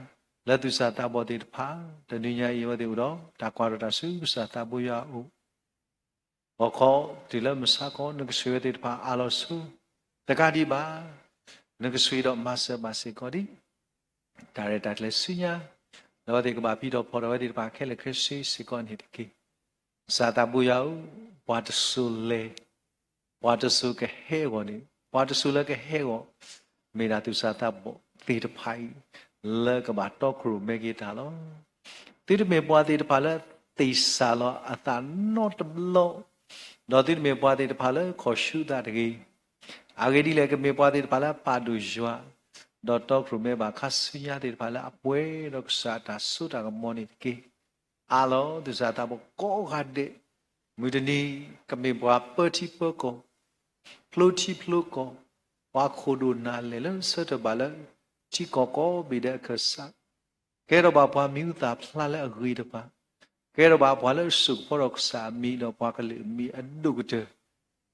လၢသူၣ်စၢ်သးဘီၣ်သ့ၣ်တဖၣ်, တနံၤညါအံၤအဝဲသ့ၣ်အိၣ်ဒီး တၢ်ကွၢ်ထီၣ်တၢ်ဆူကစၢ်သးဘိယွၤအအိၣ် ဂီၤခီတုၤလၢမုၢ်ဆါခီ နကဆိၣ်ဂ့ၤဝဲသ့ၣ်တဖၣ်အါလီၤဆူ, တကးဒံးဘၣ် နကဆိၣ်ဂ့ၤဒီးမၤစၢၤဘၣ်စ့ၢ်ကီးဒံး တၢ်ရဲၣ်တၢ်ကျဲၤဆူညါ, လၢအဝဲသ့ၣ်ကဘၣ်ဖံးထီၣ်ဖီၣ်ထီၣ်ဝဲသ့ၣ်တဖၣ်ခဲလၢာ်ခဲဆ့စ့ၢ်ကီးန့ၣ်တက့ၢ်. ကစၢ်သးဘိယွၤဧၢ, ပှၤတစိၤလဲၤ ပှၤတစိၤကဟဲဂီၤန့ၣ်, ပှၤတစိၤလၢကဟဲဂီၤ မ့ၢ်ဒၣ်သူၣ်စၢ်သးဘီၣ်သ့ၣ်တဖၣ်အံၤ လၢကဘၣ်တီခိၣ်ရိၣ်မဲက့ၤတၢ်လီၤ. သုတမ့ၢ်ပှၤသ့ၣ်တဖၣ်လၢသ့ၣ်စၢ်လီၤအသးနီတဘျီ, ဒီးသုတမ့ၢ်ပှၤသ့ၣ်တဖၣ်လၢခီၣ်ဆူသးတဂ့ၤ. အဂ့ၢ်ဒ်လဲၣ် ကမ့ၢ်ပှၤသ့ၣ်တဖၣ်လၢပာ်ဒိၣ်ယွၤ, ဒီးတီခိၣ်ရိၣ်မဲဘၣ်ခါဆူညါသ့ၣ်တဖၣ်လၢအပှဲၤဒီးကစၢ်အတၢ်စိတၢ်ကမီၤန့ၣ်တက့ၢ်. အၢၣ်လီၤ သူၣ်စၢ်သးဘီၣ်ကိးဂၤဒဲး, မုၢ်တနံၤ ကမ့ၢ်ပှၤပၢထံပၢကီၢ်, ဖျိထံဖျိကီၢ်, ပှၤခိၣ်ဒိၣ်နၢ်လဲၢ်လၢဆၢထၢၣ်ဘၣ်လၢ ထံကီၢ်ကိးဘ့ၣ်ဒဲးအခၢၣ်စး, ကဲထီၣ်ဘၣ်ပှၤမံၤဟူသၣ်ဖျါလၢအဂ့ၤတဖၣ်, ကဲထီၣ်ဘၣ်ပှၤလၢစိာ်ကဖီထီၣ်ကစၢ်အမံၤဒီးပှၤကလုာ်အမံၤအဒိၣ်ကတၢၢ်,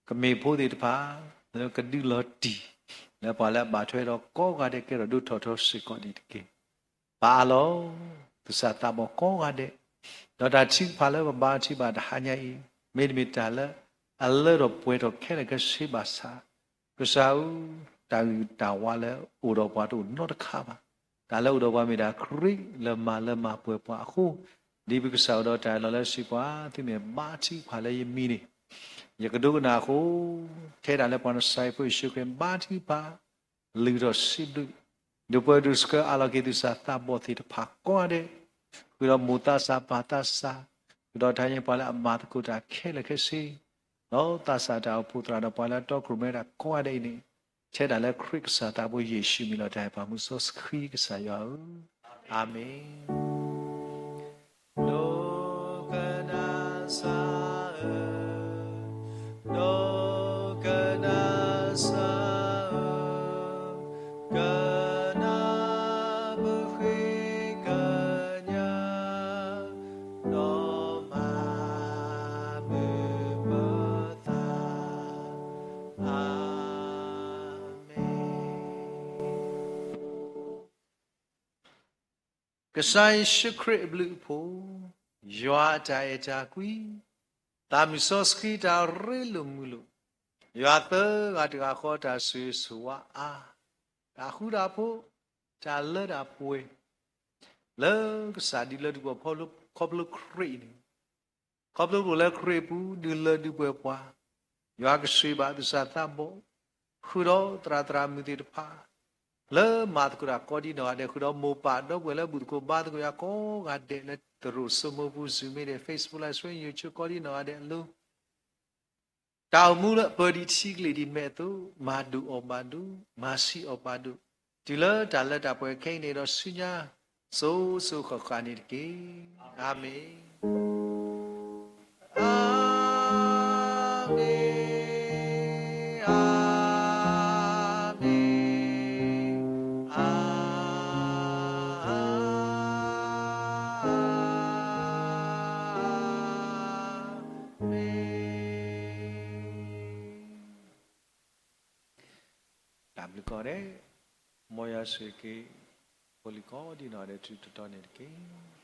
ကမ့ၢ်ဖိသ့ၣ်တဖၣ် လၢကဒုးလီၤတံၢ် လၢပှၤလၢအဘၣ်ထွဲဒီးကိးဂၤဒဲးကဲထီၣ်ဒိၣ်ထီၣ်ထီစ့ၢ်ကီးန့ၣ်တက့ၢ်. ပၢ်အၢၣ်လီၤ သူၣ်စၢ်သးဘီၣ်ကိးဂၤဒဲး, ဒီးတၢ်ထုကဖၣ်လၢပဘါထုကဖၣ်တဟါညါအံၤ မ့တမ့ၢ်တၢ်လၢအလၢထီၣ်ပှဲၤထီၣ်ခဲလၢာ်ခဲဆ့ဘၣ်ဆၣ်, ကစၢ်ဧၢ, တၢ်ဂ့ၤတၢ်ဝါလၢအိၣ်ဒီးပှၤတအိၣ်နီတခါဘၣ်. တၢ်လၢအိၣ်ဒီးပှၤမ့ၢ်ဒၣ်ခရံာ်လၢမၤလၢမၤပှဲၤပှၤအဃိ, ဒ်ပကစၢ်အိၣ်ဒီးတၢ်အၢၣ်လီၤလၢစံးပှၤ သုမ့ၢ်ဘါထုကဖၣ်လၢယမံၤန့ၣ်, ယကဒိကနၣ်အဃိ, ထဲဒၣ်လၢပှၤနစၤယံးဖိယ့ၣ်ၡူးခရံာ်ဘါထုကဖၣ် လုၢ်ထီၣ်စံးဘျုး, ဒုးပှဲၤဒုးဆှၢအၢၣ်လီၤက့ၤသူၣ်စၢ်သးဘီၣ်သ့ၣ်တဖၣ်ကိးဂၤဒဲး, ဃုာ်ဒီးမိၢ်သးစၢ်ပၢ်သးစၢ်, ဃုာ်ဒီးတဟါညါပှၤလၢအမၤသကိးတၢ်ခဲလၢာ်ခဲဆ့, ဒီးသးစၢ်တၢ်အိၣ်ဖှိၣ်သရၣ်ဒီးပှၤလၢအတီခိၣ်ရိၣ်မဲတၢ်ကိးဂၤဒဲးအံၤန့ၣ်, ထဲဒၣ်လၢခရံာ်ကစၢ်သးဘိယ့ၣ်ၡူးမံၤလီၤတၢ်အဲၣ်ပှၤမုၢ်စီဆှံကစၢ်ယွၤဧၢ, အၤမ့ၣ်. ဒိကနၣ်စၢ်ဧၢ, ဒိကနၣ်စၢ်ဧၢ, ကနၣ်ပဃ့ကညး, ဒီးမၤမုာ်ပသး, အၤမ့ၣ်. ကစၢ်ယ့ၣ်ၡူးခရံာ်အဘျုးအဖှိၣ်, ယွၤအတၢ်အဲၣ်တၢ်ကွံ, သးမုၢ်စီဆှံတၢ်ရ့လိာ်မုာ်လိာ်, ယွၤသၢဂၤတဂၤဃီတၢ်ဆိၣ်ဂ့ၤဆိၣ်ဝါအါ, တၢ်ဃူတၢ်ဖိး, တၢ်လၢတၢ်ပှဲၤ, လၢကစၢ်ဒုးလၢဒုးပှၤခီဖျိခရံာ်န့ၣ် ခီဖျိပအိၣ်လၢခရံာ်အပူၤ ဒုးလၢဒုးပှဲၤပှၤ, ယွၤကဆိၣ်ဂ့ၤဘၣ်သူၣ်စၢ်သးဘီၣ်, ဃုာ်ဒီးသရၣ်သရၣ်မုၣ်သ့ၣ်တဖၣ်, လၢမၤသကိးတၢ်ကိးဒ်နီၢ်ဂၤဒဲး ဃုာ်ဒီးမိၢ်ပၢ်ဒီပုၢ်ဝဲၢ်လၢဘူၣ်သကိးဘါသကိးယွၤကိးဂၤဒဲး လၢသရိာ်စိမိပူၤ Zoom မ့ၢ်ဒဲး Facebook Live Stream YouTube ကိးဒ်နီၢ်ဂၤဒဲးအလိၤ တၢ်အိၣ်မူလၢအပၢၤဒံးထံကလ့ၢ်ဒ်မဲာ်အသိး မၤဒိၣ်အီၣ်ဘၣ်ဒိၣ်, မၤဆံးအီၣ်ဘၣ်ဒိၣ်, တုၤလၢတၢ်လၢတၢ်ပှဲၤခဲအံၤန့ၣ်ဒီးဆူညါ စိၤစိၤဃၣ်ဃၣ်န့ၣ်တက့ၢ်. အၤမ့ၣ်. အၤမ့ၣ်, အၤမ့ၣ်, အၤမ့ၣ်. တၢ်ဘျုးကိးဂၤဒဲး, မ်ယွၤဆိၣ်ဂ့ၤက့ၤ ဖိလံၤကိးဒ်နီၢ်ဂၤဒဲး တတီၤန့ၣ်တက့ၢ်.